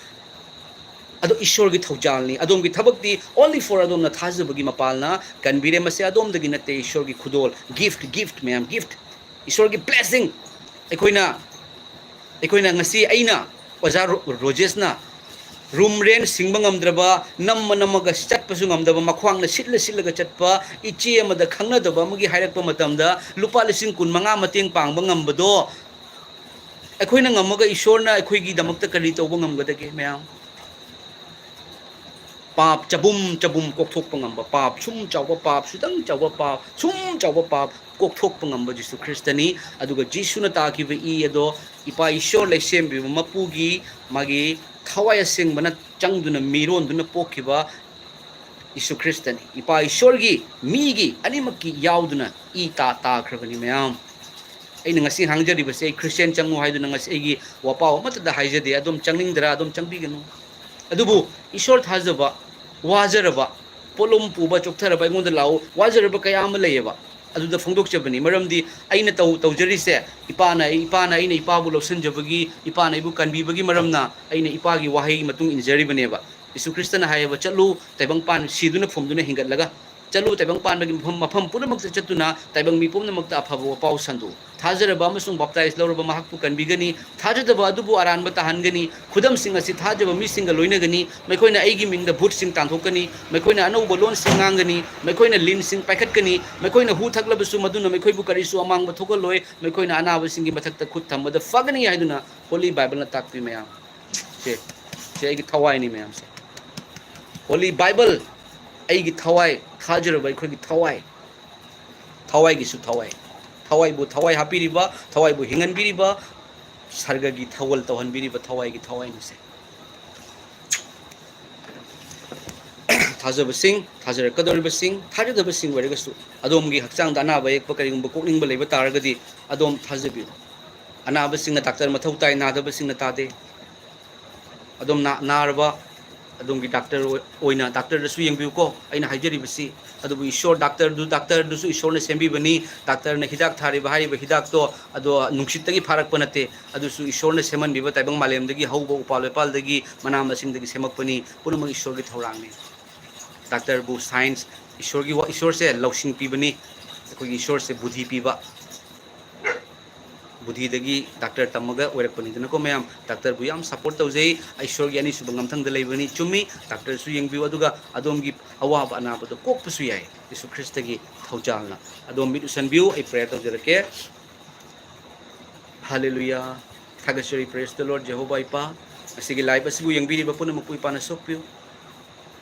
ꯑꯗꯣ ꯏꯁꯣꯔꯒꯤ ꯊꯧꯖꯥꯜꯅꯤ꯫ ꯑꯗꯣꯝꯒꯤ ꯊꯕꯛꯇꯤ only for ꯑꯗꯣꯝꯅ ꯊꯥꯖꯕꯒꯤ ꯃꯄꯥꯜꯅ ꯀꯟꯕꯤꯔꯦ꯫ ꯃꯁꯤ ꯑꯗꯣꯝꯗꯒꯤ ꯅꯠꯇꯦ, ꯏꯁꯣꯔꯒꯤ ꯈꯨꯗꯣꯜ, ꯒꯤꯐ, ꯒꯤꯐ ꯃꯌꯥꯝ, ꯒꯤꯐ, ꯏꯁꯣꯔꯒꯤ ꯕ꯭ꯂꯦꯁꯤꯡ꯫ ꯑꯩꯈꯣꯏꯅ, ꯑꯩꯈꯣꯏꯅ ꯉꯁꯤ, ꯑꯩꯅ, ꯑꯣꯖꯥ ꯔꯣ-, ꯔꯣꯖꯦꯁꯅ ꯔꯨꯝ ꯔꯦꯟ ꯁꯤꯡꯕ ꯉꯝꯗ꯭ꯔꯕ, ꯅꯝꯃ ꯅꯝꯃꯒ ꯆꯠꯄꯁꯨ ꯉꯝꯗꯕ, ꯃꯈ꯭ꯋꯥꯡꯅ ꯁꯤꯠꯂ ꯁꯤꯠꯂꯒ ꯆꯠꯄ ꯏꯆꯦ ꯑꯃꯗ, ꯈꯪꯅꯗꯕ ꯑꯃꯒꯤ ꯍꯥꯏꯔꯛꯄ ꯃꯇꯝꯗ ꯂꯨꯄꯥ ꯂꯤꯁꯤꯡ ꯀꯨꯟ ꯃꯉꯥ ꯃꯇꯦꯡ ꯄꯥꯡꯕ ꯉꯝꯕꯗꯣ ꯑꯩꯈꯣꯏꯅ ꯉꯝꯃꯒ ꯏꯁꯣꯔꯅ ꯑꯩꯈꯣꯏꯒꯤꯗꯃꯛꯇ ꯀꯔꯤ ꯇꯧꯕ ꯉꯝꯒꯗꯒꯦ ꯃꯌꯥꯝ? ꯄꯥꯞ ꯆꯕꯨꯝ ꯆꯕꯨꯝ ꯀꯣꯛꯊꯣꯛꯄ ꯉꯝꯕ, ꯄꯥꯞ ꯁꯨꯝ ꯆꯥꯎꯕ ꯄꯥꯞ, ꯁꯨꯗꯪ ꯆꯥꯎꯕ ꯄꯥꯞ, ꯁꯨꯝ ꯆꯥꯎꯕ ꯄꯥꯞ ꯀꯣꯛꯊꯣꯛꯄ ꯉꯝꯕ ꯖꯤꯁꯨ ꯈ꯭ꯔꯤꯁꯇꯅꯤ꯫ ꯑꯗꯨꯒ ꯖꯤꯁꯨꯅ ꯇꯥꯈꯤꯕ ꯏ ꯑꯗꯣ ꯏꯄꯥ ꯏꯁꯣꯔ ꯂꯩꯁꯦꯝꯕꯤꯕ ꯃꯄꯨꯒꯤ ꯃꯥꯒꯤ ꯊꯋꯥꯏ ꯑꯁꯦꯡꯕꯅ ꯆꯪꯗꯨꯅ ꯃꯤꯔꯣꯟꯗꯨꯅ ꯄꯣꯛꯈꯤꯕ ꯌꯤꯁꯨ ꯈ꯭ꯔꯤꯁꯇꯅꯤ꯫ ꯏꯄꯥ ꯏꯁꯣꯔꯒꯤ, ꯃꯤꯒꯤ, ꯑꯅꯤꯃꯛꯀꯤ ꯌꯥꯎꯗꯨꯅ ꯏ ꯇꯥ ꯇꯥꯈ꯭ꯔꯕꯅꯤ ꯃꯌꯥꯝ꯫ ꯑꯩꯅ ꯉꯁꯤ ꯍꯥꯡꯖꯔꯤꯕꯁꯦ ꯑꯩ ꯈ꯭ꯔꯤꯁꯇꯤꯌꯥꯟ ꯆꯪꯉꯨ ꯍꯥꯏꯗꯨꯅ ꯉꯁꯤ ꯑꯩꯒꯤ ꯋꯥꯄꯥꯎ ꯑꯃꯠꯇꯗ ꯍꯥꯏꯖꯗꯦ꯫ ꯑꯗꯣꯝ ꯆꯪꯅꯤꯡꯗ꯭ꯔꯥ? ꯑꯗꯣꯝ ꯆꯪꯕꯤꯒꯅꯨ꯫ ꯑꯗꯨꯕꯨ ꯏꯁꯣꯔ ꯊꯥꯖꯕ, ꯋꯥꯖꯔꯕ, ꯄꯣꯠꯂꯨꯝ ꯄꯨꯕ ꯆꯣꯛꯊꯔꯕ ꯑꯩꯉꯣꯟꯗ ꯂꯥꯛꯎ꯫ ꯋꯥꯖꯔꯕ ꯀꯌꯥ ꯑꯃ ꯂꯩꯌꯦꯕ꯫ ꯑꯗꯨꯗ ꯐꯣꯡꯗꯣꯛꯆꯕꯅꯤ꯫ ꯃꯔꯝꯗꯤ ꯑꯩꯅ ꯇꯧ-, ꯇꯧꯖꯔꯤꯁꯦ ꯏꯄꯥꯅ, ꯏꯄꯥꯅ ꯑꯩꯅ ꯏꯄꯥꯕꯨ ꯂꯧꯁꯤꯟꯖꯕꯒꯤ, ꯏꯄꯥꯅ ꯑꯩꯕꯨ ꯀꯟꯕꯤꯕꯒꯤ ꯃꯔꯝꯅ ꯑꯩꯅ ꯏꯄꯥꯒꯤ ꯋꯥꯍꯩ ꯃꯇꯨꯡ ꯏꯟꯖꯔꯤꯕꯅꯦꯕ꯫ ꯌꯦꯁꯨ ꯈ꯭ꯔꯤꯁꯇꯅ ꯍꯥꯏꯌꯦꯕ, "ꯆꯠꯂꯨ, ꯇꯥꯏꯕꯪꯄꯥꯟ ꯁꯤꯗꯨꯅ ꯐꯨꯝꯗꯨꯅ ꯍꯤꯡꯒꯠꯂꯒ ꯆꯠꯂꯨ, ꯇꯥꯏꯕꯪ ꯄꯥꯟꯕꯒꯤ ꯃꯐꯝ, ꯃꯐꯝ ꯄꯨꯝꯅꯃꯛꯇ ꯆꯠꯇꯨꯅ ꯇꯥꯏꯕꯪ ꯃꯤ ꯄꯨꯝꯅꯃꯛꯇ ꯑꯐꯕ ꯋꯥꯄꯥꯎ ꯁꯟꯗꯣꯛꯎ"꯫ ꯊꯥꯖꯔꯕ ꯑꯃꯁꯨꯡ ꯕꯥꯞꯇꯥꯏꯖ ꯂꯧꯔꯕ ꯃꯍꯥꯛꯄꯨ ꯀꯟꯕꯤꯒꯅꯤ, ꯊꯥꯖꯗꯕ ꯑꯗꯨꯕꯨ ꯑꯔꯥꯟꯕ ꯇꯥꯍꯟꯒꯅꯤ꯫ ꯈꯨꯗꯝꯁꯤꯡ ꯑꯁꯤ ꯊꯥꯖꯕ ꯃꯤꯁꯤꯡꯒ ꯂꯣꯏꯅꯒꯅꯤ, ꯃꯈꯣꯏꯅ ꯑꯩꯒꯤ ꯃꯤꯡꯗ ꯚꯨꯠꯁꯤꯡ ꯇꯥꯟꯊꯣꯛꯀꯅꯤ, ꯃꯈꯣꯏꯅ ꯑꯅꯧꯕ ꯂꯣꯟꯁꯤꯡ ꯉꯥꯡꯒꯅꯤ, ꯃꯈꯣꯏꯅ ꯂꯤꯟꯁꯤꯡ ꯄꯥꯏꯈꯠꯀꯅꯤ, ꯃꯈꯣꯏꯅ ꯍꯨ ꯊꯛꯂꯕꯁꯨ ꯃꯗꯨꯅ ꯃꯈꯣꯏꯕꯨ ꯀꯔꯤꯁꯨ ꯑꯃꯥꯡꯕ ꯊꯣꯛꯍꯜꯂꯣꯏ, ꯃꯈꯣꯏꯅ ꯑꯅꯥꯕꯁꯤꯡꯒꯤ ꯃꯊꯛꯇ ꯈꯨꯠ ꯊꯝꯕꯗ ꯐꯒꯅꯤ ꯍꯥꯏꯗꯨꯅ ꯍꯣꯂꯤ ꯕꯥꯏꯕꯜꯅ ꯇꯥꯛꯄꯤ ꯃꯌꯥꯝ꯫ ꯁꯦ, ꯁꯦ ꯑꯩꯒꯤ ꯊꯋꯥꯏꯅꯤ ꯃꯌꯥꯝꯁꯦ꯫ ꯍꯣꯂꯤ ꯕꯥꯏꯕꯜ, ꯑꯩꯒꯤ ꯊꯋꯥꯏ, ꯊꯥꯖꯔꯕ ꯑꯩꯈꯣꯏꯒꯤ ꯊꯋꯥꯏ, ꯊꯋꯥꯏꯒꯤꯁꯨ ꯊꯋꯥꯏ, ꯊꯋꯥꯏꯕꯨ ꯊꯋꯥꯏ ꯍꯥꯞꯄꯤꯔꯤꯕ, ꯊꯋꯥꯏꯕꯨ ꯍꯤꯡꯍꯟꯕꯤꯔꯤꯕ, ꯁꯔꯒꯒꯤ ꯊꯧꯒꯜ ꯇꯧꯍꯟꯕꯤꯔꯤꯕ ꯊꯋꯥꯏꯒꯤ ꯊꯋꯥꯏꯅꯤꯁꯦ꯫ ꯊꯥꯖꯕꯁꯤꯡ, ꯊꯥꯖꯔꯛꯀꯗꯧꯔꯤꯕꯁꯤꯡ, ꯊꯥꯖꯗꯕꯁꯤꯡ ꯑꯣꯏꯔꯒꯁꯨ ꯑꯗꯣꯝꯒꯤ ꯍꯛꯆꯥꯡꯗ ꯑꯅꯥꯕ ꯑꯌꯦꯛꯄ ꯀꯔꯤꯒꯨꯝꯕ ꯀꯣꯛꯅꯤꯡꯕ ꯂꯩꯕ ꯇꯥꯔꯒꯗꯤ ꯑꯗꯣꯝ ꯊꯥꯖꯕꯤꯌꯨ꯫ ꯑꯅꯥꯕꯁꯤꯡꯅ ꯗꯥꯛꯇꯔ ꯃꯊꯧ ꯇꯥꯏ, ꯅꯥꯗꯕꯁꯤꯡꯅ ꯇꯥꯗꯦ꯫ ꯑꯗꯣꯝ ꯅꯥ-, ꯅꯥꯔꯕ, ꯑꯗꯣꯝꯒꯤ ꯗꯥꯛꯇꯔ ꯑꯣꯏ-, ꯑꯣꯏꯅ ꯗꯥꯛꯇꯔꯗꯁꯨ ꯌꯦꯡꯕꯤꯌꯨꯀꯣ꯫ ꯑꯩꯅ ꯍꯥꯏꯖꯔꯤꯕꯁꯤ, ꯑꯗꯨꯕꯨ ꯏꯁꯣꯔ, ꯗꯥꯛꯇꯔꯗꯨ, ꯗꯥꯛꯇꯔꯗꯨꯁꯨ ꯏꯁꯣꯔꯅ ꯁꯦꯝꯕꯤꯕꯅꯤ꯫ ꯗꯥꯛꯇꯔꯅ ꯍꯤꯗꯥꯛ ꯊꯥꯔꯤꯕ, ꯍꯥꯏꯔꯤꯕ ꯍꯤꯗꯥꯛꯇꯣ, ꯑꯗꯣ ꯅꯨꯡꯁꯤꯠꯇꯒꯤ ꯐꯥꯔꯛꯄ ꯅꯠꯇꯦ꯫ ꯑꯗꯨꯁꯨ ꯏꯁꯣꯔꯅ ꯁꯦꯝꯍꯟꯕꯤꯕ ꯇꯥꯏꯕꯪ ꯃꯥꯂꯦꯝꯗꯒꯤ ꯍꯧꯕ ꯎꯄꯥꯜ ꯋꯥꯄꯥꯜꯗꯒꯤ, ꯃꯅꯥ ꯃꯁꯤꯡꯗꯒꯤ ꯁꯦꯝꯃꯛꯄꯅꯤ꯫ ꯄꯨꯝꯅꯃꯛ ꯏꯁꯣꯔꯒꯤ ꯊꯧꯔꯥꯡꯅꯤ꯫ ꯗꯥꯛꯇꯔꯕꯨ ꯁꯥꯏꯟꯁ, ꯏꯁꯣꯔꯒꯤ ꯋꯥ-, ꯏꯁꯣꯔꯁꯦ ꯂꯧꯁꯤꯡ ꯄꯤꯕꯅꯤ꯫ ꯑꯩꯈꯣꯏꯒꯤ ꯏꯁꯣꯔꯁꯦ ꯕꯨꯙꯤ ꯄꯤꯕ꯫ ꯕꯨꯙꯤꯗꯒꯤ ꯗꯥꯛꯇꯔ ꯇꯝꯃꯒ ꯑꯣꯏꯔꯛꯄꯅꯤꯗꯅꯀꯣ ꯃꯌꯥꯝ꯫ ꯗꯥꯛꯇꯔꯕꯨ ꯌꯥꯝ ꯁꯞꯄꯣꯔꯠ ꯇꯧꯖꯩ꯫ ꯏꯁꯣꯔꯒꯤ ꯑꯅꯤꯁꯨꯕ ꯉꯝꯊꯪꯗ ꯂꯩꯕꯅꯤ꯫ ꯆꯨꯝꯃꯤ, ꯗꯥꯛꯇꯔꯁꯨ ꯌꯦꯡꯕꯤꯌꯨ, ꯑꯗꯨꯒ ꯑꯗꯣꯝꯒꯤ ꯑꯋꯥꯕ ꯑꯅꯥꯕꯗꯣ ꯀꯣꯛꯄꯁꯨ ꯌꯥꯏ꯫ ꯌꯦꯁꯨ ꯈ꯭ꯔꯤꯁꯇꯒꯤ ꯊꯧꯖꯥꯜꯅ꯫ ꯑꯗꯣꯝ ꯃꯤꯠ ꯎꯁꯟꯕꯤꯌꯨ, ꯑꯩ ꯄ꯭ꯔꯦꯌꯔ ꯇꯧꯖꯔꯛꯀꯦ꯫ ꯍꯥꯂꯦꯂꯨꯌꯥ꯫ ꯊꯥꯒꯠꯆꯔꯤ, praise the Lord, ꯖꯦꯍꯣꯚꯥ ꯏꯄꯥ꯫ ꯉꯁꯤꯒꯤ live ꯑꯁꯤꯕꯨ ꯌꯦꯡꯕꯤꯔꯤꯕ ꯄꯨꯝꯅꯃꯛꯄꯨ ꯏꯄꯥꯅ ꯁꯣꯛꯄꯤꯌꯨ꯫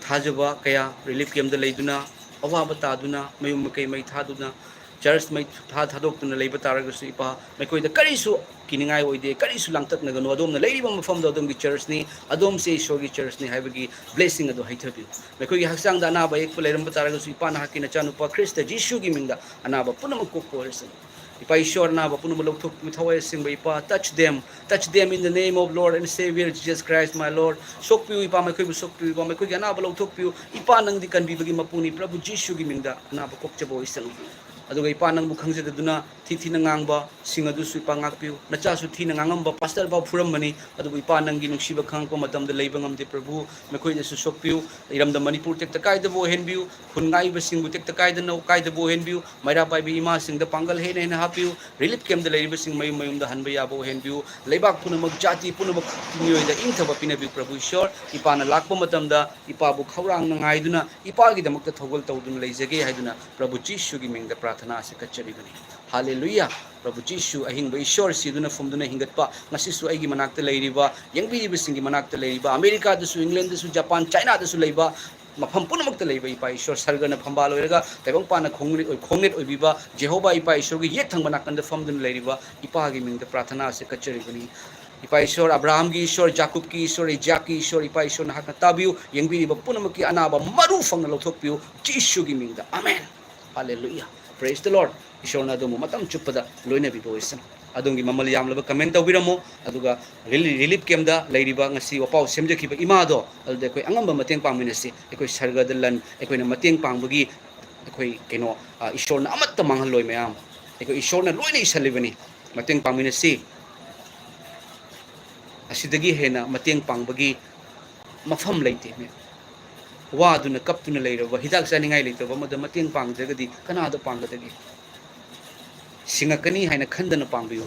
ꯊꯥꯖꯕ ꯀꯌꯥ relief camp ꯇ ꯂꯩꯗꯨꯅ, ꯑꯋꯥꯕ ꯇꯥꯗꯨꯅ, ꯃꯌꯨꯝ ꯃꯀꯩ ꯃꯩ ꯊꯥꯗꯨꯅ, church ꯃꯩ ꯊꯥ-, ꯊꯥꯗꯣꯛꯇꯨꯅ ꯂꯩꯕ ꯇꯥꯔꯒꯁꯨ, ꯏꯄꯥ, ꯃꯈꯣꯏꯗ ꯀꯔꯤꯁꯨ ꯀꯤꯅꯤꯡꯉꯥꯏ ꯑꯣꯏꯗꯦ, ꯀꯔꯤꯁꯨ ꯂꯥꯡꯇꯛꯅꯒꯅꯨ꯫ ꯑꯗꯣꯝꯅ ꯂꯩꯔꯤꯕ ꯃꯐꯝꯗꯣ ꯑꯗꯣꯝꯒꯤ church ꯅꯤ, ꯑꯗꯣꯝꯁꯦ ꯏꯁꯣꯔꯒꯤ church ꯅꯤ ꯍꯥꯏꯕꯒꯤ blessing ꯑꯗꯨ ꯍꯩꯊꯕꯤꯌꯨ꯫ ꯃꯈꯣꯏꯒꯤ ꯍꯛꯆꯥꯡꯗ ꯑꯅꯥꯕ ꯑꯌꯦꯛꯄ ꯂꯩꯔꯝꯕ ꯇꯥꯔꯒꯁꯨ, ꯏꯄꯥ, ꯅꯍꯥꯛꯀꯤ ꯅꯆꯥꯅꯨꯄꯥ ꯈ꯭ꯔꯤꯁꯇ ꯖꯤꯁꯨꯒꯤ ꯃꯤꯡꯗ ꯑꯅꯥꯕ ꯄꯨꯝꯅꯃꯛ ꯀꯣꯛꯄ ꯑꯣꯏꯔꯁꯅꯨ꯫ ꯏꯄꯥ ꯏꯁꯣꯔ, ꯑꯅꯥꯕ ꯄꯨꯝꯅꯃꯛ ꯂꯧꯊꯣꯛꯄꯤꯌꯨ, ꯊꯋꯥꯏ ꯑꯁꯦꯡꯕ ꯏꯄꯥ, touch them, touch them in the name of Lord and Savior Jesus Christ, my Lord. ꯁꯣꯛꯄꯤꯌꯨ ꯏꯄꯥ, ꯃꯈꯣꯏꯕꯨ ꯁꯣꯛꯄꯤꯌꯨ ꯏꯄꯥ, ꯃꯈꯣꯏꯒꯤ ꯑꯅꯥꯕ ꯂꯧꯊꯣꯛꯄꯤꯌꯨ ꯏꯄꯥ, ꯅꯪꯗꯤ ꯀꯟꯕꯤꯕꯒꯤ ꯃꯄꯨꯅꯤ꯫ ꯄ꯭ꯔꯚꯨ ꯖꯤꯁꯨꯒꯤ ꯃꯤꯡꯗ ꯑꯅꯥꯕ ꯀꯣꯛꯆꯕ ꯑꯣꯏꯁꯅꯨ꯫ ꯑꯗꯨꯒ ꯏꯄꯥ, ꯅꯪꯕꯨ ꯈꯪꯖꯗꯗꯨꯅ ꯊꯤ ꯊꯤꯅ ꯉꯥꯡꯕ ꯁꯤꯡ ꯑꯗꯨꯁꯨ ꯏꯄꯥ ꯉꯥꯛꯄꯤꯌꯨ꯫ ꯅꯆꯥꯁꯨ ꯊꯤꯅ ꯉꯥꯡꯉꯝꯕ ꯄꯥꯁꯇꯔ ꯐꯥꯎ ꯐꯨꯔꯝꯕꯅꯤ, ꯑꯗꯨꯕꯨ ꯏꯄꯥ, ꯅꯪꯒꯤ ꯅꯨꯡꯁꯤꯕ ꯈꯪꯉꯛꯄ ꯃꯇꯝꯗ ꯂꯩꯕ ꯉꯝꯗꯦ꯫ ꯄ꯭ꯔꯚꯨ, ꯃꯈꯣꯏꯗꯁꯨ ꯁꯣꯛꯄꯤꯌꯨ꯫ ꯏꯔꯝꯗꯝ ꯃꯅꯤꯄꯨꯔ ꯇꯦꯛꯇ ꯀꯥꯏꯗꯕ ꯑꯣꯏꯍꯟꯕꯤꯌꯨ꯫ ꯈꯨꯟ ꯉꯥꯛꯏꯕꯁꯤꯡꯕꯨ ꯇꯦꯛꯇ ꯀꯥꯏꯗꯅ, ꯀꯥꯏꯗꯕ ꯑꯣꯏꯍꯟꯕꯤꯌꯨ꯫ ꯃꯩꯔꯥ ꯄꯥꯏꯕꯤ ꯏꯃꯥꯁꯤꯡꯗ ꯄꯥꯡꯒꯜ ꯍꯦꯟꯅ ꯍꯦꯟꯅ ꯍꯥꯞꯄꯤꯌꯨ꯫ ꯔꯤꯂꯤꯐ ꯀꯦꯝꯗ ꯂꯩꯔꯤꯕꯁꯤꯡ ꯃꯌꯨꯝ ꯃꯌꯨꯝꯗ ꯍꯟꯕ ꯌꯥꯕ ꯑꯣꯏꯍꯟꯕꯤꯌꯨ꯫ ꯂꯩꯕꯥꯛ ꯄꯨꯝꯅꯃꯛ, ꯖꯥꯇꯤ ꯄꯨꯝꯅꯃꯛ ꯃꯤꯑꯣꯏꯗ ꯏꯪꯊꯕ ꯄꯤꯅꯕꯤꯌꯨ꯫ ꯄ꯭ꯔꯚꯨ ꯏꯁꯣꯔ, ꯏꯄꯥꯅ ꯂꯥꯛꯄ ꯃꯇꯝꯗ ꯏꯄꯥꯕꯨ ꯈꯧꯔꯥꯡꯅ ꯉꯥꯏꯗꯨꯅ ꯏꯄꯥꯒꯤꯗꯃꯛꯇ ꯊꯧꯒꯜ ꯇꯧꯗꯨꯅ ꯂꯩꯖꯒꯦ ꯍꯥꯏꯗꯨꯅ ꯄ꯭ꯔꯚꯨ ꯖꯤꯁꯨꯒꯤ ꯃꯤꯡꯗ ꯄ꯭ꯔꯥꯊꯅꯥ ꯑꯁꯤ ꯀꯠꯆꯔꯤꯕꯅꯤ꯫ ꯍꯥꯂꯦꯂꯨꯌꯥ! ꯄ꯭ꯔꯚꯨ ꯖꯤꯁꯨ, ꯑꯍꯤꯡꯕ ꯏꯁꯣꯔ, ꯁꯤꯗꯨꯅ ꯐꯨꯝꯗꯨꯅ ꯍꯤꯡꯒꯠꯄ, ꯉꯁꯤꯁꯨ ꯑꯩꯒꯤ ꯃꯅꯥꯛꯇ ꯂꯩꯔꯤꯕ, ꯌꯦꯡꯕꯤꯔꯤꯕꯁꯤꯡꯒꯤ ꯃꯅꯥꯛꯇ ꯂꯩꯔꯤꯕ, ꯑꯃꯦꯔꯤꯀꯥꯗꯁꯨ, ꯏꯪꯂꯦꯟꯗꯁꯨ, ꯖꯄꯥꯟ, ꯆꯥꯏꯅꯥꯗꯁꯨ ꯂꯩꯕ, ꯃꯐꯝ ꯄꯨꯝꯅꯃꯛꯇ ꯂꯩꯕ ꯏꯄꯥ ꯏꯁꯣꯔ, ꯁꯔꯒꯅ ꯐꯝꯕꯥꯜ ꯑꯣꯏꯔꯒ ꯇꯥꯏꯕꯪꯄꯥꯟꯅ ꯈꯣꯡꯅꯦꯠ ꯑꯣꯏ-, ꯈꯣꯡꯅꯦꯠ ꯑꯣꯏꯕꯤꯕ ꯖꯦꯍꯣꯚꯥ ꯏꯄꯥ ꯏꯁꯣꯔꯒꯤ ꯌꯦꯠ ꯊꯪꯕ ꯅꯥꯀꯟꯗ ꯐꯝꯗꯨꯅ ꯂꯩꯔꯤꯕ ꯏꯄꯥꯒꯤ ꯃꯤꯡꯗ ꯄ꯭ꯔꯥꯊꯅꯥ ꯑꯁꯤ ꯀꯠꯆꯔꯤꯕꯅꯤ꯫ ꯏꯄꯥ ꯏꯁꯣꯔ, ꯑꯕ꯭ꯔꯥꯍꯥꯝꯒꯤ ꯏꯁꯣꯔ, ꯖꯥꯀꯨꯕꯀꯤ ꯏꯁꯣꯔ, ꯏꯖꯥꯛꯀꯤ ꯏꯁꯣꯔ, ꯏꯄꯥ ꯏꯁꯣꯔ, ꯅꯍꯥꯛꯅ ꯇꯥꯕꯤꯌꯨ, ꯌꯦꯡꯕꯤꯔꯤꯕ ꯄꯨꯝꯅꯃꯛꯀꯤ ꯑꯅꯥꯕ ꯃꯔꯨ ꯐꯪꯅ ꯂꯧꯊꯣꯛꯄꯤꯌꯨ, ꯖꯤꯁꯨꯒꯤ ꯃꯤꯡꯗ, ꯑꯃꯦꯟ꯫ ꯍꯥꯂꯦꯂꯨꯌꯥ! Praise the Lord! ꯏꯁꯣꯔꯅ ꯑꯗꯣꯝꯕꯨ ꯃꯇꯝ ꯆꯨꯞꯄꯗ ꯂꯣꯏꯅꯕꯤꯕ ꯑꯣꯏꯁꯅꯨ꯫ ꯑꯗꯣꯝꯒꯤ ꯃꯃꯜ ꯌꯥꯝꯂꯕ ꯀꯃꯦꯟ ꯇꯧꯕꯤꯔꯝꯃꯨ, ꯑꯗꯨꯒ ꯔꯤꯂꯤ-, ꯔꯤꯂꯤꯐ ꯀꯦꯝꯗ ꯂꯩꯔꯤꯕ, ꯉꯁꯤ ꯋꯥꯄꯥꯎ ꯁꯦꯝꯖꯈꯤꯕ ꯏꯃꯥꯗꯣ, ꯑꯗꯨꯗ ꯑꯩꯈꯣꯏ ꯑꯉꯝꯕ ꯃꯇꯦꯡ ꯄꯥꯡꯃꯤꯟꯅꯁꯤ꯫ ꯑꯩꯈꯣꯏ ꯁꯔꯒꯗ ꯂꯟ, ꯑꯩꯈꯣꯏꯅ ꯃꯇꯦꯡ ꯄꯥꯡꯕꯒꯤ, ꯑꯩꯈꯣꯏ ꯀꯩꯅꯣ, ꯑ, ꯏꯁꯣꯔꯅ ꯑꯃꯠꯇ ꯃꯥꯡꯍꯜꯂꯣꯏ ꯃꯌꯥꯝ꯫ ꯑꯩꯈꯣꯏ ꯏꯁꯣꯔꯅ ꯂꯣꯏꯅ ꯏꯁꯜꯂꯤꯕꯅꯤ꯫ ꯃꯇꯦꯡ ꯄꯥꯡꯃꯤꯟꯅꯁꯤ꯫ ꯑꯁꯤꯗꯒꯤ ꯍꯦꯟꯅ ꯃꯇꯦꯡ ꯄꯥꯡꯕꯒꯤ ꯃꯐꯝ ꯂꯩꯇꯦ꯫ ꯋꯥꯗꯨꯅ ꯀꯞꯇꯨꯅ ꯂꯩꯔꯕ, ꯍꯤꯗꯥꯛ ꯆꯥꯅꯤꯡꯉꯥꯏ ꯂꯩꯇꯕ ꯑꯃꯗ ꯃꯇꯦꯡ ꯄꯥꯡꯗ꯭ꯔꯒꯗꯤ ꯀꯅꯥꯗ ꯄꯥꯡꯒꯗꯒꯦ? ꯁꯤꯡꯉꯛꯀꯅꯤ ꯍꯥꯏꯅ ꯈꯟꯗꯅ ꯄꯥꯡꯕꯤꯌꯨ꯫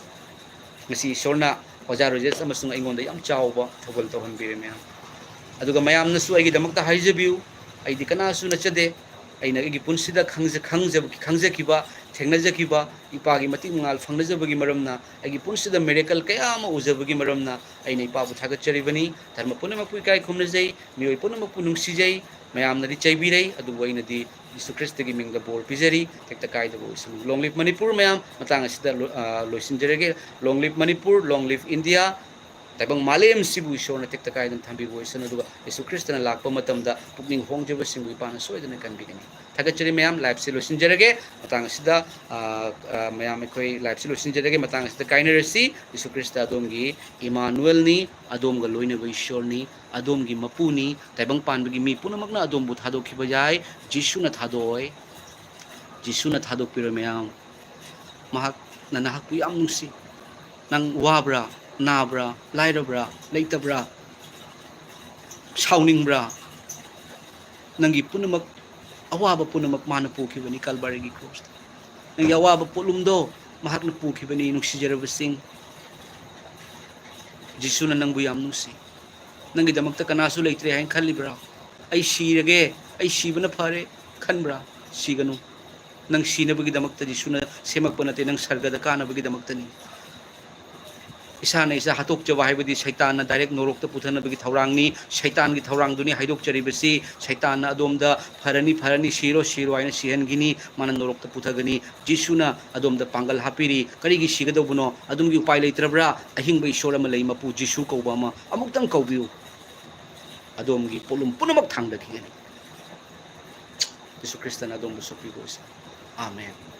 ꯉꯁꯤ ꯏꯁꯣꯔꯅ ꯑꯣꯖꯥ ꯔꯣꯖꯦꯁ ꯑꯃꯁꯨꯡ ꯑꯩꯉꯣꯟꯗ ꯌꯥꯝ ꯆꯥꯎꯕ ꯊꯧꯒꯜ ꯇꯧꯍꯟꯕꯤꯔꯦ ꯃꯌꯥꯝ꯫ ꯑꯗꯨꯒ ꯃꯌꯥꯝꯅꯁꯨ ꯑꯩꯒꯤꯗꯃꯛꯇ ꯍꯥꯏꯖꯕꯤꯌꯨ, ꯑꯩꯗꯤ ꯀꯅꯥꯁꯨ ꯅꯠꯆꯗꯦ꯫ ꯑꯩꯅ ꯑꯩꯒꯤ ꯄꯨꯟꯁꯤꯗ ꯈꯪꯖ-, ꯈꯪꯖꯕ-, ꯈꯪꯖꯈꯤꯕ, ꯊꯦꯡꯅꯖꯈꯤꯕ, ꯏꯄꯥꯒꯤ ꯃꯇꯤꯛ ꯃꯉꯥꯜ ꯐꯪꯅꯖꯕꯒꯤ ꯃꯔꯝꯅ, ꯑꯩꯒꯤ ꯄꯨꯟꯁꯤꯗ ꯃꯤꯔꯦꯀꯜ ꯀꯌꯥ ꯑꯃ ꯎꯖꯕꯒꯤ ꯃꯔꯝꯅ ꯑꯩꯅ ꯏꯄꯥꯕꯨ ꯊꯥꯒꯠꯆꯔꯤꯕꯅꯤ꯫ ꯙꯔꯃ ꯄꯨꯝꯅꯃꯛꯄꯨ ꯏꯀꯥꯏ ꯈꯨꯝꯅꯖꯩ, ꯃꯤꯑꯣꯏ ꯄꯨꯝꯅꯃꯛꯄꯨ ꯅꯨꯡꯁꯤꯖꯩ꯫ ꯃꯌꯥꯝꯅꯗꯤ ꯆꯩꯕꯤꯔꯩ, ꯑꯗꯨꯕꯨ ꯑꯩꯅꯗꯤ ꯌꯤꯁꯨ ꯈ꯭ꯔꯤꯁꯇꯒꯤ ꯃꯤꯡꯗ ꯕꯣꯔ ꯄꯤꯖꯔꯤ, ꯇꯦꯛꯇ ꯀꯥꯏꯗꯕ ꯑꯣꯏꯁꯅꯨ꯫ Long live ꯃꯅꯤꯄꯨꯔ ꯃꯌꯥꯝ, ꯃꯇꯥꯡ ꯑꯁꯤꯗ ꯂꯣ-, ꯑ, ꯂꯣꯏꯁꯤꯟꯖꯔꯒꯦ꯫ Long live Manipur, long live India꯫ ꯇꯥꯏꯕꯪ ꯃꯥꯂꯦꯝꯁꯤꯕꯨ ꯏꯁꯣꯔꯅ ꯇꯦꯛꯇ ꯀꯥꯏꯗꯅ ꯊꯝꯕꯤꯕ ꯑꯣꯏꯁꯅꯨ, ꯑꯗꯨꯒ ꯌꯦꯁꯨ ꯈ꯭ꯔꯤꯁꯇꯅ ꯂꯥꯛꯄ ꯃꯇꯝꯗ ꯄꯨꯛꯅꯤꯡ ꯍꯣꯡꯗ꯭ꯔꯤꯕꯁꯤꯡꯕꯨ ꯏꯄꯥꯅ ꯁꯣꯏꯗꯅ ꯀꯟꯕꯤꯒꯅꯤ꯫ ꯊꯥꯒꯠꯆꯔꯤ ꯃꯌꯥꯝ, live-ꯁꯤ ꯂꯣꯏꯁꯤꯟꯖꯔꯒꯦ꯫ ꯃꯇꯥꯡ ꯑꯁꯤꯗ, ꯑ, ꯑ, ꯃꯌꯥꯝ ꯑꯩꯈꯣꯏ live-ꯁꯤ ꯂꯣꯏꯁꯤꯟꯖꯔꯒꯦ꯫ ꯃꯇꯥꯡ ꯑꯁꯤꯗ ꯀꯥꯏꯅꯔꯁꯤ꯫ ꯌꯦꯁꯨ ꯈ꯭ꯔꯤꯁꯇ ꯑꯗꯣꯝꯒꯤ ꯏꯃꯥꯅꯨꯑꯦꯜꯅꯤ, ꯑꯗꯣꯝꯒ ꯂꯣꯏꯅꯕ ꯏꯁꯣꯔꯅꯤ, ꯑꯗꯣꯝꯒꯤ ꯃꯄꯨꯅꯤ꯫ ꯇꯥꯏꯕꯪ ꯄꯥꯟꯕꯒꯤ ꯃꯤ ꯄꯨꯝꯅꯃꯛꯅ ꯑꯗꯣꯝꯕꯨ ꯊꯥꯗꯣꯛꯈꯤꯕ ꯌꯥꯏ, ꯖꯤꯁꯨꯅ ꯊꯥꯗꯣꯛꯑꯣꯏ꯫ ꯖꯤꯁꯨꯅ ꯊꯥꯗꯣꯛꯄꯤꯔꯣꯏ ꯃꯌꯥꯝ꯫ ꯃꯍꯥꯛꯅ ꯅꯍꯥꯛꯄꯨ ꯌꯥꯝ ꯅꯨꯡꯁꯤ꯫ ꯅꯪ ꯋꯥꯕ꯭ꯔꯥ? ꯅꯥꯕ꯭ꯔꯥ? ꯂꯥꯏꯔꯕ꯭ꯔꯥ? ꯂꯩꯇꯕ꯭ꯔꯥ? ꯁꯥꯎꯅꯤꯡꯕ꯭ꯔꯥ? ꯅꯪꯒꯤ ꯄꯨꯝꯅꯃꯛ, ꯑꯋꯥꯕ ꯄꯨꯝꯅꯃꯛ ꯃꯥꯅ ꯄꯨꯈꯤꯕꯅꯤ ꯀꯜꯕꯥꯔꯤꯒꯤ ꯀ꯭ꯔꯣꯁꯇ꯫ ꯅꯪꯒꯤ ꯑꯋꯥꯕ ꯄꯣꯠꯂꯨꯝꯗꯣ ꯃꯍꯥꯛꯅ ꯄꯨꯈꯤꯕꯅꯤ, ꯅꯨꯡꯁꯤꯖꯔꯕꯁꯤꯡ꯫ ꯖꯤꯁꯨꯅ ꯅꯪꯕꯨ ꯌꯥꯝ ꯅꯨꯡꯁꯤ꯫ ꯅꯪꯒꯤꯗꯃꯛꯇ ꯀꯅꯥꯁꯨ ꯂꯩꯇ꯭ꯔꯦ ꯍꯥꯏꯅ ꯈꯜꯂꯤꯕ꯭ꯔꯥ? "ꯑꯩ ꯁꯤꯔꯒꯦ, ꯑꯩ ꯁꯤꯕꯅ ꯐꯔꯦ" ꯈꯟꯕ꯭ꯔꯥ? ꯁꯤꯒꯅꯨ꯫ ꯅꯪ ꯁꯤꯅꯕꯒꯤꯗꯃꯛꯇ ꯖꯤꯁꯨꯅ ꯁꯦꯝꯃꯛꯄ ꯅꯠꯇꯦ, ꯅꯪ ꯁꯔꯒꯗ ꯀꯥꯅꯕꯒꯤꯗꯃꯛꯇꯅꯤ꯫ ꯏꯁꯥꯅ ꯏꯁꯥ ꯍꯥꯠꯇꯣꯛꯆꯕ ꯍꯥꯏꯕꯗꯤ ꯁꯩꯇꯥꯟꯅ direct ꯅꯣꯔꯣꯛꯇ ꯄꯨꯊꯅꯕꯒꯤ ꯊꯧꯔꯥꯡꯅꯤ꯫ ꯁꯩꯇꯥꯟꯒꯤ ꯊꯧꯔꯥꯡꯗꯨꯅꯤ ꯍꯥꯏꯗꯣꯛꯆꯔꯤꯕꯁꯤ꯫ ꯁꯩꯇꯥꯟꯅ ꯑꯗꯣꯝꯗ "ꯐꯔꯅꯤ, ꯐꯔꯅꯤ, ꯁꯤꯔꯣ, ꯁꯤꯔꯣ" ꯍꯥꯏꯅ ꯁꯤꯍꯟꯈꯤꯅꯤ, ꯃꯥꯅ ꯅꯣꯔꯣꯛꯇ ꯄꯨꯊꯒꯅꯤ꯫ ꯖꯤꯁꯨꯅ ꯑꯗꯣꯝꯗ ꯄꯥꯡꯒꯜ ꯍꯥꯞꯄꯤꯔꯤ꯫ ꯀꯔꯤꯒꯤ ꯁꯤꯒꯗꯧꯕꯅꯣ? ꯑꯗꯣꯝꯒꯤ ꯎꯄꯥꯏ ꯂꯩꯇ꯭ꯔꯕ꯭ꯔꯥ? ꯑꯍꯤꯡꯕ ꯏꯁꯣꯔ ꯑꯃ ꯂꯩ, ꯃꯄꯨ ꯖꯤꯁꯨ ꯀꯧꯕ ꯑꯃ꯫ ꯑꯃꯨꯛꯇꯪ ꯀꯧꯕꯤꯌꯨ꯫ ꯑꯗꯣꯝꯒꯤ ꯄꯣꯠꯂꯨꯝ ꯄꯨꯝꯅꯃꯛ ꯊꯥꯡꯗꯈꯤꯒꯅꯤ꯫ ꯖꯤꯁꯨ ꯈ꯭ꯔꯤꯁꯇꯅ ꯑꯗꯣꯝꯕꯨ ꯁꯣꯛꯄꯤꯕ ꯑꯣꯏꯁꯅꯨ꯫ ꯑꯥꯃꯦꯟ꯫